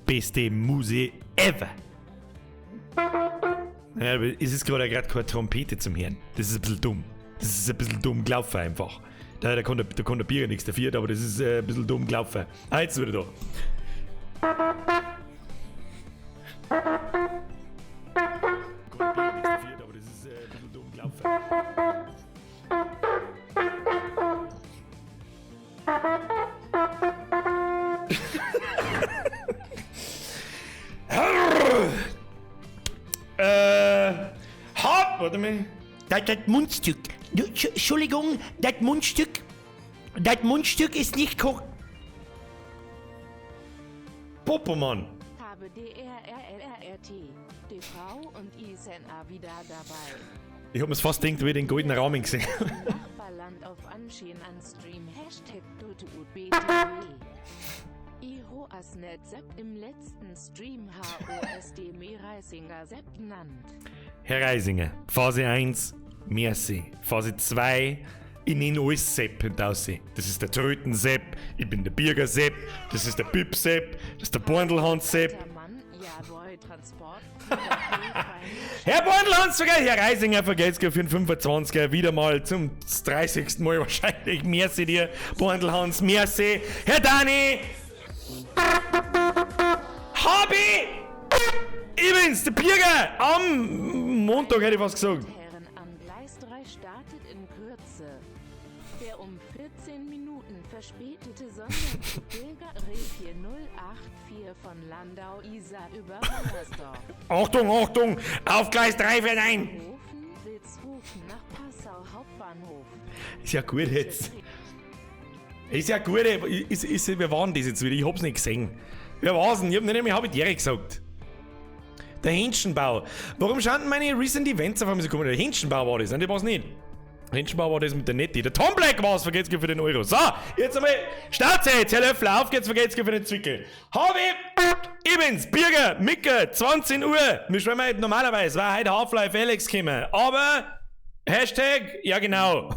Beste Musik ever! Ja, aber es ist gerade gerade keine Trompete zum Hören. Das ist ein bisschen dumm. Das ist ein bisschen dumm gelaufen einfach. Da, da, kann, der, da kann der Bier nichts dafür, aber das ist äh, ein bisschen dumm gelaufen. Ah, jetzt wieder da. Äh, hopp, warte mal. Das, das Mundstück. Du, Entschuldigung, das Mundstück. Das Mundstück ist nicht korrekt. Popomann. Habe D R R L R R T, die Frau und I S N A wieder dabei. Ich hab mir's fast gedacht, wie ich den goldenen Rahmen gesehen hab. Nachbarland auf Anschien an Stream Hashtag DoTUBTW. I Hoasnet Sepp im letzten Stream H O S D M Reisinger Sepp nannt. Herr Reisinger, Phase 1, merci. Phase 2, ich nenne alles Sepp hintausi. Das ist der Tröten-Sepp, ich bin der Birger-Sepp, das ist der Pip-Sepp, das ist der Borndelhans-Sepp. Alter Mann, ja boy, Transport. Herr Borndelhans, vergeht, Herr Reisinger, vergeht's für den 25er, wieder mal zum 30. Mal wahrscheinlich. Merci dir, Borndelhans, merci. Herr Dani! Hobby! Ich bin's, der Birger! Am Montag hätte ich fast gesagt. Herren am Gleis 3 startet in Kürze. Der um 14 Minuten verspätete Sonderzug Pilger Re 4084 von Landau Isar über Wallersdorf. Achtung, Achtung! Auf Gleis 3 fährt ein! Hofen, Vilshofen nach Passau Hauptbahnhof. Ist ja gut jetzt. Ist ja gut, ey. Ist, wer war denn das jetzt wieder? Ich hab's nicht gesehen. Wer war's denn? Ich hab nicht einmal, hab ich dir gesagt. Der Hähnchenbau. Warum schauen denn meine Recent Events auf einmal so komisch? Der Hähnchenbau war das, ne? Der war's nicht. Hähnchenbau war das mit der Netti. Der Tom Black war's, vergeht's für den Euro. So, jetzt einmal Schnauze jetzt, Herr Löffler, auf geht's, vergeht's für den Zwickel. Hab ich, ich bin's, Birger, Micke, 20 Uhr. Wir schwimmen heute normalerweise, war heute Half-Life Alyx gekommen. Aber, Hashtag, ja genau.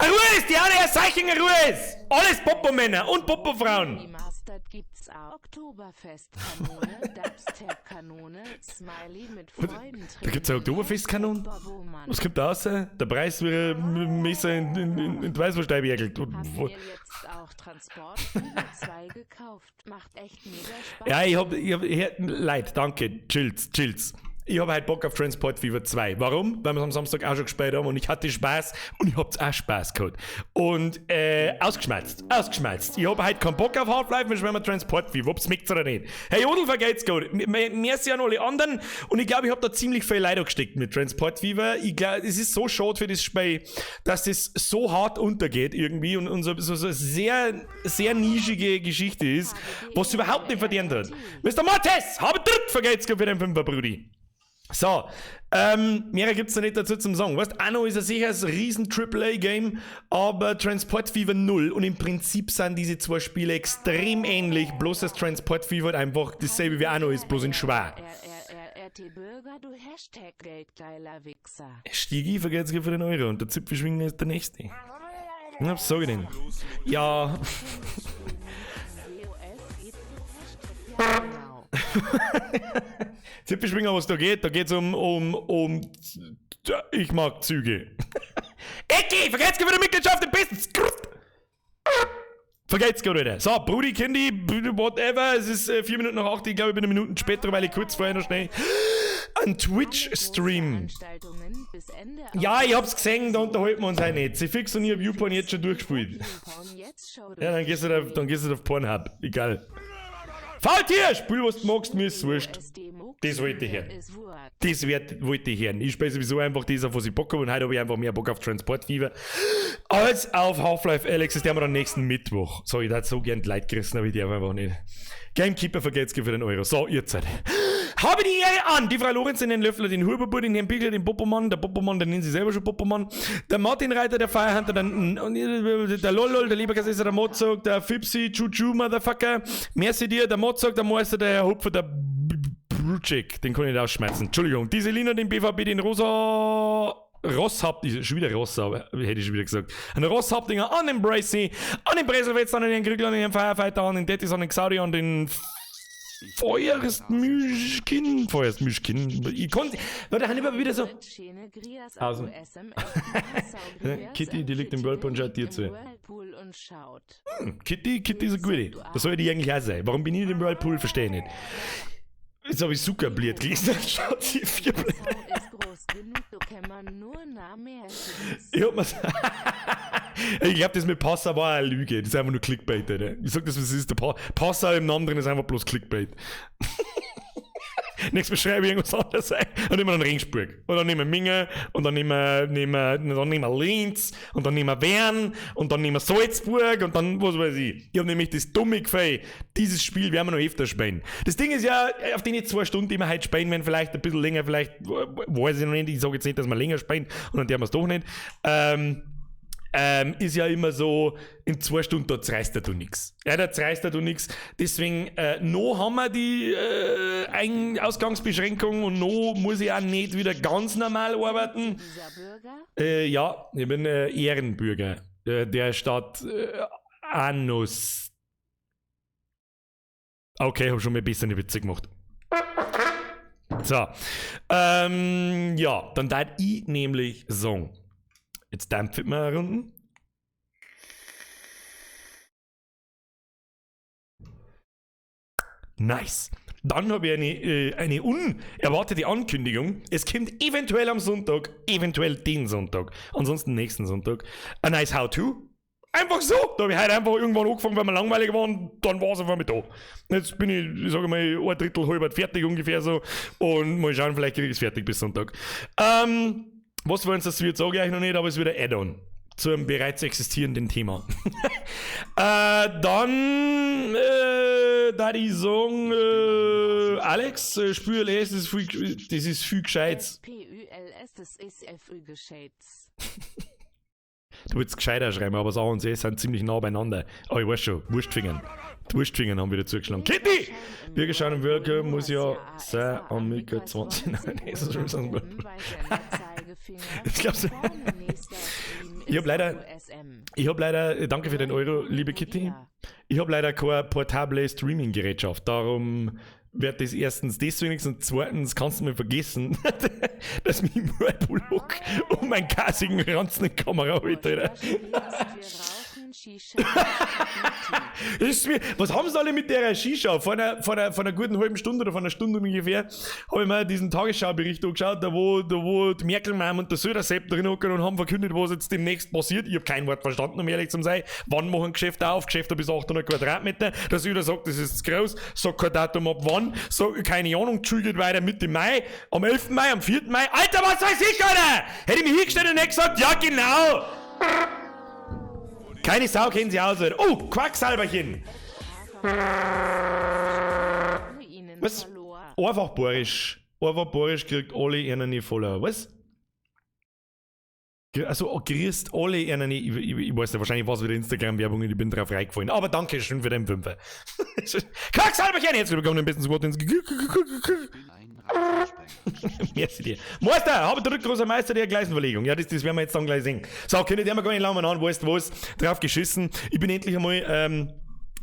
Ruhe ist, die alle Herr Seichinger, Ruhe ist! Alles Popo-Männer und Popo-Frauen. Remastered gibt's auch. Oktoberfest-Kanone, Dubstep-Kanone, Smiley mit Freuden Da gibt's eine Oktoberfest-Kanone? Bobo-Mann. Was kommt da raus? Der Preis wird Messer in die Weißwurst eingewickelt. Hab mir jetzt auch Transport Fever 2 gekauft. Macht echt mega Spaß. Ja, ich hab, ich, Leid, danke, chills, chills. Ich hab halt Bock auf Transport Fever 2. Warum? Weil wir's am Samstag auch schon gespielt haben und ich hatte Spaß und ich hab's auch Spaß gehabt. Und ausgeschmerzt, ausgeschmerzt. Ich hab halt keinen Bock auf Half-Life, wir spielen Transport Fever, ob's schmeckt's oder nicht. Hey Jodl, vergeht's gut. Merci an alle anderen und ich glaub, ich hab da ziemlich viel Leid gesteckt mit Transport Fever. Ich glaub, es ist so schade für das Spiel, dass das so hart untergeht irgendwie und so eine sehr, sehr nischige Geschichte ist, was es überhaupt nicht verdient hat. Mister Mortes, habe dritt, vergeht's gut für den Fünfer, Brudi. So, mehr gibt's da nicht dazu zum Sagen. Weißt, Anno ist ja sicher ein riesen Triple A Game, aber Transport Fever 0 und im Prinzip sind diese zwei Spiele extrem ähnlich, bloß dass Transport Fever halt einfach dasselbe wie Anno ist, bloß in schwer. R, R, R, R, T Bürger, du Hashtag geldgeiler Wichser. Stiegi vergeht's für den Euro und der Zipfelschwinger ist der nächste. Was sag ich denn? Ja. Zipfelschwinger, was da geht, da geht's um, ich mag Züge. Ecki, vergesst wieder Mitgliedschaft im besten. Vergesst gerade wieder. So, Brudi, Kindi, whatever, es ist 4 Minuten nach 8, ich glaube, ich bin eine Minute später, weil ich kurz vorher noch schnell einen Twitch-Stream. Ja, ich hab's gesehen, da unterhalten wir uns halt nicht. Sie fix und ich hab YouPorn jetzt schon durchgespielt. Ja, dann gehst du auf Pornhub, egal. Faultier, spiel was du magst, mir ist wurscht. Das wollte ich hören. Das wollte ich hören. Ich spiele sowieso einfach das, auf was ich Bock hab, und heute hab ich einfach mehr Bock auf Transport Fever als auf Half-Life Alyx. Das werden wir dann nächsten Mittwoch. So, ich hätte so gern die Leute gerissen, aber ich darf einfach nicht. Gamekeeper vergeht's für den Euro. So, ihr Zeit. Habe die Ehre an! Die Frau Lorenz, den Löffler, den Huberbur, den Herrn Biegler, den Popomann, der Popomann, den nennen sie selber schon Popomann, der Martin Reiter, der Firehunter, der Lolol, der Leberkäse, der Mozart, der Fipsi, Juju, Motherfucker, merci dir, der Mozart, der Meister, der Herr Hupfer, der Rucek, den kann ich nicht ausschmerzen. Entschuldigung. Die Selina, den BVB, den Rosa. Rosshaupt, schon wieder Rossa, hätte ich schon wieder gesagt. An Rosshauptinger, an den Bracy, an den Breselwetz, an den Krügel, an den Firefighter, an den Dettis, an den Xaudi, an den Feuerstmischkin, Feuerstmischkin. Ich konnte, weil da haben immer wieder so. Also. Kitty, die liegt im Whirlpool und schaut dir zu. Kitty, Kitty ist eine gute. Das soll die eigentlich auch sein. Warum bin ich nicht im Whirlpool? Verstehe ich nicht. Jetzt habe ich Zuckerbliert gelesen. Schaut sie vier Blätter. Ich hab mir's. Ich glaube, das mit Passau war eine Lüge. Das ist einfach nur Clickbait, Alter. Ich sag das, was es ist. Der Passau im Namen drin ist einfach bloß Clickbait. Nächstes Mal schreibe ich irgendwas anderes ein. Dann nehmen wir dann Regensburg. Und dann nehmen wir Minge. Und dann nehmen wir Linz. Und dann nehmen wir Wern. Und dann nehmen wir Salzburg. Und dann, was weiß ich. Ich hab nämlich das dumme Gefühl, dieses Spiel werden wir noch öfter spielen. Das Ding ist ja, auf die 2 Stunden, die wir heute spielen, werden vielleicht ein bisschen länger, vielleicht, weiß ich noch nicht. Ich sage jetzt nicht, dass wir länger spielen. Und dann dürfen wir es doch nicht. Ist ja immer so, in 2 Stunden, da zerreißt du nix. Ja, da zerreißt du nix. Deswegen, noch haben wir die Ausgangsbeschränkung und noch muss ich auch nicht wieder ganz normal arbeiten. Ja, ich bin Ehrenbürger der Stadt Anus. Okay, hab schon mal ein bisschen Witze gemacht. So. Ja, dann darf ich nämlich sagen. Jetzt dampft man eine Runde. Nice. Dann habe ich eine unerwartete Ankündigung. Es kommt eventuell am Sonntag, eventuell den Sonntag, ansonsten nächsten Sonntag, ein nice How-To. Einfach so. Da habe ich heute einfach irgendwann angefangen, weil mir langweilig war und dann war es einfach mit da. Jetzt bin ich, sage mal, ein Drittel halb fertig ungefähr so und mal schauen, vielleicht kriege ich es fertig bis Sonntag. Was wollen Sie, das wird, sage ich euch noch nicht, aber es wird ein Add-on zu einem bereits existierenden Thema. Dann, da ich sagen, Alex, Spül S, das ist viel Gescheites. P-Ü-L-S, das ist F-Ü Gescheites. Du willst gescheiter schreiben, aber das A und C sind ziemlich nah beieinander. Aber ich weiß schon, Wurstfingern. Die Wurstfingern haben wieder zugeschlagen. Kitty! Bürgerschein und Worker muss ja sein am Mittag 20. Nein, das ist schon Ich glaub's. Ich hab leider, danke für den Euro, liebe Kitty. Ich hab leider keine portable Streaming-Gerätschaft. Darum wird das erstens deswegen nichts und zweitens kannst du mir vergessen, dass mich im Whirlpool hock und meinen kassigen Ranzen in die Kamera holt, Alter. Ist mir, was haben sie alle mit der Shisha? Vor einer guten halben Stunde oder vor einer Stunde ungefähr habe ich mir diesen Tagesschaubericht angeschaut, da wo die Merkel-Mom und der Söder-Sepp drin hocken und haben verkündet, was jetzt demnächst passiert. Ich habe kein Wort verstanden, um ehrlich zu sein. Wann machen Geschäfte auf? Geschäfte bis 800 Quadratmeter. Der Söder sagt, das ist zu groß. Sagt kein Datum ab wann. Sagt, keine Ahnung, geht weiter Mitte Mai. Am 11. Mai, am 4. Mai. Alter, was weiß ich, Alter! Hätte ich mich hingestellt und nicht gesagt, ja genau! Keine Sau kennen sie aus. Oh, Quacksalberchen! Was? Einfach Borisch. Einfach Borisch kriegt alle ihren Follower. Was? Also, kriegst alle ihren. Ich weiß nicht, wahrscheinlich war es wieder Instagram-Werbung und ich bin drauf reingefallen. Aber danke schön für den Fünfer. Quacksalberchen! Herzlich willkommen im besten Squad ins. Merci dir. Meister, habe drückt großer Meister der Gleisenverlegung. Ja, das werden wir jetzt dann gleich sehen. So, könnt ihr mir gar nicht lange an, weißt was, drauf geschissen. Ich bin endlich einmal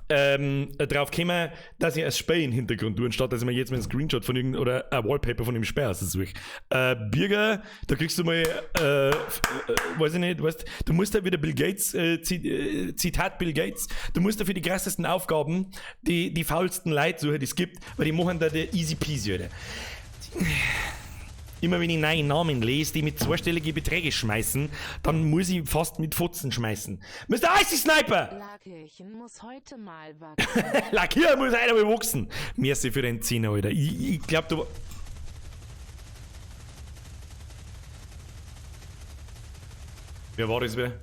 drauf gekommen, dass ich ein Spiel im Hintergrund tue, anstatt dass ich mir jetzt mal einen Screenshot von irgendeinem oder ein Wallpaper von dem Speer aussuche. Birger, da kriegst du mal, weiß ich nicht, weißt, du musst da wieder Bill Gates, Zitat Bill Gates, du musst da für die krassesten Aufgaben die faulsten Leute suchen, die es gibt, weil die machen da die easy peasy, oder? Immer wenn ich neue Namen lese, die mit zweistelligen Beträge schmeißen, dann muss ich fast mit Fotzen schmeißen. Mr. Icy Sniper! Lackierchen muss heute mal wachsen. Lackierer muss heute mal wachsen. Merci für den Zehner, Alter. Ich glaub, du... Wer war das wieder?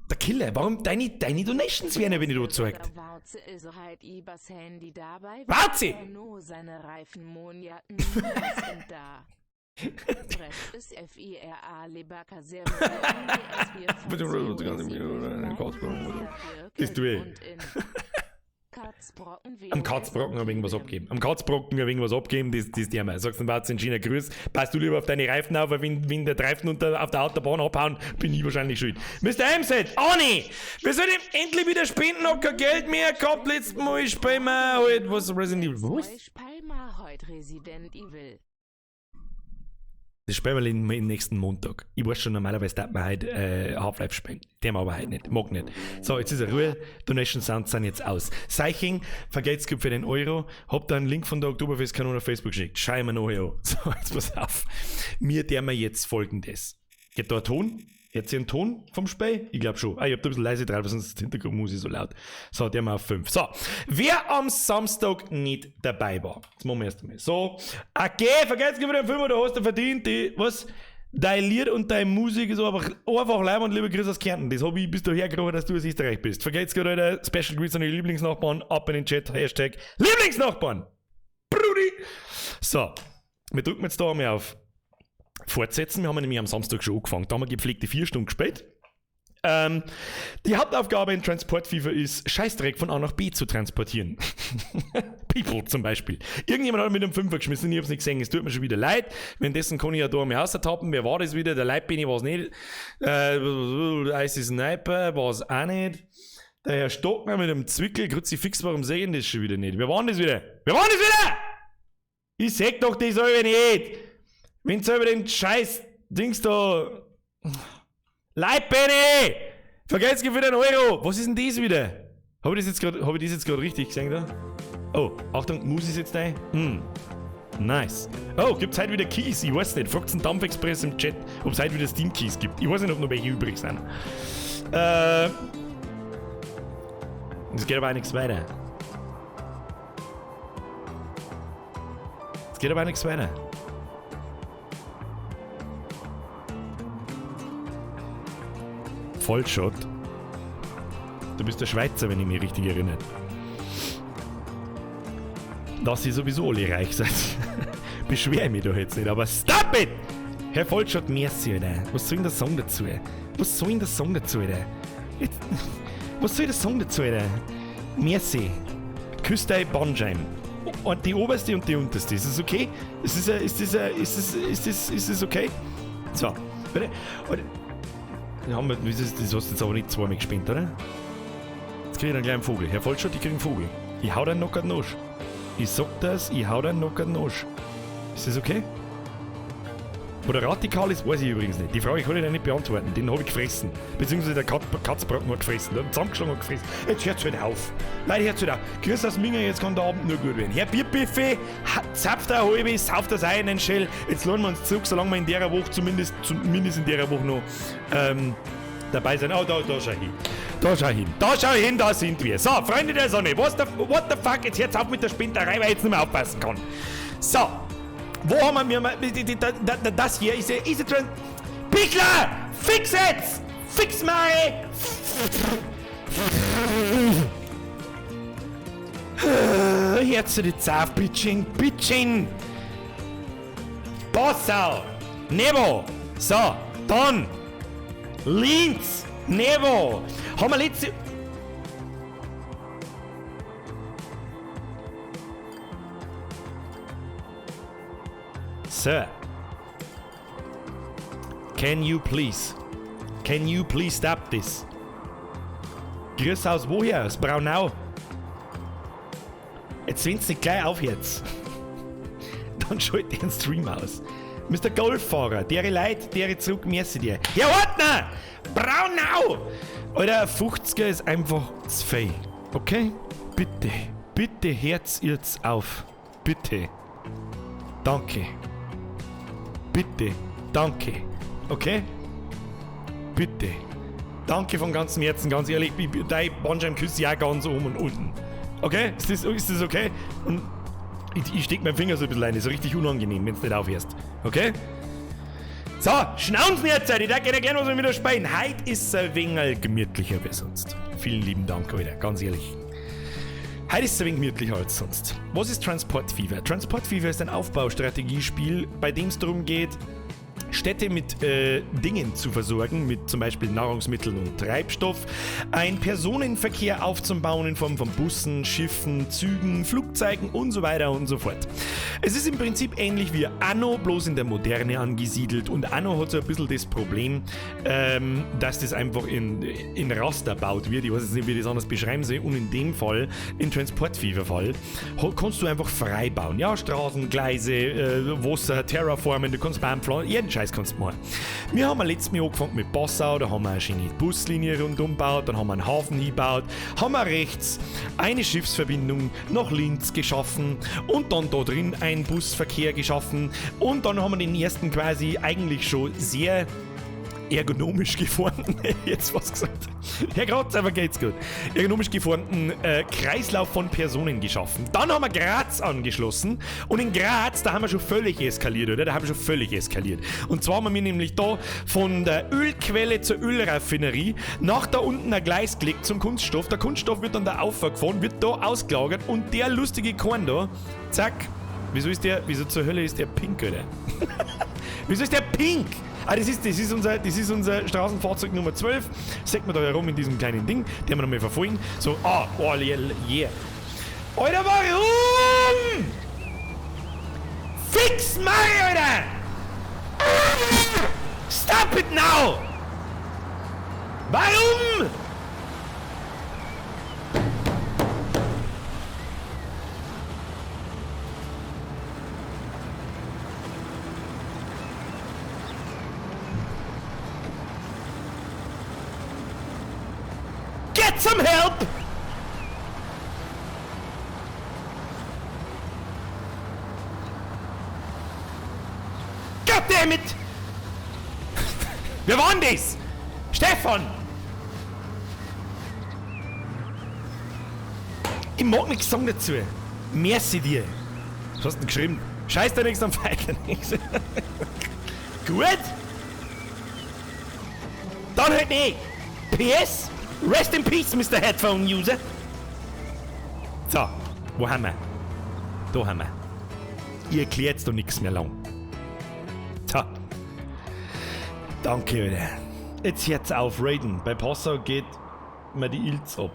Der Killer, warum deine Donations werden, wenn ich da zeigt? Warze! Das tue ich. Katzbrocken Am Katzbrocken habe ich irgendwas abgegeben. Am Katzbrocken habe ich irgendwas abgegeben, das der mal. Sagst du, Watz in China, grüß, passt du lieber auf deine Reifen auf, weil wenn der Reifen auf der Autobahn abhauen, bin ich wahrscheinlich schuld. Mr. MZ, Ani, wir sollen endlich wieder spenden, hab kein Geld mehr gehabt, letztes Mal spielen wir halt, was Resident Evil, was? Zwei spiel ma heut Resident Evil. Das spielen wir im nächsten Montag. Ich weiß schon, normalerweise darf man heute Half-Life spielen. Dem aber heute nicht. Mag nicht. So, jetzt ist er Ruhe. Donation Sounds sind jetzt aus. Seiching, vergelt's gut für den Euro. Hab da einen Link von der Oktoberfest-Kanone auf Facebook geschickt. Schau mir noch an. So, jetzt pass auf. Mir der mir jetzt Folgendes. Geht da ein Ton? Jetzt hier ein Ton vom Spiel? Ich glaub schon. Ah, ich hab da ein bisschen leise drauf, sonst ist die Hintergrundmusik so laut. So, der mal auf 5. So, wer am Samstag nicht dabei war. Jetzt machen wir erst einmal. So, okay, vergesst wieder den 5, du hast du verdient. Die, was? Dein Lied und deine Musik ist einfach leib und liebe Grüße aus Kärnten. Das hab ich bis daher gerochen, dass du aus Österreich bist. Vergesst gerade, Alter, Special Grüße an die Lieblingsnachbarn. Ab in den Chat. Hashtag Lieblingsnachbarn. Brudi! So, wir drücken jetzt da einmal auf Fortsetzen. Wir haben nämlich am Samstag schon angefangen. Da haben wir gepflegte 4 Stunden gespielt. Die Hauptaufgabe in Transport Fever ist, Scheißdreck von A nach B zu transportieren. People zum Beispiel. Irgendjemand hat mit einem Fünfer geschmissen, ich hab's nicht gesehen, es tut mir schon wieder leid. Währenddessen kann ich ja da mal austappen. Wer war das wieder? Der Leitbenny war's nicht. Icy Sniper war's auch nicht. Der Herr Stockner mit dem Zwickel, Kruzifix, warum seh ich das schon wieder nicht? Wer war denn das wieder? Wer war denn das wieder? Ich seh doch das selber nicht! Wenn selber den scheiß Dings da. Leitbenny! Vergesst für den Euro! Was ist denn das wieder? Hab ich das jetzt grad, hab ich das jetzt grad richtig gesehen da? Oh, Achtung, Mus ist jetzt da. Nice. Oh, gibt's heute wieder Keys? Ich weiß nicht. Fragt's den Dampfexpress im Chat, ob's heute wieder Steam Keys gibt. Ich weiß nicht, ob noch welche übrig sind. Es geht aber auch nichts weiter. Es geht aber auch nichts weiter. Vollshot. Du bist der Schweizer, wenn ich mich richtig erinnere. Dass ihr sowieso alle reich seid. Beschwer ich mich doch jetzt nicht, aber stop it! Herr Vollshot, merci, Alter. Was soll denn der Song dazu? Was soll denn der Song dazu, Alter? Jetzt, was soll der Song dazu, Alter? Merci. Küss dein Bandscheiben. Und die oberste und die unterste. Ist das okay? Ist das, ist das, ist das, ist das, ist das okay? So. Warte. Warte. Haben wir, das, das hast du jetzt aber nicht zweimal gespielt, oder? Jetzt krieg ich einen kleinen Vogel. Herr Vollschott, ich krieg einen Vogel. Ich hau deinen Nocker den Arsch. Ich sag das, ich hau deinen Nocker den Arsch. Ist das okay? Wo der Radikal ist, weiß ich übrigens nicht. Die Frage kann ich dir nicht beantworten. Den hab ich gefressen. Beziehungsweise der Katzbrocken hat gefressen. Der hat zusammengeschlagen und gefressen. Jetzt hört's halt auf. Leute, hört's halt auf. Grüß aus Minger, jetzt kann der Abend nur gut werden. Herr Bierbuffet, zapft eine halbe, sauft das ein in den Shell. Jetzt lohnen wir uns zurück, solange wir in der Woche, zumindest in der Woche noch dabei sind. Oh, da schau ich hin. Da schau ich hin. Da schau ich hin, da sind wir. So, Freunde der Sonne, what the fuck? Jetzt hört's auf mit der Spinnerei, weil ich jetzt nicht mehr aufpassen kann. So. Wo haben wir mal, die, die, die, da, da, das hier ist, ist drin. Pichler! Fix jetzt! Fix mal! Herz zu die Zaf, bitchin, bitchin! Passau! Nebo! So, dann! Linz! Nebo! Haben wir letzte. Sir, can you please, can you please stop this? Grüß aus woher? Aus Braunau. Jetzt wenn's nicht gleich auf jetzt. Dann schalt den Stream aus. Mister Golffahrer, dere Leute, dere zurück, merci dir. Herr Ortner! Braunau! Alter, 50er ist einfach zu viel. Okay? Bitte, bitte hört's jetzt auf. Bitte. Danke. Bitte. Danke. Okay? Bitte. Danke von ganzem Herzen, ganz ehrlich. Dein Bandscheiben küsse ich auch ganz oben und unten. Okay? Ist das okay? Und ich steck meinen Finger so ein bisschen rein. Ist so richtig unangenehm, wenn's nicht aufhörst. Okay? So, schnauzen jetzt, ich darf gerne erklären, was wir wieder spielen. Heute ist es ein wenig gemütlicher als sonst. Vielen lieben Dank, Alter, ganz ehrlich. Heute ist es ein wenig gemütlicher als sonst. Was ist Transport Fever? Transport Fever ist ein Aufbaustrategiespiel, bei dem es darum geht, Städte mit Dingen zu versorgen, mit zum Beispiel Nahrungsmitteln und Treibstoff, einen Personenverkehr aufzubauen in Form von Bussen, Schiffen, Zügen, Flugzeugen und so weiter und so fort. Es ist im Prinzip ähnlich wie Anno, bloß in der Moderne angesiedelt, und Anno hat so ein bisschen das Problem, dass das einfach in Raster baut wird. Ich weiß jetzt nicht, wie ich das anders beschreiben soll, und in dem Fall, in Transport Fever Fall, kannst du einfach frei bauen. Ja, Straßen, Gleise, Wasser, Terraformen, du kannst Baum pflanzen, jeden Scheiß kannst du machen. Wir haben letztes Jahr angefangen mit Passau, da haben wir eine schöne Buslinie rundum gebaut, dann haben wir einen Hafen hingebaut, haben wir rechts eine Schiffsverbindung nach Linz geschaffen und dann da drin einen Busverkehr geschaffen und dann haben wir den ersten quasi eigentlich schon sehr ergonomisch geformten, jetzt was gesagt, Herr Graz, aber geht's gut, ergonomisch geformten Kreislauf von Personen geschaffen. Dann haben wir Graz angeschlossen und in Graz, da haben wir schon völlig eskaliert, oder? Da haben wir schon völlig eskaliert. Und zwar haben wir nämlich da von der Ölquelle zur Ölraffinerie nach da unten ein Gleis gelegt zum Kunststoff. Der Kunststoff wird dann da aufgefahren, wird da ausgelagert und der lustige Korn da, zack, wieso ist der, wieso zur Hölle ist der pink, oder? Wieso ist der pink? Ah, das ist unser Straßenfahrzeug Nummer 12. Sieht man da herum in diesem kleinen Ding. Den haben wir nochmal verfolgen. So, ah, oh, yeah, yeah. Alter, warum? Fix mal, Alter! Ah! Stop it now! Warum? Get some help! God damn it! Wer war denn das? Stefan! Ich mag nichts sagen dazu. Merci dir. Was hast du denn geschrieben? Scheiß dir nichts am Pfeiler. Gut? Dann halt nicht. PS? Rest in peace, Mr. Headphone User. So, wo haben wir? Da haben wir. Ihr erklärt doch nichts mehr lang. So. Danke, Alter. Jetzt hört's auf, Raiden. Bei Passau geht mir die Ilz ab.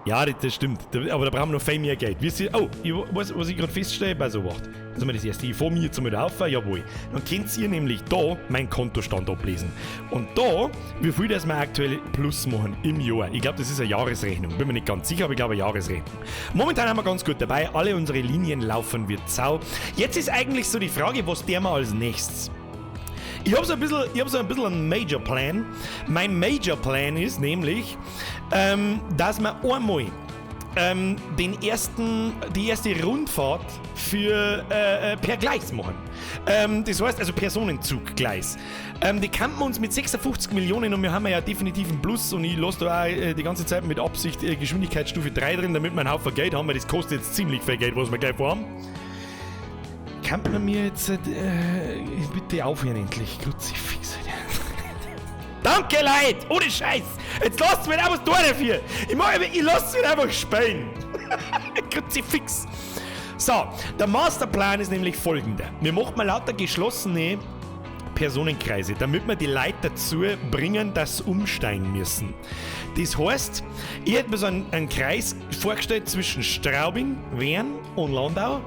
Ja, das stimmt. Aber da brauchen wir noch viel mehr Geld. Wir sind, oh, ich weiß, was ich gerade feststelle, bei so was. Das ist mal das erste. Ich fahr mir jetzt mal auf, jawohl. Dann könnt ihr nämlich da meinen Kontostand ablesen. Und da, wie viel das wir aktuell plus machen im Jahr. Ich glaub, das ist eine Jahresrechnung. Bin mir nicht ganz sicher, aber ich glaube eine Jahresrechnung. Momentan haben wir ganz gut dabei. Alle unsere Linien laufen wir zau. Jetzt ist eigentlich so die Frage, was der mal als nächstes. Ich hab so ein bisschen, ich hab so ein bisschen einen Major Plan. Mein Major Plan ist nämlich, dass wir einmal die erste Rundfahrt für per Gleis machen. Das heißt also Personenzuggleis. Die kannten wir uns mit 56 Millionen und wir haben ja definitiv einen Plus und ich lasse da auch die ganze Zeit mit Absicht Geschwindigkeitsstufe 3 drin, damit wir einen Haufen Geld haben, weil das kostet jetzt ziemlich viel Geld, was wir gleich vorhaben. Kann man mir jetzt bitte aufhören endlich? Kruzifix. Danke, Leute! Ohne Scheiß! Jetzt lasst mich einfach was dafür! Ich lass mich einfach spielen! Kruzifix! So, der Masterplan ist nämlich folgender. Wir machen mal lauter geschlossene Personenkreise, damit wir die Leute dazu bringen, dass sie umsteigen müssen. Das heißt, ich hätte mir so einen Kreis vorgestellt zwischen Straubing, Wern und Landau.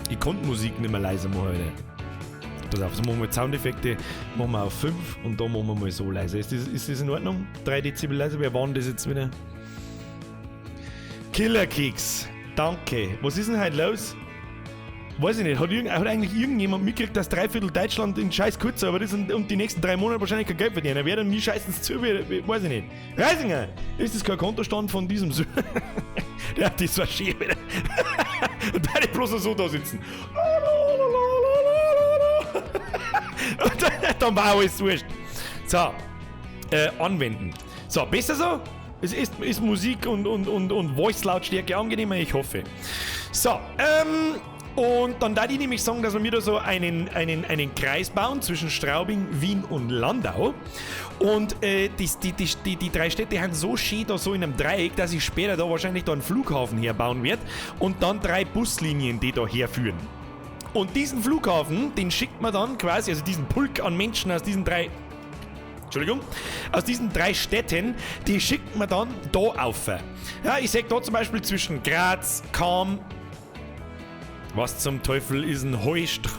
Ich konnte Musik nicht mehr leise machen heute. Pass auf, so machen wir Soundeffekte, machen wir auf 5 und da machen wir mal so leise. Ist das in Ordnung? 3 Dezibel leise, wer war denn das jetzt wieder? Killerkeks, danke. Was ist denn heute los? Weiß ich nicht, hat eigentlich irgendjemand mitgekriegt, dass 3/4 Deutschland in scheiß Kurzarbeit ist und die nächsten 3 Monate wahrscheinlich kein Geld verdienen? Wer denn mir scheißens zu, weiß ich nicht. Reisinger, ist das kein Kontostand von diesem Ja, das war schön wieder. Und da ich bloß so da sitzen. Und dann war alles wurscht. So, anwenden. So, besser so? Es ist Musik und Voice-Lautstärke angenehmer, ich hoffe. So, Und dann da die nämlich sagen, dass wir mir da so einen Kreis bauen zwischen Straubing, Wien und Landau. Und die drei Städte haben so schön da so in einem Dreieck, dass ich später da wahrscheinlich da einen Flughafen herbauen werde und dann drei Buslinien, die da herführen. Und diesen Flughafen, den schickt man dann quasi, also diesen Pulk an Menschen aus diesen drei, Entschuldigung, aus diesen drei Städten, die schickt man dann da auf. Ja, ich sag da zum Beispiel zwischen Graz, Cham. Was zum Teufel ist ein Heustreu?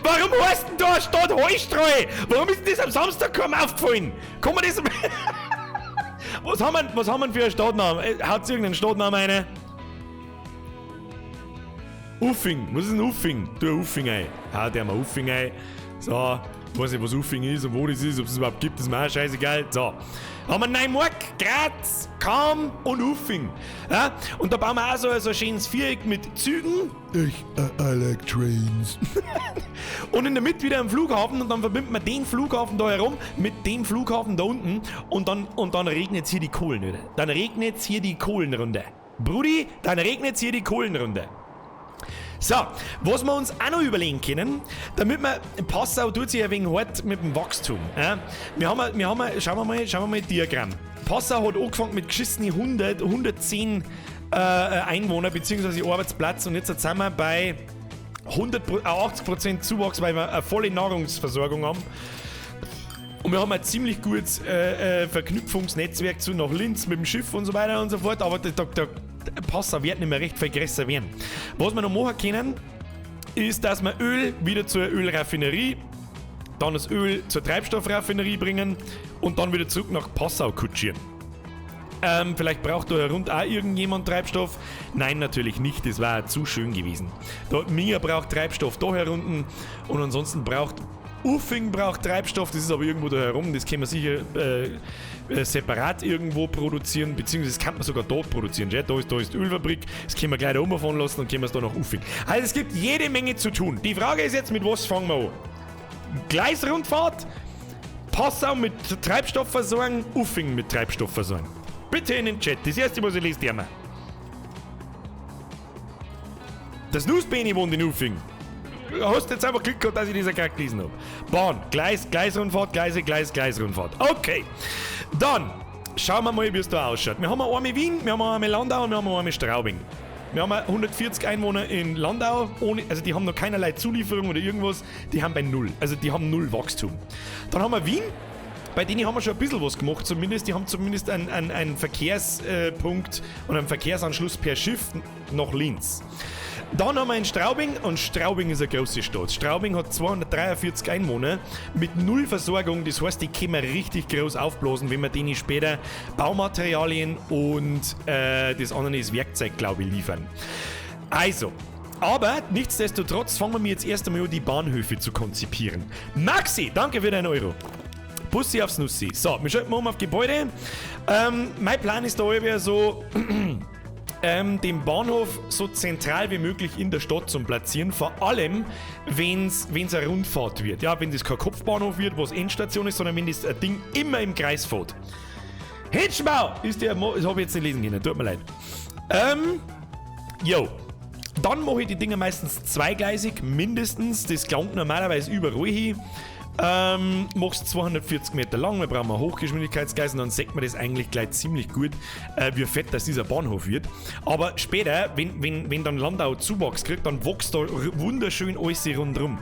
Warum heißt denn da eine Stadt Heustreu? Warum ist denn das am Samstag kaum aufgefallen? Kann man das. Was haben wir für einen Stadtnamen? Haut irgendeinen Stadtnamen eine? Uffing. Was ist denn Uffing? Du Uffing ein. Haut der mal Uffing ein. So. Weiß nicht, was Uffing ist und wo das ist, ob es überhaupt gibt, ist mir auch scheißegal. So. Haben wir Neumarkt, Graz, Cham und Uffing. Ja? Und da bauen wir auch so ein schönes Viereck mit Zügen. I like trains. Und in der Mitte wieder ein Flughafen und dann verbindet man den Flughafen da herum mit dem Flughafen da unten und dann regnet es hier die Kohlen wieder. Dann regnet es hier die Kohlen runter. Brudi, dann regnet es hier die Kohlen runter. So, was wir uns auch noch überlegen können, damit wir, Passau tut sich ein wenig hart mit dem Wachstum. Ja? Wir haben, schauen wir mal Diagramm. Passau hat angefangen mit geschissenen 100, 110 Einwohner bzw. Arbeitsplatz und jetzt sind wir bei 100, 80% Zuwachs, weil wir eine volle Nahrungsversorgung haben. Und wir haben ein ziemlich gutes Verknüpfungsnetzwerk zu nach Linz mit dem Schiff und so weiter und so fort, aber da Passau wird nicht mehr recht viel größer werden. Was wir noch machen können, ist, dass wir Öl wieder zur Ölraffinerie, dann das Öl zur Treibstoffraffinerie bringen und dann wieder zurück nach Passau kutschieren. Vielleicht braucht da rund auch irgendjemand Treibstoff. Nein, natürlich nicht. Das war zu schön gewesen. Da, Minga braucht Treibstoff da herunten und ansonsten braucht Uffing braucht Treibstoff, das ist aber irgendwo da herum, das können wir sicher separat irgendwo produzieren, beziehungsweise das kann man sogar dort produzieren. Ja? Da ist die Ölfabrik, das können wir gleich da umfahren lassen und können wir es da nach Uffing. Also es gibt jede Menge zu tun. Die Frage ist jetzt, mit was fangen wir an? Gleisrundfahrt, Passau mit Treibstoff versorgen, Uffing mit Treibstoff versorgen. Bitte in den Chat. Das erste, was ich lese, der mir. Das Nussbeni wohnt in Uffing. Hast jetzt einfach Glück gehabt, dass ich dieser gerade gelesen habe. Bahn, Gleis, Gleisrundfahrt, Gleise, Gleis, Gleisrundfahrt. Okay. Dann schauen wir mal, wie es da ausschaut. Wir haben einmal Wien, wir haben einmal Landau und wir haben einmal Straubing. Wir haben 140 Einwohner in Landau, ohne, also die haben noch keinerlei Zulieferung oder irgendwas, die haben bei null. Also die haben null Wachstum. Dann haben wir Wien, bei denen haben wir schon ein bisschen was gemacht, zumindest. Die haben zumindest einen Verkehrspunkt und einen Verkehrsanschluss per Schiff nach Linz. Dann haben wir in Straubing und Straubing ist eine große Stadt. Straubing hat 243 Einwohner mit null Versorgung. Das heißt, die können wir richtig groß aufblasen, wenn wir denen später Baumaterialien und das andere ist Werkzeug, glaube ich, liefern. Also, aber nichtsdestotrotz fangen wir jetzt erst einmal an, die Bahnhöfe zu konzipieren. Maxi, danke für deinen Euro. Bussi aufs Nussi. So, wir schalten mal um auf Gebäude. Mein Plan ist da wieder so, den Bahnhof so zentral wie möglich in der Stadt zu platzieren. Vor allem, wenn es eine Rundfahrt wird. Ja, wenn das kein Kopfbahnhof wird, wo es Endstation ist, sondern wenn das Ding immer im Kreis fährt. Hitschbau ist der. Das habe ich jetzt nicht lesen können, tut mir leid. Jo. Dann mache ich die Dinger meistens zweigleisig, mindestens. Das gelangt normalerweise überall hin. Machst 240 Meter lang, wir brauchen ein Hochgeschwindigkeitsgleis und dann sieht man das eigentlich gleich ziemlich gut, wie fett das dieser Bahnhof wird. Aber später, wenn dann Landau Zuwachs kriegt, dann wächst da wunderschön alles rundherum.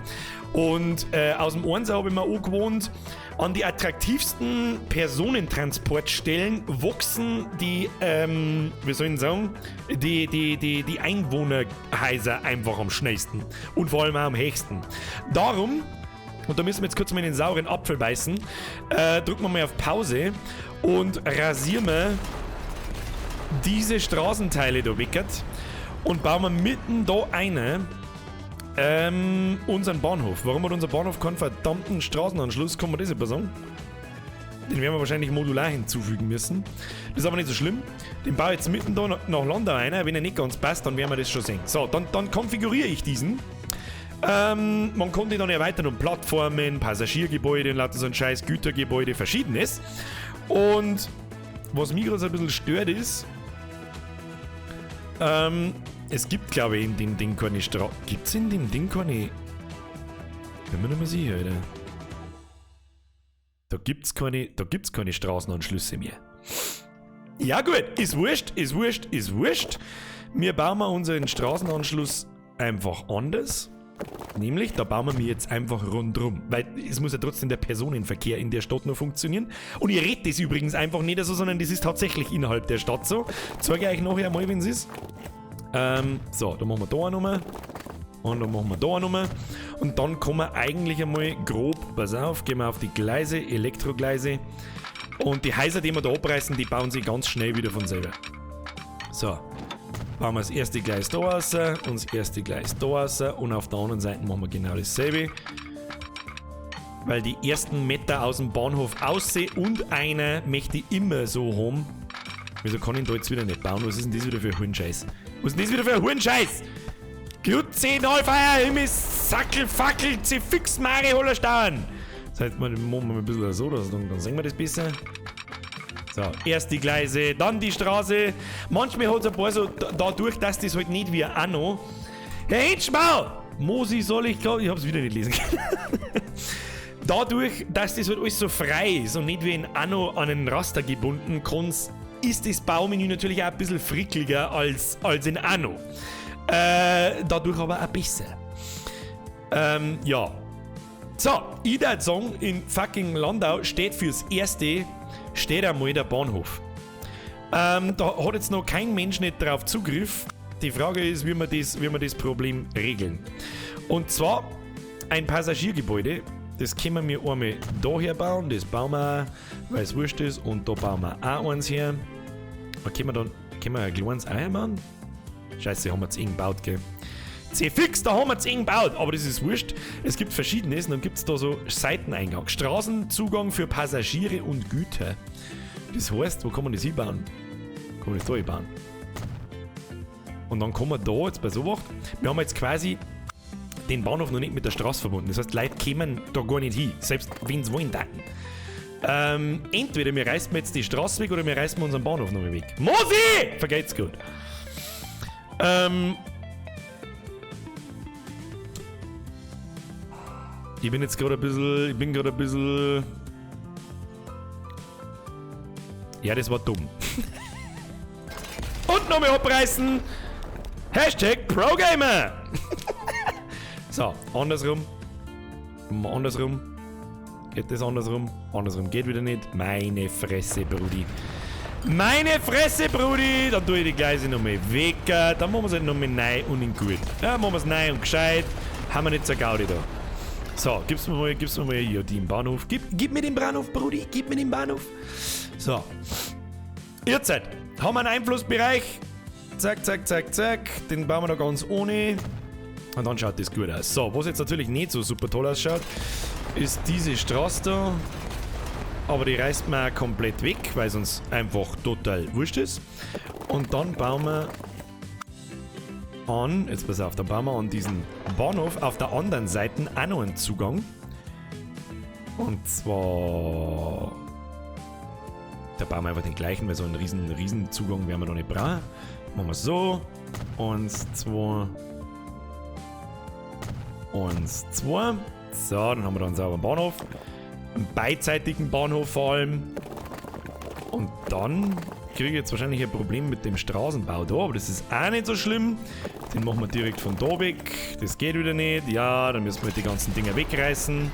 Und aus dem Einser habe ich mir angewohnt, an die attraktivsten Personentransportstellen wachsen die, wie soll ich denn sagen, die Einwohnerhäuser einfach am schnellsten und vor allem auch am höchsten. Darum, und da müssen wir jetzt kurz mal in den sauren Apfel beißen, drücken wir mal auf Pause und rasieren wir diese Straßenteile da weg und bauen wir mitten da eine unseren Bahnhof. Warum hat unser Bahnhof keinen verdammten Straßenanschluss? Kann man das etwa sagen? Den werden wir wahrscheinlich modular hinzufügen müssen. Das ist aber nicht so schlimm. Den baue ich jetzt mitten da nach Landau ein. Wenn er nicht ganz passt, dann werden wir das schon sehen. So, dann konfiguriere ich diesen. Man konnte dann erweitern um Plattformen, Passagiergebäude und lauter so ein Scheiß, Gütergebäude, verschiedenes. Und was mich gerade so ein bisschen stört ist, Es gibt, glaube ich, in dem Ding keine Straße. Gibt es in dem Ding keine. Bin mir nicht mehr sicher, Alter. Da gibt's keine, da gibt's keine Straßenanschlüsse mehr. Ja gut, ist wurscht, ist wurscht, ist wurscht. Wir bauen mal unseren Straßenanschluss einfach anders. Nämlich, da bauen wir mir jetzt einfach rundrum. Weil es muss ja trotzdem der Personenverkehr in der Stadt noch funktionieren. Und ihr redet das übrigens einfach nicht so, sondern das ist tatsächlich innerhalb der Stadt so. Zeige ich euch nachher mal, wenn es ist. So, da machen wir da eine Nummer. Und dann machen wir da eine Nummer. Und dann kommen wir eigentlich einmal grob, pass auf, gehen wir auf die Gleise, Elektrogleise. Und die Häuser, die wir da abreißen, die bauen sich ganz schnell wieder von selber. So. Bauen wir das erste Gleis da raus und das erste Gleis da raus und auf der anderen Seite machen wir genau dasselbe. Weil die ersten Meter aus dem Bahnhof aussehen und einer möchte ich immer so haben. Wieso kann ich da jetzt wieder nicht bauen? Was ist denn das wieder für ein Hurenscheiß? Was ist denn das wieder für ein Hurenscheiß? Grüezi, Neufeier, Himmels, Sackel, Fackel, Zifix, Mari, Hollerstein. Das heißt, machen wir mal ein bisschen so, dann sehen wir das besser. So, erst die Gleise, dann die Straße. Manchmal hat es ein paar so, dadurch, dass das halt nicht wie Anno. Herr Henschmau! Mosi soll ich, glaube ich, hab's wieder nicht lesen können. Dadurch, dass das halt alles so frei ist und nicht wie in Anno an einen Raster gebunden, ist das Baumenü natürlich auch ein bisschen frickliger als in Anno. Dadurch aber auch besser. Ja. So, ich würd sagen, in fucking Landau steht fürs Erste, steht einmal der Bahnhof. Da hat jetzt noch kein Mensch nicht drauf Zugriff. Die Frage ist, wie wir das Problem regeln. Und zwar ein Passagiergebäude. Das können wir einmal da her bauen, das bauen wir, weil es wurscht ist. Und da bauen wir auch eins her. Da können wir dann, können wir ein kleines auch herbauen? Scheiße, haben wir zu eng gebaut, gell? C-Fix, da haben wir zu eng gebaut, aber das ist wurscht. Es gibt verschiedenes und dann gibt es da so Seiteneingang. Straßenzugang für Passagiere und Güter. Das heißt, wo kann man das hinbauen? Kann man das da hinbauen? Und dann kommen wir da, jetzt bei so was, wir haben jetzt quasi den Bahnhof noch nicht mit der Straße verbunden. Das heißt, Leute kämen da gar nicht hin, selbst wenn sie wollen daten. Entweder wir reißen jetzt die Straße weg oder wir reißen unseren Bahnhof noch mal weg. Mosi! Vergeht's gut. Ich bin jetzt gerade ein bisschen. Ich bin gerade ein bisschen. Ja, das war dumm. Und nochmal abreißen! Hashtag ProGamer! So, andersrum. Andersrum. Geht das andersrum? Andersrum geht wieder nicht. Meine Fresse, Brudi. Meine Fresse, Brudi! Dann tue ich die Gleise nochmal weg. Dann machen wir es halt nochmal neu und in gut. Ja, machen wir es neu und gescheit. Haben wir nicht so Gaudi da. So, gib's mir mal hier den Bahnhof. Gib mir den Bahnhof, Brudi. Gib mir den Bahnhof. So. Jetzt haben wir einen Einflussbereich. Zack, zack, zack, zack. Den bauen wir noch ganz ohne. Und dann schaut das gut aus. So, was jetzt natürlich nicht so super toll ausschaut, ist diese Straße da. Aber die reißt man auch komplett weg, weil es uns einfach total wurscht ist. Und dann bauen wir an, jetzt pass auf, dann bauen wir an diesen Bahnhof auf der anderen Seite auch noch einen Zugang. Und zwar... Da bauen wir einfach den gleichen, weil so einen riesen Zugang werden wir noch nicht brauchen. Machen wir so. 1, 2... 1, 2. So, dann haben wir da einen sauberen Bahnhof. Einen beidseitigen Bahnhof vor allem. Und dann kriege ich jetzt wahrscheinlich ein Problem mit dem Straßenbau da, aber das ist auch nicht so schlimm. Den machen wir direkt von da weg. Das geht wieder nicht. Ja, dann müssen wir die ganzen Dinger wegreißen.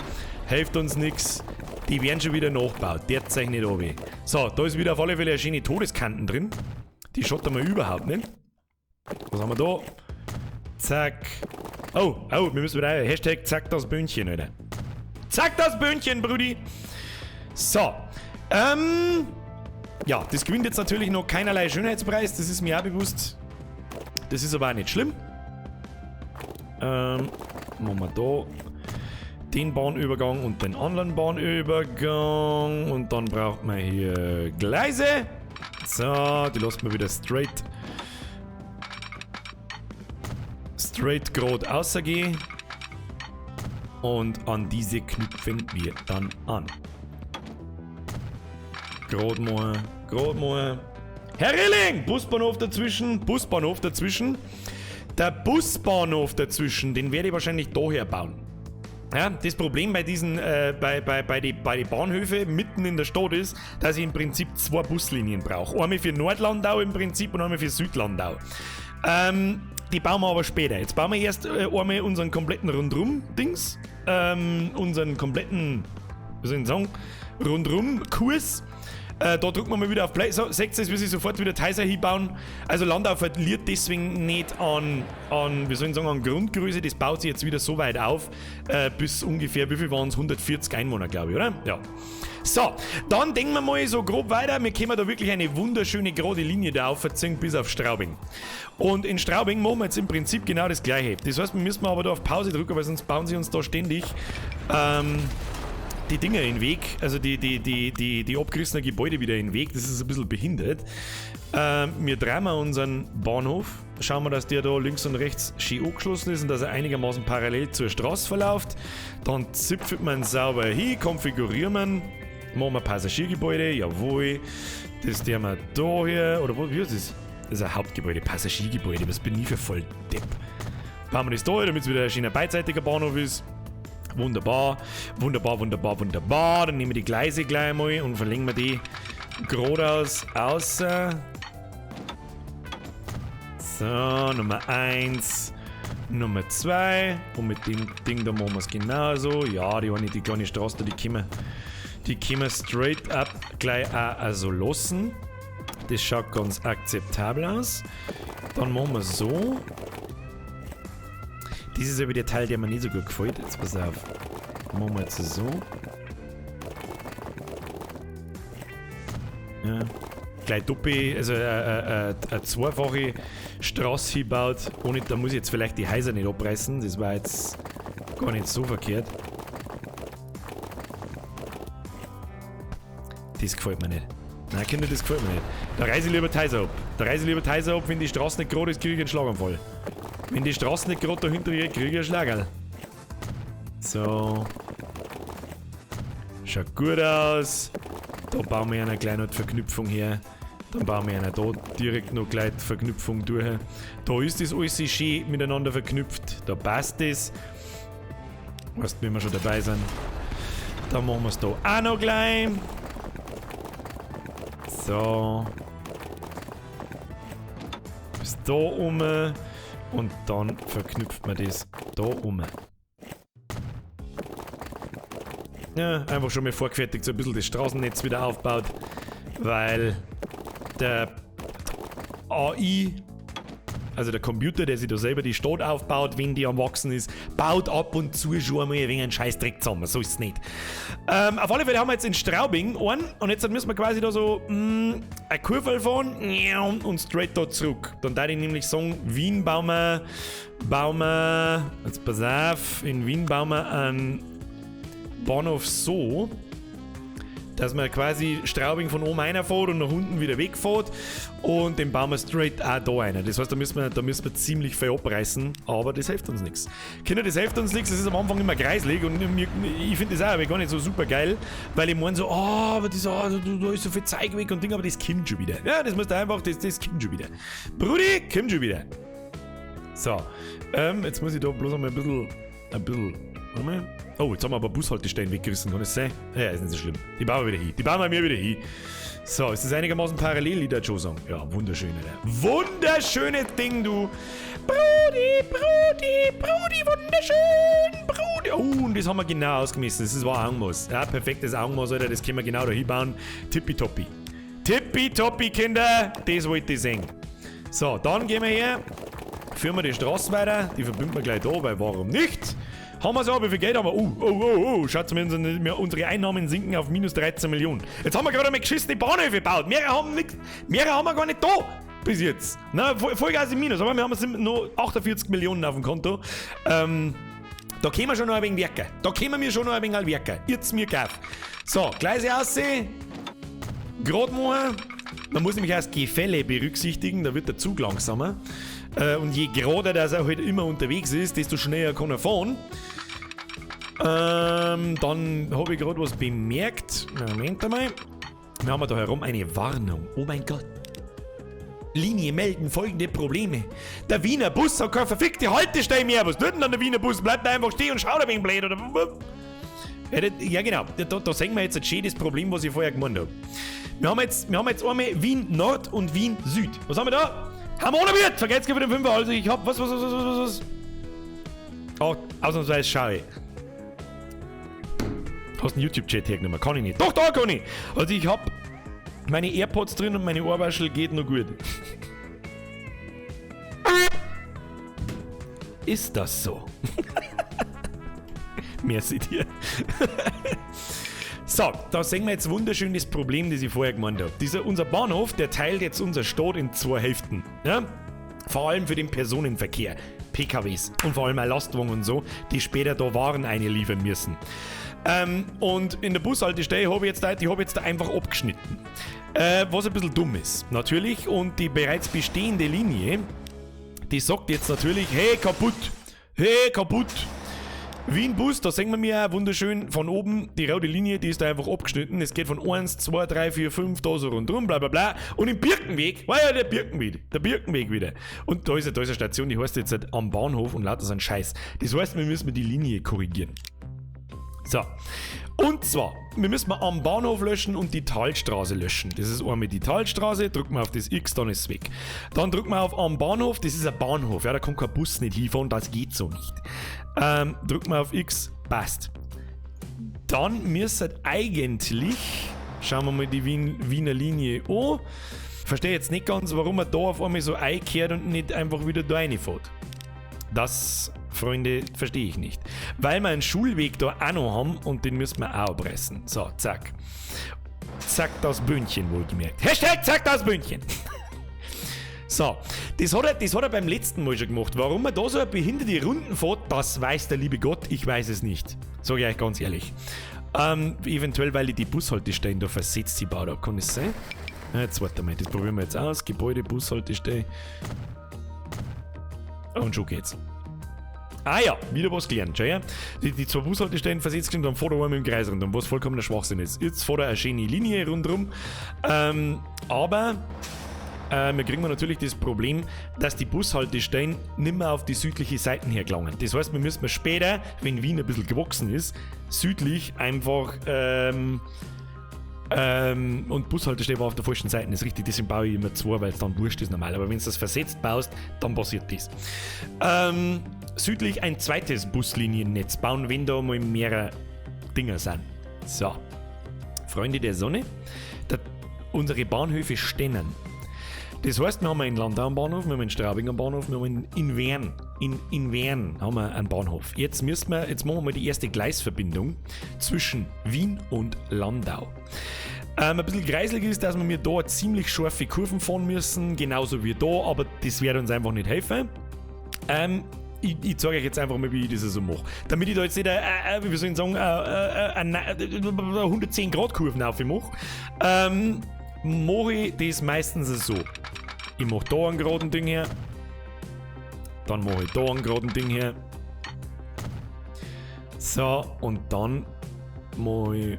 Hilft uns nichts. Die werden schon wieder nachgebaut. Der zeichnet nicht ab. So, da ist wieder auf alle Fälle eine schöne Todeskanten drin. Die schaut wir überhaupt nicht. Was haben wir da? Zack. Oh, oh, wir müssen wieder rein. Hashtag zack das Böhnchen, Alter. Zack das Böhnchen, Brudi. So. Ja, das gewinnt jetzt natürlich noch keinerlei Schönheitspreis. Das ist mir auch bewusst. Das ist aber auch nicht schlimm. Machen wir da den Bahnübergang und den anderen Bahnübergang. Und dann braucht man hier Gleise. So, die lassen wir wieder straight. Straight gerade rausgehen. Und an diese knüpfen wir dann an. Gerade mal, gerade mal. Herr Rilling! Busbahnhof dazwischen, Busbahnhof dazwischen. Der Busbahnhof dazwischen, den werde ich wahrscheinlich daher bauen. Ja, das Problem bei diesen, bei die Bahnhöfe mitten in der Stadt ist, dass ich im Prinzip 2 Buslinien brauche. Einmal für Nordlandau im Prinzip und einmal für Südlandau. Die bauen wir aber später. Jetzt bauen wir erst einmal unseren kompletten Rundrum-Dings. Unseren kompletten, wie soll ich sagen, Rundrum-Kurs. Da drücken wir mal wieder auf Play. So, seht ihr, wie sie sofort wieder Häuser hinbauen. Also Landau verliert deswegen nicht an, wie soll ich sagen, an Grundgröße. Das baut sich jetzt wieder so weit auf, bis ungefähr, wie viel waren's? 140 Einwohner, glaube ich, oder? Ja. So, dann denken wir mal so grob weiter. Wir können da wirklich eine wunderschöne gerade Linie da aufziehen bis auf Straubing. Und in Straubing machen wir jetzt im Prinzip genau das Gleiche. Das heißt, wir müssen aber da auf Pause drücken, weil sonst bauen sie uns da ständig die Dinger in den Weg, also die abgerissenen Gebäude wieder in den Weg, das ist ein bisschen behindert. Wir drehen mal unseren Bahnhof, schauen wir, dass der da links und rechts schön angeschlossen ist und dass er einigermaßen parallel zur Straße verläuft. Dann zipfelt man sauber hin, konfigurieren wir, machen wir Passagiergebäude, jawohl, das tun wir da her, oder wo, wie ist das? Das ist ein Hauptgebäude, Passagiergebäude, was bin ich für voll Depp. Bauen wir das da, damit es wieder ein schöner beidseitiger Bahnhof ist. Wunderbar, wunderbar, wunderbar, wunderbar. Dann nehmen wir die Gleise gleich mal und verlegen wir die geradeaus außer. So, Nummer 1, Nummer 2. Und mit dem Ding da machen wir es genauso. Ja, die, die kleine Straße da, die können wir straight up gleich auch also lassen. Das schaut ganz akzeptabel aus. Dann machen wir es so. Das ist aber der Teil, der mir nicht so gut gefällt. Jetzt pass auf. Machen wir jetzt so. Ja. Gleich doppel, also eine zweifache Straße hinbaut. Ohne, da muss ich jetzt vielleicht die Häuser nicht abreißen. Das war jetzt gar nicht so verkehrt. Das gefällt mir nicht. Nein, Kinder, das gefällt mir nicht. Da reiße ich lieber die Häuser ab. Da reiße ich lieber die Häuser ab, wenn die Straße nicht gerade ist, kriege ich einen Schlaganfall. Wenn die Straße nicht gerade dahinter geht, kriege ich einen Schlagerl. So. Schaut gut aus. Da bauen wir eine kleine Verknüpfung her. Dann bauen wir eine da direkt noch gleich die Verknüpfung durch. Da ist das alles schön miteinander verknüpft. Da passt das. Weißt du, wenn wir schon dabei sind. Dann machen wir es da auch noch gleich. So. Bis da oben. Und dann verknüpft man das da oben. Ja, einfach schon mal vorgefertigt, so ein bisschen das Straßennetz wieder aufbaut, weil der AI, also der Computer, der sich da selber die Stadt aufbaut, wenn die am Wachsen ist, baut ab und zu schon einmal ein wenig einen Scheißdreck zusammen. So ist es nicht. Auf alle Fälle haben wir jetzt in Straubing einen und jetzt müssen wir quasi da so eine Kurve fahren und straight da zurück. Dann darf ich nämlich sagen, Wien bauen wir, jetzt pass auf, in Wien bauen wir einen Bahnhof so, dass man quasi Straubing von oben reinfährt und nach unten wieder wegfährt und den bauen wir straight auch da rein. Das heißt, da müssen wir ziemlich viel abreißen, aber das hilft uns nichts. Kinder, das hilft uns nichts, das ist am Anfang immer kreislig und ich finde das auch aber gar nicht so super geil, weil ich meine so, oh, aber das, oh, da ist so viel Zeug weg und Ding, aber das kommt schon wieder. Ja, das musst du einfach, das kommt schon wieder. Brudi, kommt schon wieder. So, jetzt muss ich da bloß einmal ein bisschen, warte mal. Oh, jetzt haben wir aber Bushaltestellen weggerissen, kann das sein? Ja, ist nicht so schlimm. Die bauen wir wieder hin. Die bauen wir mir wieder hin. So, ist das einigermaßen parallel, ich würde schon sagen. Ja, wunderschön, Alter. Wunderschönes Ding, du. Brudi, Brudi, Brudi, wunderschön. Brudi. Oh, und das haben wir genau ausgemessen. Das war ein Augenmaß. Ja, perfektes Augenmaß, Alter. Das können wir genau da hinbauen. Tippitoppi. Tippitoppi, Kinder. Das wollte ich sehen. So, dann gehen wir her. Führen wir die Straße weiter. Die verbinden wir gleich da, weil warum nicht? Haben wir so, wie viel Geld haben wir? Oh, oh, oh, oh, schaut mal, unsere Einnahmen sinken auf minus 13 Millionen. Jetzt haben wir gerade einmal geschissene Bahnhöfe gebaut. Mehrere haben nichts, mehrere haben wir gar nicht da bis jetzt. Na, Vollgas im Minus, aber wir haben nur 48 Millionen auf dem Konto. Da können wir schon noch ein wenig werken. Da können wir schon noch ein wenig werken. Jetzt mir kauf. So, Gleise aussehen. Gerade machen. Man muss nämlich auch das Gefälle berücksichtigen, da wird der Zug langsamer. Und je gerader das er halt immer unterwegs ist, desto schneller kann er fahren. Dann habe ich gerade was bemerkt. Moment einmal. Wir haben da herum eine Warnung. Oh mein Gott. Linie melden folgende Probleme. Der Wiener Bus hat keine verfickte Haltestelle mehr. Was tut denn dann der Wiener Bus? Bleibt da einfach stehen und schaut ein wenig blöd, oder? Ja, genau. Da sehen wir jetzt ein schönes Problem, was ich vorher gemeint habe. Wir haben jetzt einmal Wien Nord und Wien Süd. Was haben wir da? Haben wir ohne Wirt! Vergesst für den Fünfer. Also ich hab. Was? Oh, ausnahmsweise schau ich. Hast einen YouTube-Chat hergenommen? Kann ich nicht. Doch, da kann ich! Also ich hab meine AirPods drin und meine Ohrwaschel geht noch gut. Ist das so? Merci dir. So, da sehen wir jetzt wunderschön das Problem, das ich vorher gemeint habe. Unser Bahnhof, der teilt jetzt unser Stadt in zwei Hälften. Ja? Vor allem für den Personenverkehr, PKWs und vor allem auch Lastwagen und so, die später da Waren einliefern müssen. Und in der Bushaltestelle habe ich jetzt da, die habe ich jetzt da einfach abgeschnitten. Was ein bisschen dumm ist, natürlich. Und die bereits bestehende Linie, die sagt jetzt natürlich, hey, kaputt, hey, kaputt. Wien-Bus, da sehen wir mir auch wunderschön von oben, die rote Linie, die ist da einfach abgeschnitten. Es geht von 1, 2, 3, 4, 5, da so rundrum, bla bla bla. Und im Birkenweg, war ja der Birkenweg wieder. Und da ist eine Station, die heißt jetzt halt am Bahnhof und lauter so ein Scheiß. Das heißt, wir müssen die Linie korrigieren. So, und zwar, wir müssen am Bahnhof löschen und die Talstraße löschen. Das ist einmal die Talstraße, drücken wir auf das X, dann ist es weg. Dann drücken wir auf am Bahnhof, das ist ein Bahnhof, ja, da kommt kein Bus nicht hinfahren, das geht so nicht. Drücken wir auf X, passt. Dann müsste eigentlich, schauen wir mal die Wiener Linie an. Verstehe jetzt nicht ganz, warum man da auf einmal so einkehrt und nicht einfach wieder da reinfährt. Das, Freunde, verstehe ich nicht. Weil wir einen Schulweg da auch noch haben und den müssen wir auch abreißen. So, zack. Zack das Bündchen, wohlgemerkt. Hashtag zack das Bündchen. So, das hat er beim letzten Mal schon gemacht. Warum er da so eine behinderte Runden fährt, das weiß der liebe Gott, ich weiß es nicht. Sag ich euch ganz ehrlich. Eventuell, weil ich die Bushaltestellen da versetzt gebaut habe. Kann das sein? Jetzt warte mal, das probieren wir jetzt aus. Gebäude, Bushaltestelle. Und schon geht's. Ah ja, wieder was gelernt, schau her. Die zwei Bushaltestellen versetzt sind, dann fährt er einmal im Kreis rundum, was vollkommener Schwachsinn ist. Jetzt fährt er eine schöne Linie rundum. Aber wir kriegen natürlich das Problem, dass die Bushaltestellen nicht mehr auf die südliche Seite hergelangen. Das heißt, wir müssen später, wenn Wien ein bisschen gewachsen ist, südlich einfach und Bushaltestelle war auf der falschen Seite, das ist richtig, deswegen baue ich immer zwei, weil es dann wurscht ist normal. Aber wenn du das versetzt baust, dann passiert das. Südlich ein zweites Busliniennetz bauen, wenn da mal mehrere Dinger sind. So, Freunde der Sonne, unsere Bahnhöfe stehen. Das heißt, wir haben in Landau einen Bahnhof, wir haben in Straubing einen Bahnhof, wir haben in Wern, in Wern haben wir einen Bahnhof. Jetzt machen wir mal die erste Gleisverbindung zwischen Wien und Landau. Ein bisschen kreislig ist, dass wir da ziemlich scharfe Kurven fahren müssen, genauso wie da, aber das wird uns einfach nicht helfen. Ich zeige euch jetzt einfach mal, wie ich das so mache. Damit ich da jetzt nicht, wie soll ich sagen, 110 Grad Kurven aufmache, mache ich das meistens so. Ich mache da einen geraden Ding her. Dann mache ich da einen geraden Ding her. So, und dann mache ich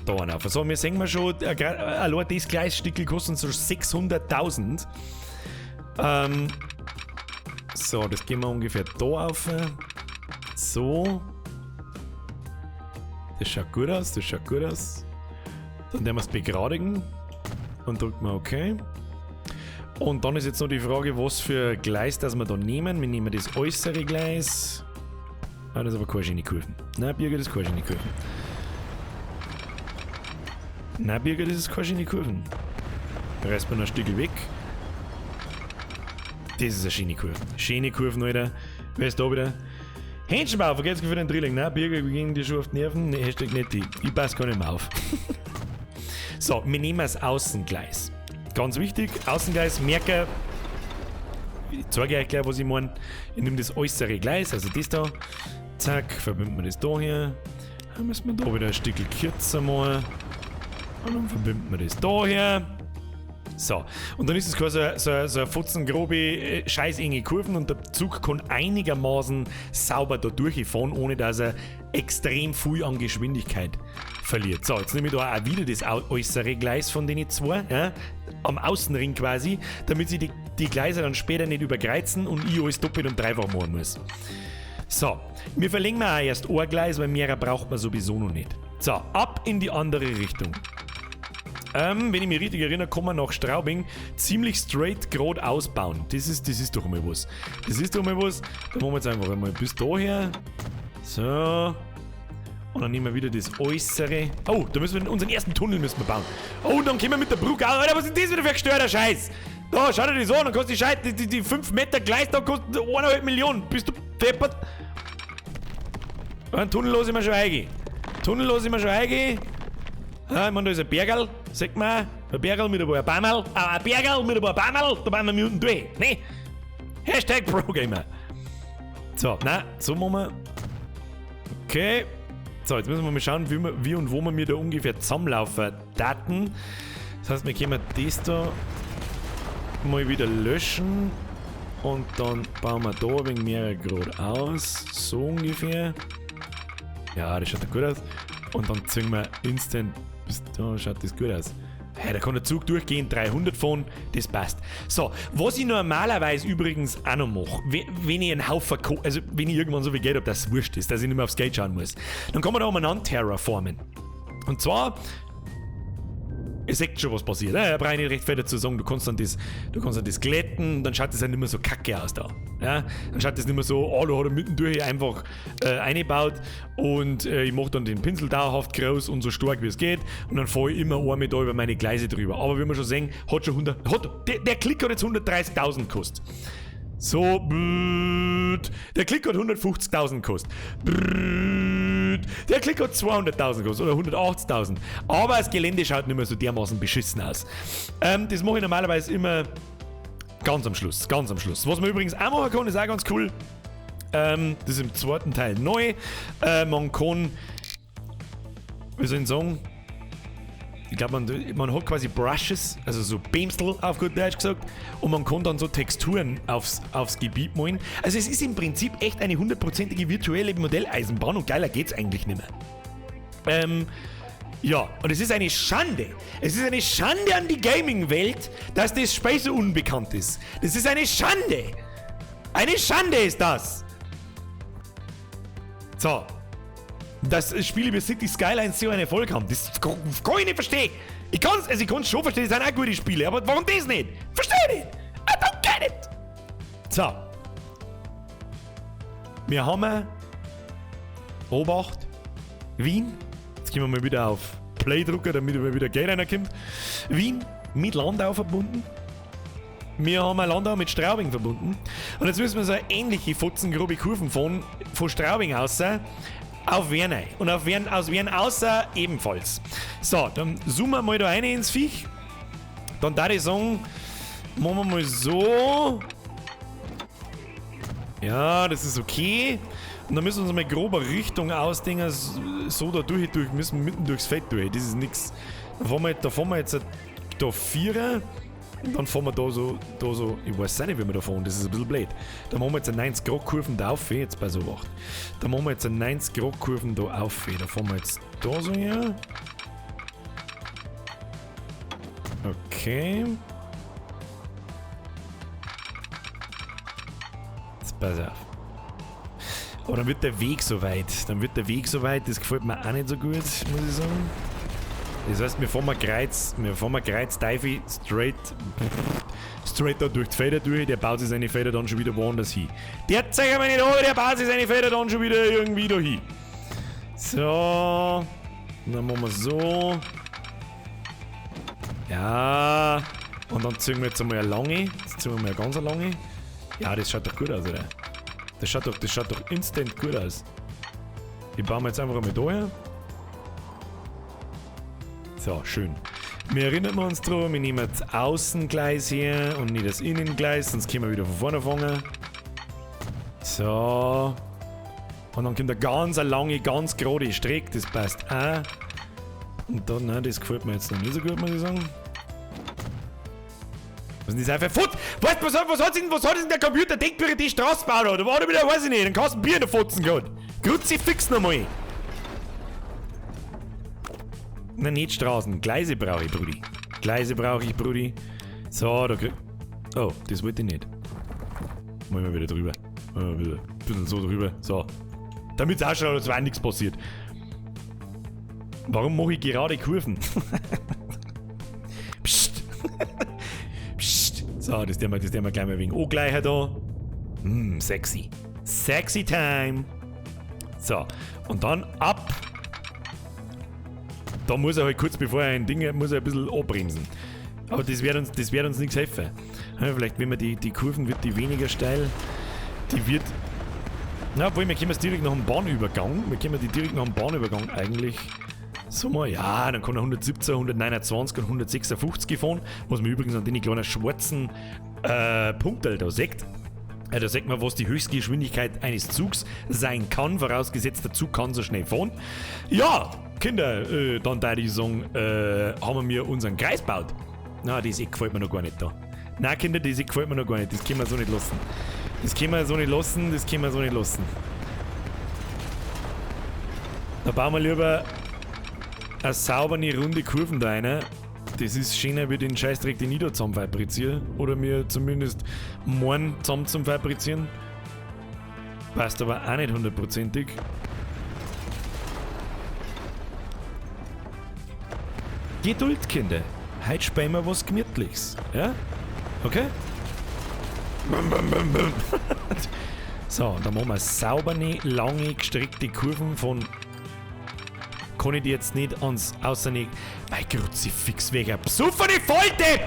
da einen auf. So, wir sehen mal schon, allein das Gleisstückel kostet so 600.000. So, das gehen wir ungefähr da auf. So. Das schaut gut aus, das schaut gut aus. Dann werden wir es begradigen. Und drücken wir OK. Und dann ist jetzt noch die Frage, was für Gleis das wir da nehmen. Wir nehmen das äußere Gleis. Ah, das ist aber keine schöne Kurven. Nein, Birger, das ist keine schöne Kurven. Nein, Birger, das ist keine schöne Kurven. Da reißt man noch ein Stück weg. Das ist eine schöne Kurve. Schöne Kurven, Alter. Wer ist da wieder? Händchenbau, vergesst für den Drilling. Nein, Birger, wir gehen dir schon auf die Nerven. Nee, Hashtag nicht die. Ich passe gar nicht mehr auf. So, wir nehmen das Außengleis. Ganz wichtig, Außengleis, merke. Ich zeige euch gleich, was ich meine. Ich nehme das äußere Gleis, also das da. Zack, verbinden wir das da her. Dann müssen wir da wieder ein Stück kürzer machen. Und dann verbinden wir das da her. So. Und dann ist es quasi so eine fotzengrobe, scheißenge Kurven und der Zug kann einigermaßen sauber da durchfahren, ohne dass er extrem viel an Geschwindigkeit verliert. So, jetzt nehme ich da auch wieder das äußere Gleis von den zwei, ja, am Außenring quasi, damit sie die Gleise dann später nicht überkreuzen und ich alles doppelt und dreifach machen muss. So, wir verlängern auch erst ein Gleis, weil mehrer braucht man sowieso noch nicht. So, ab in die andere Richtung. Wenn ich mich richtig erinnere, kann man nach Straubing ziemlich straight gerade ausbauen. Das ist doch mal was. Das ist doch mal was. Da machen wir jetzt einfach einmal bis daher. So. Und dann nehmen wir wieder das Äußere. Oh, da müssen wir unseren ersten Tunnel müssen wir bauen. Oh, und dann kommen wir mit der Brücke aus. Alter, was ist das wieder für ein gestörter Scheiß? Da, schau dir das an. Dann kostet die Scheiße, die 5 Meter Gleis, da kostet 1,5 Millionen. Bist du deppert? Einen Tunnel lasse ich mir schon eingehen. Tunnel lasse ich mir schon eingehen. Ah, ich mein, da ist ein Bergerl, sagt man. Ein Bergerl mit ein paar Bäumerl. Ah, ein Bergerl mit ein paar Bäumerl, da bauen wir Minuten durch. Ne? Hashtag ProGamer. So, na, so machen wir. Okay. So, jetzt müssen wir mal schauen, wie und wo wir mir da ungefähr zusammenlaufen. Daten. Das heißt, wir können das da mal wieder löschen. Und dann bauen wir da ein wenig mehr gerade aus. So ungefähr. Ja, das schaut doch gut aus. Und dann ziehen wir instant. Bis da schaut das gut aus. Hey, da kann der Zug durchgehen, 300 fahren, das passt. So, was ich normalerweise übrigens auch noch mache, wenn ich einen Haufen Ko-, also wenn ich irgendwann so viel Geld hab, dass es wurscht ist, dass ich nicht mehr aufs Geld schauen muss, dann kann man da umeinander terraformen. Und zwar, ihr seht schon, was passiert. Ne? Da brauche ich nicht recht viel dazu sagen, du kannst dann das glätten, dann schaut das ja nicht mehr so kacke aus da. Ja? Dann schaut das nicht mehr so, oh, da hat er mittendurch einfach eingebaut und ich mach dann den Pinsel dauerhaft groß und so stark wie es geht und dann fahre ich immer einmal da über meine Gleise drüber. Aber wie wir schon sehen, hat schon 100, hat, der, der Klick hat jetzt 130.000 gekostet. So, brrrt. Der Klick hat 150.000 gekostet. Brrrt. Der Klick hat 200.000 gekostet oder 180.000. Aber das Gelände schaut nicht mehr so dermaßen beschissen aus. Das mache ich normalerweise immer ganz am Schluss. Ganz am Schluss. Was man übrigens auch machen kann, ist auch ganz cool. Das ist im zweiten Teil neu. Man kann, wie soll ich sagen, ich glaub, man hat quasi Brushes, also so Bämstel auf gut Deutsch gesagt, und man kann dann so Texturen aufs Gebiet malen. Also es ist im Prinzip echt eine hundertprozentige virtuelle Modelleisenbahn und geiler geht's eigentlich nicht mehr. Ja, und es ist eine Schande. Es ist eine Schande an die Gaming-Welt, dass das Spiel so unbekannt ist. Das ist eine Schande. Eine Schande ist das. So. Dass Spiele wie City Skylines so einen Erfolg haben, das kann ich nicht verstehen. Ich kann's, also ich kann's schon verstehen, das sind auch gute Spiele, aber warum das nicht? Versteh ich nicht! I don't get it! So. Wir haben Obacht, Wien. Jetzt gehen wir mal wieder auf Play drücken, damit mal wieder Geld reinkommt. Wien mit Landau verbunden. Wir haben Landau mit Straubing verbunden. Und jetzt müssen wir so eine ähnliche fotzengrobe Kurven fahren, von Straubing aus auf Wien rein. Und auf Wien, aus Wien außer ebenfalls. So, dann zoomen wir mal da rein ins Viech. Dann darf ich sagen, machen wir mal so. Ja, das ist okay. Und dann müssen wir uns mal grobe Richtung ausdenken. So da durch, durch, müssen wir mitten durchs Feld durch. Das ist nix. Da fahren wir, da fahren wir jetzt da 4. Und dann fahren wir da so, da so, ich weiß auch nicht, wie wir da fahren, das ist ein bisschen blöd. Da machen wir jetzt eine 90 Grad Kurven da auf, jetzt bei so 8. Da machen wir jetzt eine 90 Grad Kurven da auf. Da fahren wir jetzt da so her. Okay. Jetzt pass auf. Aber dann wird der Weg so weit. Dann wird der Weg so weit, das gefällt mir auch nicht so gut, muss ich sagen. Das heißt, wir fahren mal Kreuz, wir fahren mal Kreuz, Teufel, straight, straight da durch die Felder durch, der baut sich seine Felder dann schon wieder woanders hin. Der zeigt mir nicht an, der baut sich seine Felder dann schon wieder irgendwie da hin. So, und dann machen wir so. Ja, und dann ziehen wir jetzt einmal eine lange, jetzt ziehen wir mal eine ganz lange. Ja, das schaut doch gut aus, oder? Das schaut doch instant gut aus. Die bauen wir jetzt einfach einmal da her. So, schön. Wir erinnern uns dran, wir nehmen das Außengleis hier und nicht das Innengleis, sonst können wir wieder von vorne fangen. So. Und dann kommt eine ganz lange, ganz gerade Strecke, das passt auch. Und dann, nein, das gefällt mir jetzt noch nicht so gut, muss ich sagen. Was ist denn das für Fotz? Was hat denn der Computer denkt, wie er die Straße baut hat? Oder wieder, weiß ich nicht, einen Kasten Bier in der Fotzen gehabt. Kruzifix nochmal. Na, nicht Straßen. Gleise brauche ich, Brudi. Gleise brauche ich, Brudi. So, da krieg... Oh, das wollte ich nicht. Wollen wir wieder drüber. Wollen wir wieder ein bisschen so drüber. So. Damit es ausschaut, als wäre nichts passiert. Warum mache ich gerade Kurven? Psst. Psst. So, das tun wir gleich mal wegen angleichen da. Sexy. Sexy time. So, und dann ab. Da muss er halt kurz bevor er ein Ding hat, muss er ein bisschen abbremsen. Aber das wird uns nichts helfen. Ja, vielleicht, wenn man die Kurven wird, die weniger steil, die wird... Na, obwohl, wir können es direkt nach dem Bahnübergang. Wir können die direkt nach dem Bahnübergang eigentlich... So mal, ja, dann kann er 117, 129 und 156 fahren. Was man übrigens an den kleinen schwarzen Punkterl da sieht. Da sieht man, was die Höchstgeschwindigkeit eines Zugs sein kann, vorausgesetzt der Zug kann so schnell fahren. Ja, Kinder, dann da die sagen, haben wir unseren Kreis gebaut. Na, das Eck gefällt mir noch gar nicht da. Na, Kinder, das Eck gefällt mir noch gar nicht. Das können wir so nicht lassen. Das können wir so nicht lassen, das können wir so nicht lassen. Da bauen wir lieber eine saubere, runde Kurven da rein. Das ist schöner wie den Scheißdreck, den ich da zusammen fabriziere. Oder mir zumindest morgen zusammen zum Fabrizieren. Passt aber auch nicht hundertprozentig. Geduld, Kinder. Heute spielen wir was Gemütliches. Ja? Okay? Bum, bum, bum, bum. So, und dann machen wir saubere, lange, gestreckte Kurven von... Kann ich die jetzt nicht ans... Außer nicht... Mein Kruzifix, welcher besoffene Volldepp!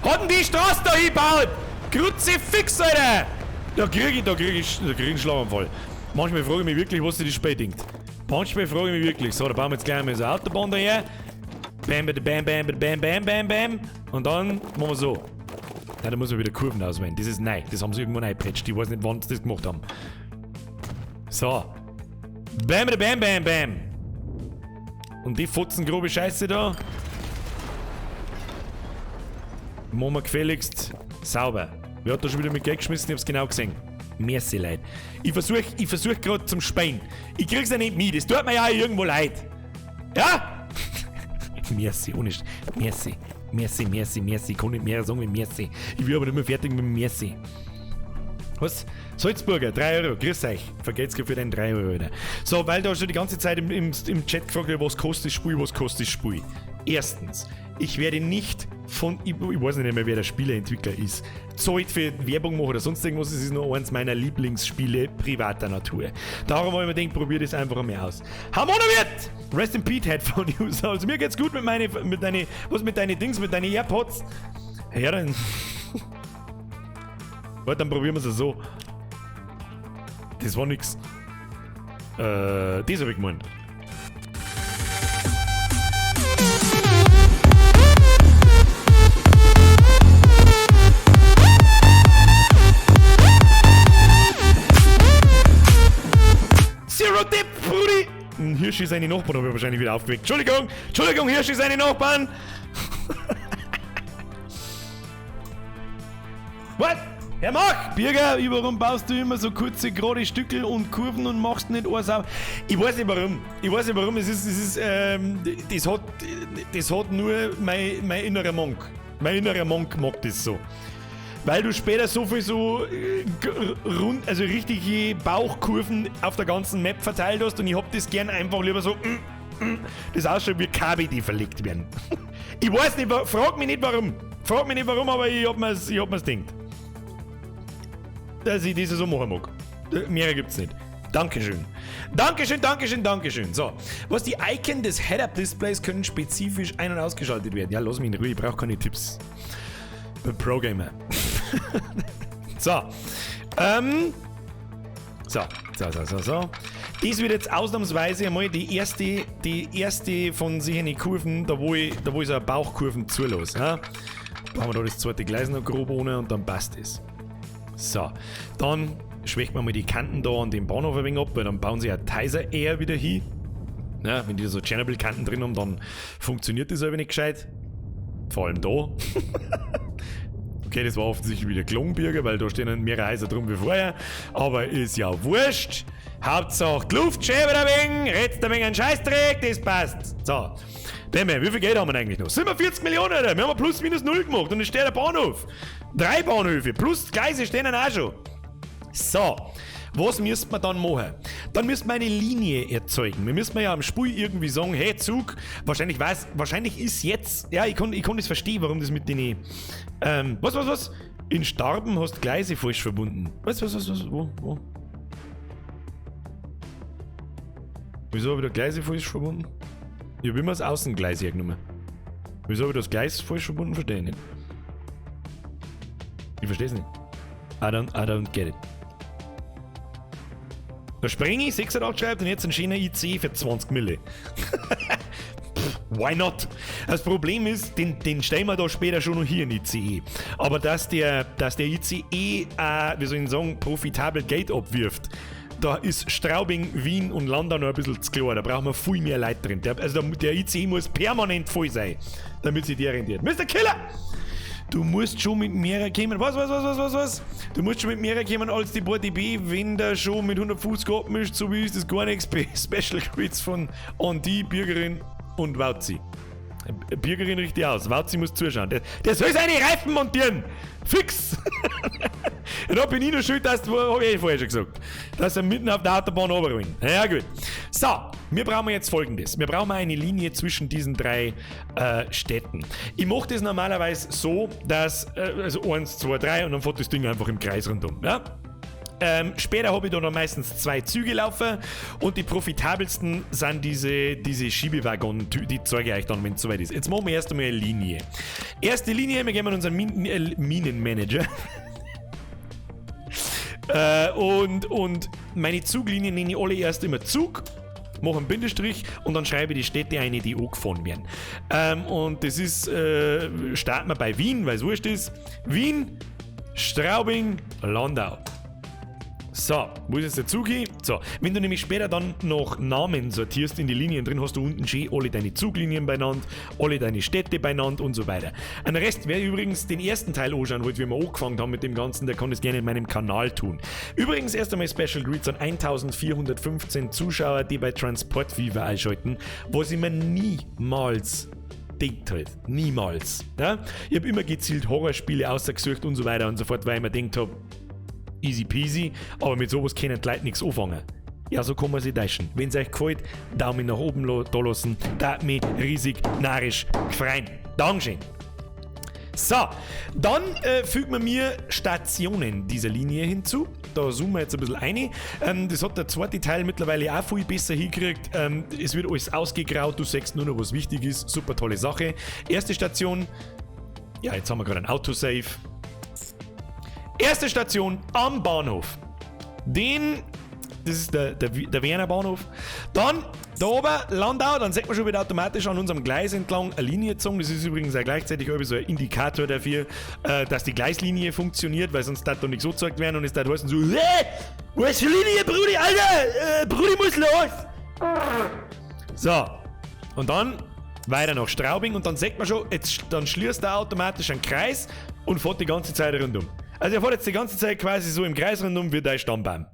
Hat denn die Straße da hingebaut? Kruzifix, Alter! Da krieg ich einen Schlaganfall. Manchmal frage ich mich wirklich, was sich das Spiel denkt. Manchmal frage ich mich wirklich. So, da bauen wir jetzt gleich mal so eine Autobahn daher. Bam, bam, bam, bam, bam, bam, bam, bam. Und dann machen wir so. Ja, da muss man wieder Kurven auswählen. Das ist neu. Das haben sie irgendwann eingepatcht. Ich weiß nicht, wann sie das gemacht haben. So. Bam, bam, bam, bam. Und die Fotzen grobe Scheiße da. Machen wir gefälligst sauber. Wer hat da schon wieder mit Geld geschmissen? Ich hab's genau gesehen. Merci, Leute. Ich versuch gerade zum Speien. Ich krieg's ja nicht mit. Es tut mir ja irgendwo leid. Ja? Merci, ohne Sch... Merci. Merci, merci, merci. Ich kann nicht mehr sagen wie merci. Ich bin aber nicht mehr fertig mit merci. Was? Salzburger, 3 Euro, grüß euch. Vergeht's für den 3 Euro wieder. So, weil da schon die ganze Zeit im Chat gefragt wird, was kostet das Spiel, was kostet das Spiel. Erstens, ich werde nicht von, ich weiß nicht mehr, wer der Spieleentwickler ist, zahlt für Werbung machen oder sonst irgendwas, es ist nur eins meiner Lieblingsspiele privater Natur. Darum habe ich mir gedacht, probier das einfach mal aus. Harmonowirt! Rest in Peace, Headphone User. Also mir geht's gut mit deinen Dings, mit deinen AirPods. Ja, dann... Warte, dann probieren wir es so. Das war nix. Das hab ich gemeint. Zero Dip, Brudi! Hirschi seine Nachbarn habe ich wahrscheinlich wieder aufgeweckt. Entschuldigung! Entschuldigung, Hirschi seine Nachbarn! What? Herr Mach! Birger, warum baust du immer so kurze, gerade Stückel und Kurven und machst nicht alles auf? Ich weiß nicht warum. Ich weiß nicht warum. Es ist, das hat nur mein innerer Monk. Mein innerer Monk mag das so. Weil du später so viel so rund, also richtige Bauchkurven auf der ganzen Map verteilt hast und ich hab das gern einfach lieber so, das ausschaut wie Kabel, die verlegt werden. Ich weiß nicht, frag mich nicht warum. Frag mich nicht warum, aber ich hab mir's gedacht. Dass ich das so machen mag. Mehr gibt's nicht. Dankeschön. Dankeschön, Dankeschön, Dankeschön. So, was die Icon des Head-Up-Displays können spezifisch ein- und ausgeschaltet werden. Ja, lass mich in Ruhe, ich brauche keine Tipps. Bin Pro-Gamer. So. So. Das wird jetzt ausnahmsweise einmal die erste von sich Kurven, da wo ich so eine Bauchkurven zulasse. Ja? Bauen wir da das zweite Gleis noch grob ohne und dann passt es. So, dann schwächt man mal die Kanten da an dem Bahnhof ein wenig ab, weil dann bauen sie ja Tizer eher wieder hin. Ja, wenn die so Tschernobyl-Kanten drin haben, dann funktioniert das ein wenig gescheit. Vor allem da. Okay, das war offensichtlich wieder Klonbürger, weil da stehen mehrere Häuser drum wie vorher. Aber ist ja wurscht. Hauptsache die Luft schön wieder ein wenig, redet ein wenig einen Scheißdreck, das passt. So. Demme, wie viel Geld haben wir eigentlich noch? 47 Millionen, Alter. Wir haben plus minus null gemacht und es steht ein Bahnhof. 3 Bahnhöfe, plus Gleise stehen auch schon. So, was müsste man dann machen? Dann müsste man eine Linie erzeugen. Wir müssen ja am Spiel irgendwie sagen, hey Zug, wahrscheinlich ist jetzt, ja, ich kann das verstehen, warum das mit den, was? In Starben hast du Gleise falsch verbunden. Was, wo? Wieso habe ich da Gleise falsch verbunden? Ich habe immer das Außengleis hergenommen. Wieso habe ich das Gleis falsch verbunden? Verstehe ich nicht. Ich verstehe es nicht. I don't get it. Da springe ich, 86 schreibt und jetzt ein schöner IC für 20 Mille. Why not? Das Problem ist, den stellen wir da später schon noch hier in ICE. Aber dass der ICE, wie soll ich sagen, profitabel Geld abwirft, da ist Straubing, Wien und Landau noch ein bisschen zu klar. Da brauchen wir viel mehr Leute drin. Der ICE muss permanent voll sein, damit sich der rentiert. Mr. Killer! Du musst schon mit mehrer kommen. Was? Du musst schon mit mehrer kommen als die paar dB, wenn der schon mit 150 abmischt, so wie ist das gar nichts. Special Quiz von Andi, Bürgerin und Wauzi. Bürgerin richtig aus. Wauzi muss zuschauen. Der soll seine Reifen montieren! Fix! Da bin ich noch schuld, dass du, hab ich eh vorher schon gesagt, dass er mitten auf der Autobahn runterrollen. Ja, gut. So, wir brauchen jetzt Folgendes. Wir brauchen eine Linie zwischen diesen 3 Städten. Ich mache das normalerweise so, dass, also 1, 2, 3 und dann fährt das Ding einfach im Kreis rundum. Ja? Später habe ich da noch meistens 2 Züge laufen und die profitabelsten sind diese Schiebewaggon, die zeige ich euch dann, wenn es soweit ist. Jetzt machen wir erst einmal eine Linie. Erste Linie, wir geben unseren Minenmanager. Und meine Zuglinie nenne ich alle erst immer Zug, mache einen Bindestrich und dann schreibe ich die Städte ein, die angefahren werden. Und das ist, starten wir bei Wien, weil es wurscht ist. Wien, Straubing, Landau. So, wo ist jetzt der Zug hin? So, wenn du nämlich später dann noch Namen sortierst in die Linien drin, hast du unten schön alle deine Zuglinien beieinander, alle deine Städte beieinander und so weiter. An Rest, wer übrigens den ersten Teil anschauen wollte, wie wir angefangen haben mit dem Ganzen, der kann das gerne in meinem Kanal tun. Übrigens erst einmal Special Greets an 1415 Zuschauer, die bei Transport Fever einschalten, was ich mir niemals denkt halt. Niemals. Ja? Ich habe immer gezielt Horrorspiele ausgesucht und so weiter und so fort, weil ich mir gedacht habe, easy peasy, aber mit sowas können die Leute nichts anfangen. Ja, so kann man sich täuschen. Wenn es euch gefällt, Daumen nach oben da lassen, da mich riesig narrisch freuen. Dankeschön. So, dann fügt man mir Stationen dieser Linie hinzu. Da zoomen wir jetzt ein bisschen rein. Das hat der zweite Teil mittlerweile auch viel besser hingekriegt. Es wird alles ausgegraut, du siehst nur noch, was wichtig ist. Super tolle Sache. Erste Station. Ja, jetzt haben wir gerade ein Autosave. Erste Station am Bahnhof. Das ist der Wiener Bahnhof. Dann da oben Landau, dann sieht man schon wieder automatisch an unserem Gleis entlang eine Linie gezogen. Das ist übrigens auch gleichzeitig so ein Indikator dafür, dass die Gleislinie funktioniert, weil sonst darf da nichts so gezeigt werden und es darf heißen so, hey, wo ist die Linie, Brudi, Alter? Brudi muss los! So, und dann weiter nach Straubing und dann sieht man schon, jetzt, dann schließt er automatisch einen Kreis und fährt die ganze Zeit rundum. Also er fährt jetzt die ganze Zeit quasi so im Kreis rundum wie dein Stammbaum.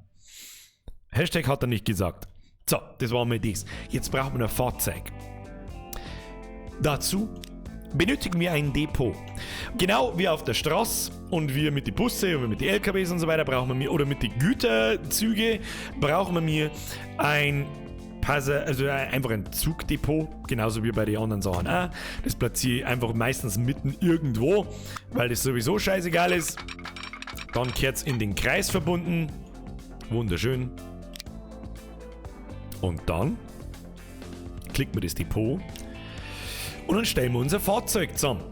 Hashtag hat er nicht gesagt. So, das war mal das. Jetzt braucht man ein Fahrzeug. Dazu benötigen wir ein Depot. Genau wie auf der Straße und wir mit den Busse und mit den LKWs und so weiter brauchen wir, oder mit den Güterzüge brauchen wir ein also einfach ein Zugdepot, genauso wie bei den anderen Sachen auch. Das platziere ich einfach meistens mitten irgendwo, weil das sowieso scheißegal ist. Dann kehrt es in den Kreis verbunden. Wunderschön. Und dann klicken wir das Depot und dann stellen wir unser Fahrzeug zusammen.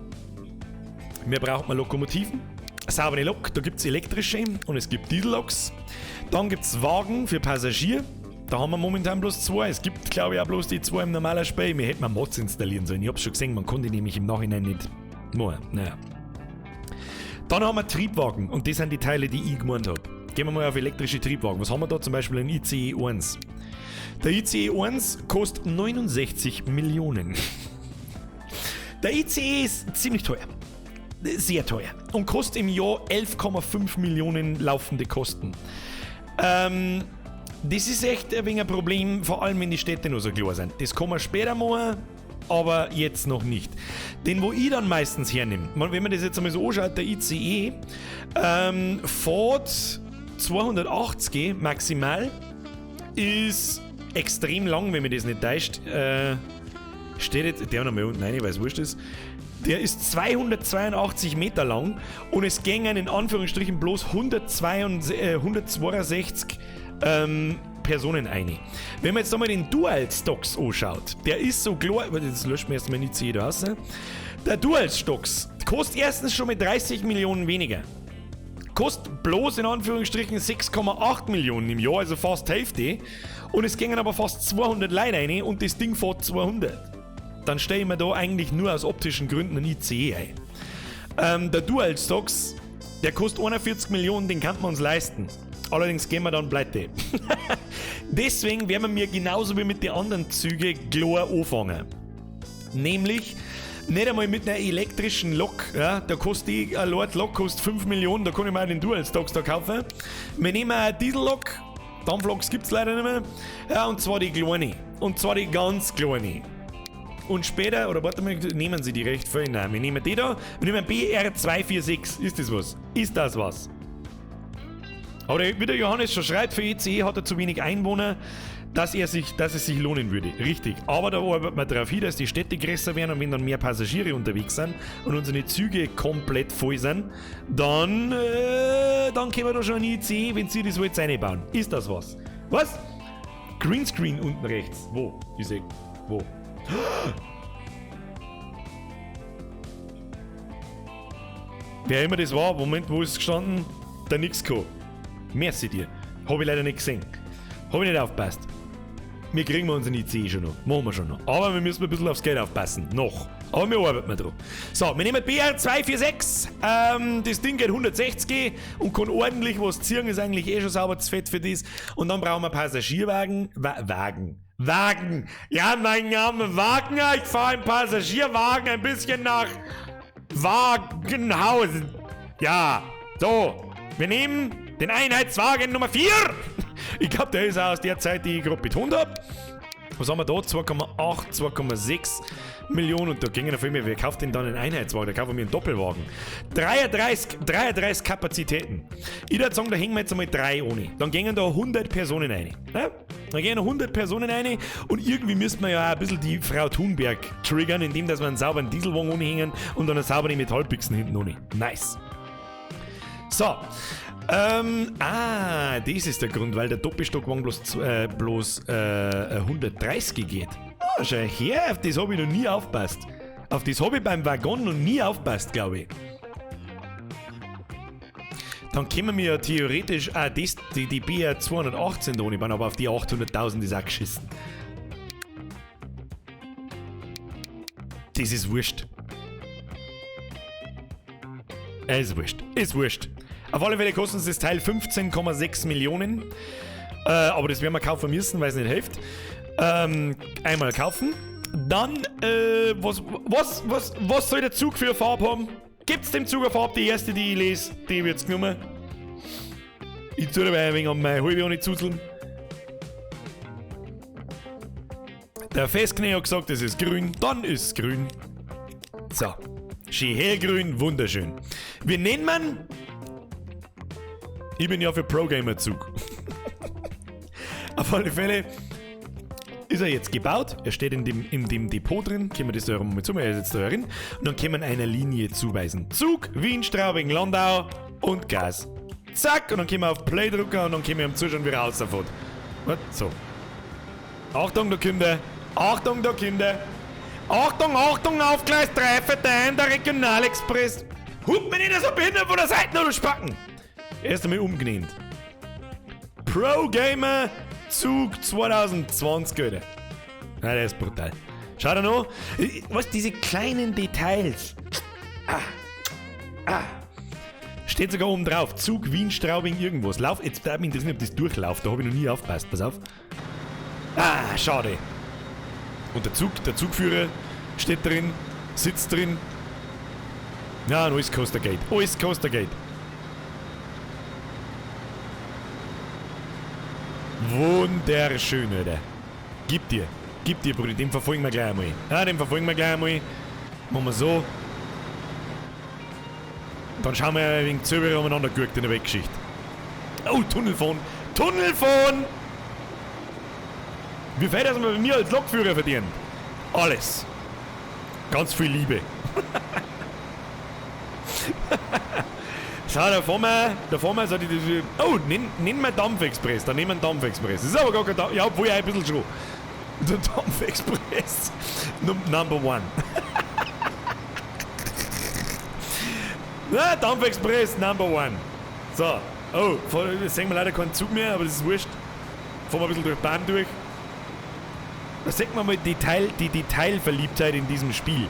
Wir brauchen Lokomotiven, saubere Lok, da gibt es elektrische und es gibt Dieselloks. Dann gibt es Wagen für Passagiere. Da haben wir momentan bloß zwei. Es gibt, glaube ich, auch bloß die zwei im normalen Spiel. Wir hätten mal Mods installieren sollen. Ich hab's schon gesehen, man konnte nämlich im Nachhinein nicht machen. Naja. Dann haben wir Triebwagen und das sind die Teile, die ich gemeint habe. Gehen wir mal auf elektrische Triebwagen. Was haben wir da? Zum Beispiel einen ICE 1. Der ICE 1 kostet 69 Millionen. Der ICE ist ziemlich teuer. Sehr teuer. Und kostet im Jahr 11,5 Millionen laufende Kosten. Das ist echt ein wenig ein Problem, vor allem wenn die Städte nur so klar sind. Das kann man später machen, aber jetzt noch nicht. Den, wo ich dann meistens hernehme, wenn man das jetzt einmal so anschaut, der ICE fährt 280 maximal, ist extrem lang, wenn man das nicht täuscht. Steht jetzt, der noch mal unten rein, weil es wurscht ist. Der ist 282 Meter lang und es gängen in Anführungsstrichen bloß 162 Personen ein. Wenn man jetzt nochmal den Dual Stocks anschaut, der ist so klar, aber das löscht mir erstmal nicht jeder aus, ne? Der Dual Stocks kostet erstens schon mit 30 Millionen weniger. Kostet bloß in Anführungsstrichen 6,8 Millionen im Jahr, also fast Hälfte. Und es gingen aber fast 200 Leute rein und das Ding fährt 200. Dann stelle ich mir da eigentlich nur aus optischen Gründen einen ICE ein. Der Dual Stocks, der kostet 41 Millionen, den kann man uns leisten. Allerdings gehen wir dann pleite. Deswegen werden wir mir genauso wie mit den anderen Zügen klar anfangen. Nämlich nicht einmal mit einer elektrischen Lok. Ja, da kostet die, eine Lok kostet 5 Millionen, da kann ich mir auch den Dual Stocks da kaufen. Wir nehmen eine Diesellok, Dampfloks gibt's leider nicht mehr. Ja, und zwar die kleine. Und zwar die ganz kleine. Und später, oder warte mal, nehmen Sie die recht voll? Nein, wir nehmen die da. Wir nehmen BR246. Ist das was? Ist das was? Aber wie der Johannes schon schreibt, für ICE hat er zu wenig Einwohner, dass es sich lohnen würde. Richtig. Aber da arbeitet man darauf hin, dass die Städte größer werden und wenn dann mehr Passagiere unterwegs sind und unsere Züge komplett voll sind, dann können wir da schon ein ICE, wenn sie das wollt, reinbauen. Ist das was? Was? Greenscreen unten rechts. Wo? Ich seh. Wo? Wer immer das war, Moment, wo ist es gestanden? Der Nixco. Merci dir. Hab ich leider nicht gesehen. Hab ich nicht aufgepasst. Wir kriegen unseren ICE schon noch. Machen wir schon noch. Aber wir müssen ein bisschen aufs Geld aufpassen. Noch. Aber wir arbeiten mal dran. So, wir nehmen BR246. Das Ding geht 160 und kann ordentlich was ziehen. Ist eigentlich eh schon sauber zu fett für das. Und dann brauchen wir Passagierwagen. Wagen. Wagen. Ja, mein Name Wagner. Ich fahre im Passagierwagen ein bisschen nach Wagenhausen. Ja, so. Wir nehmen den Einheitswagen Nummer 4. Ich glaube, der ist auch aus der Zeit, die ich gerade betont habe. Was haben wir da? 2,8, 2,6 Millionen. Und da gingen auf einmal, wer kauft denn dann einen Einheitswagen? Da kaufen wir einen Doppelwagen. 33 Kapazitäten. Ich würde sagen, da hängen wir jetzt einmal 3 ohne. Dann gingen da 100 Personen rein. Ja? Da gehen 100 Personen rein und irgendwie müsste man ja auch ein bisschen die Frau Thunberg triggern, indem dass wir einen sauberen Dieselwagen ohne hängen und dann eine saubere Metallbüchsen hinten ohne. Nice. So. Das ist der Grund, weil der Doppelstockwagen bloß 130 geht. Ah, schau her, auf das habe ich noch nie aufgepasst. Auf das habe ich beim Waggon noch nie aufgepasst, glaube ich. Dann können wir ja theoretisch auch das, die BR 218 da ohne bauen, aber auf die 800.000 ist auch geschissen. Das ist wurscht. Ist wurscht. Ist wurscht. Auf alle Fälle kostet uns das Teil 15,6 Millionen. Aber das werden wir kaufen müssen, weil es nicht hilft. Einmal kaufen. Dann, was soll der Zug für eine Farbe haben? Gibt's dem Zug eine Farbe? Die erste, die ich lese, die wird's genommen. Ich tue dabei ein wenig an meine halbe ohne Zuzeln. Der Festknee hat gesagt, es ist grün. Dann ist es grün. So. Schön hellgrün, wunderschön. Wir nennen man. Ich bin ja für Pro-Gamer-Zug. Auf alle Fälle ist er jetzt gebaut. Er steht in dem Depot drin. Können wir das da mal zu, er ist jetzt da drin. Und dann können wir einer Linie zuweisen. Zug, Wien, Straubing, Landau und Gas. Zack, und dann können wir auf Play drücken und dann können wir am Zuschauen, wie er rausfährt. So. Achtung, da kommt er. Achtung, da kommt er. Achtung, Achtung, auf Gleis 3 fährt ein, der Regionalexpress. Hupt mir nicht so behindert von der Seite, du Spacken. Erst einmal umgenannt. Pro Gamer Zug 2020, Alter. Nein, der ist brutal. Schau da noch. Was, diese kleinen Details. Ah. Ah. Steht sogar oben drauf. Zug Wien, Straubing, irgendwas. Lauf, jetzt bleibt mich interessieren, ob das durchläuft. Da habe ich noch nie aufgepasst. Pass auf. Ah, schade. Und der Zugführer steht drin, sitzt drin. Ja, alles kostet Geld. Alles kostet Geld. Wunderschön, Alter. Gib dir. Gib dir, Bruder. Den verfolgen wir gleich einmal. Ja, den verfolgen wir gleich einmal. Machen wir so. Dann schauen wir ein wenig Zöberer umeinander geguckt in der Weggeschichte. Oh, Tunnelfahren. Tunnelfahren! Wie viel das man bei mir als Lokführer verdient? Alles. Ganz viel Liebe. So, da fahren wir, so die, oh, nenn mal Dampfexpress, da nehmen wir einen Dampfexpress. Das ist aber gar kein Dampf, ja, obwohl ja ein bisschen schon. Der Dampfexpress, Number one. Na, Dampfexpress, Number one. So, oh, jetzt sehen wir leider keinen Zug mehr, aber das ist wurscht. Fahren wir ein bisschen durch die Bahn durch. Da sieht man mal die Detailverliebtheit in diesem Spiel.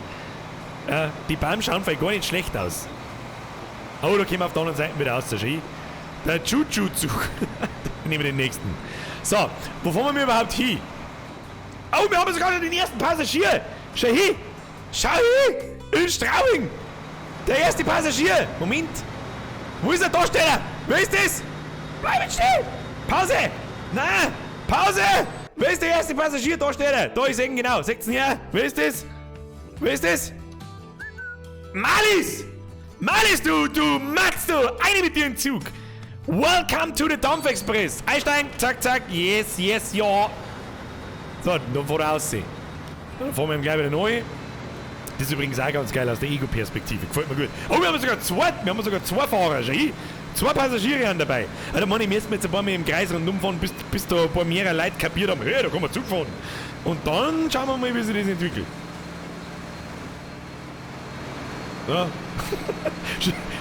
Die Bahn schauen vielleicht gar nicht schlecht aus. Oh, da kommen wir auf der anderen Seite wieder raus, schau. Der Chuchu-Zug. Nehmen wir den nächsten. So, wo fahren wir überhaupt hin? Oh, wir haben sogar schon den ersten Passagier. Schau hin. Schau hin. In Straubing. Der erste Passagier. Moment. Wo ist der Darsteller? Wer ist das? Bleib still. Pause. Nein. Pause. Wer ist der erste Passagier Darsteller? Da ist eben genau. Seht's her. Wer ist das? Wer ist das? Malis! Malis, du Matz, du! Eine mit dir im Zug! Welcome to the Dampfexpress! Einsteigen, zack, zack, yes, yes, ja! So, dann fahr raus. Dann fahren wir ihm gleich wieder neu. Das ist übrigens auch ganz geil aus der Ego-Perspektive. Gefällt mir gut. Oh, wir haben sogar zwei Fahrer, schau. Zwei Passagiere haben dabei. Also, Mann, ich müsste jetzt ein paar Mal im Kreis rundum fahren, bis da ein paar mehrere Leute kapiert haben. Hey, da kann man Zug fahren. Und dann schauen wir mal, wie sich das entwickelt. Ja.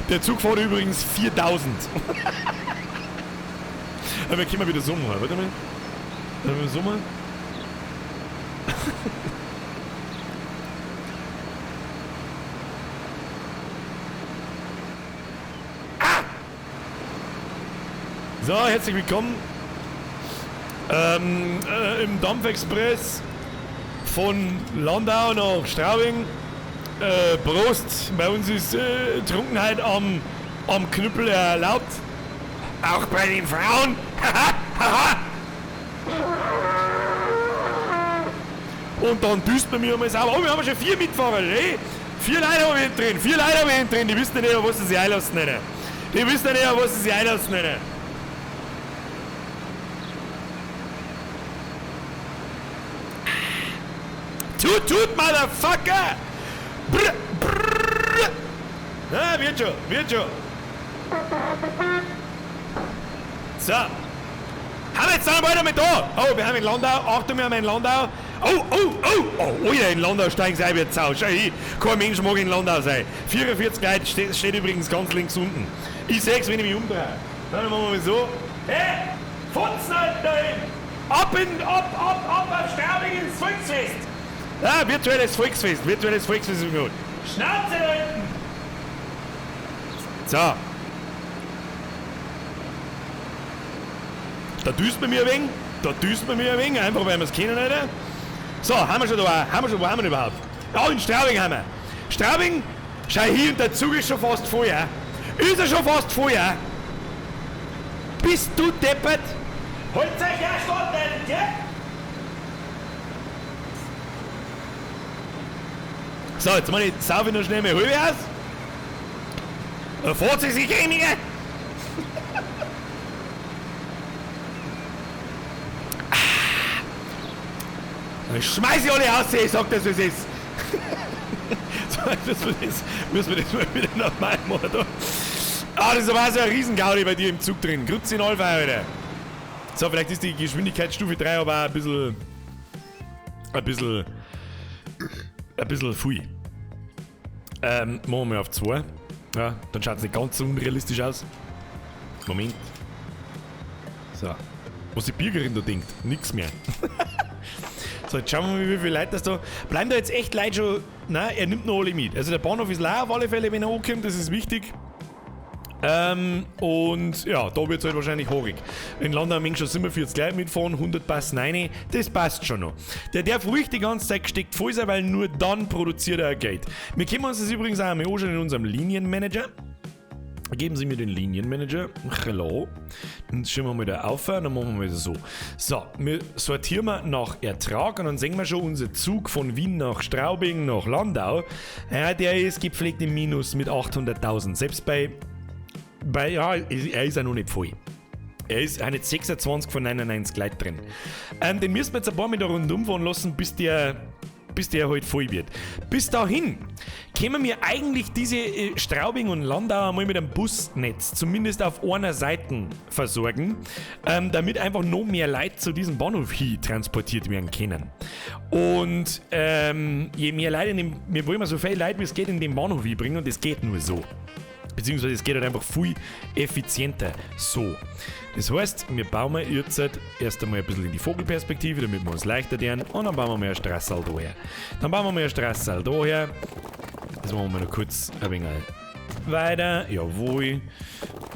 Der Zug fährt übrigens 4000. Aber wir können mal wieder summen. Warte mal. Sollen wir summen? Ah! So, herzlich willkommen im Dampfexpress von Landau nach Straubing. Prost, bei uns ist Trunkenheit am Knüppel erlaubt. Auch bei den Frauen. Haha, haha. Und dann düst man mir einmal sauber. Oh, wir haben schon 4 Mitfahrer, ey. 4 Leute haben wir hinten drin, 4 Leute haben wir hinten drin. Die wissen ja nicht, auf was sie sich einlassen. Nicht. Die wissen ja nicht, auf was sie sich einlassen. Nicht. Tut, tut, Motherfucker! Brr, brr. Na, wird schon, wird schon. So. Haben wir jetzt dann weiter mit da? Oh, wir haben in Landau. Achtung, wir haben in Landau. Oh, oh, oh. Oh, Alter, in Landau steigen sie ein wie Sau. Schau hin. Kein Mensch mag in Landau sein. 44 Leute steht übrigens ganz links unten. Ich seh's, wenn ich mich umdrehe. Dann machen wir mal so. Hey, Fotzen halt da hin. Ab in, ab, ab, ab auf Straubing ins Volksfest. Ah, virtuelles Volksfest. Virtuelles Volksfest ist gut. Schnauze da hinten. So. Da düst man mir ein wenig. Da düst man mir ein wenig. Einfach weil wir es kennen, Alter. So, haben wir schon da. Haben wir schon, wo haben wir denn überhaupt? Ja, in Straubing haben wir. Straubing, schau hier, und der Zug ist schon fast voll, ja. Ist er schon fast voll, ja. Bist du deppert? Holt euch ja Stunden, gell? So, jetzt meine ich, saufe ich noch schnell mal halbe aus. Fahrt sie sich Cremiger! Dann schmeiß ich alle aus, ich sag das, wie es ist. So, das müssen wir das mal wieder normal machen. Da. Ah, das war so ein Riesengaudi bei dir im Zug drin. Grüezi in Alpha, Alter. So, vielleicht ist die Geschwindigkeitsstufe 3 aber auch ein bisschen. Ein bisschen viel. Machen wir mal auf 2. Ja, dann schaut es nicht ganz so unrealistisch aus. Moment. So. Was die Bürgerin da denkt. Nix mehr. So, jetzt schauen wir mal, wie viele Leute das da. Bleiben da jetzt echt Leute schon. Nein, er nimmt noch alle mit. Also der Bahnhof ist leer auf alle Fälle, wenn er ankommt, das ist wichtig. Und ja, da wird es halt wahrscheinlich haarig. In Landau haben schon 47 Leute mitfahren, 100 passen rein, das passt schon noch. Der darf ruhig die ganze Zeit gesteckt voll sein, weil nur dann produziert er Geld. Wir können uns das übrigens auch einmal anschauen in unserem Linienmanager. Geben Sie mir den Linienmanager. Hello. Dann schauen wir mal da auf, dann machen wir das so. So, wir sortieren wir nach Ertrag und dann sehen wir schon unser Zug von Wien nach Straubing nach Landau. Ja, der ist gepflegt im Minus mit 800.000. Selbst bei, ja, er ist ja noch nicht voll. Er ist eine 26 von 99 Leuten drin. Den müssen wir jetzt ein paar Mal da rundum fahren lassen, bis der halt voll wird. Bis dahin können wir eigentlich diese Straubing und Landau einmal mit einem Busnetz zumindest auf einer Seite versorgen, damit einfach noch mehr Leute zu diesem Bahnhof hin transportiert werden können. Und je mehr Leute in dem, wir wollen so viele Leute wie es geht in den Bahnhof hinbringen und das geht nur so. Beziehungsweise es geht halt einfach viel effizienter so. Das heißt, wir bauen jetzt erst einmal ein bisschen in die Vogelperspektive, damit wir uns leichter tun. Und dann bauen wir mal eine Straße da her. Dann bauen wir mal eine Straße da her. Das machen wir noch kurz ein wenig weiter. Jawohl.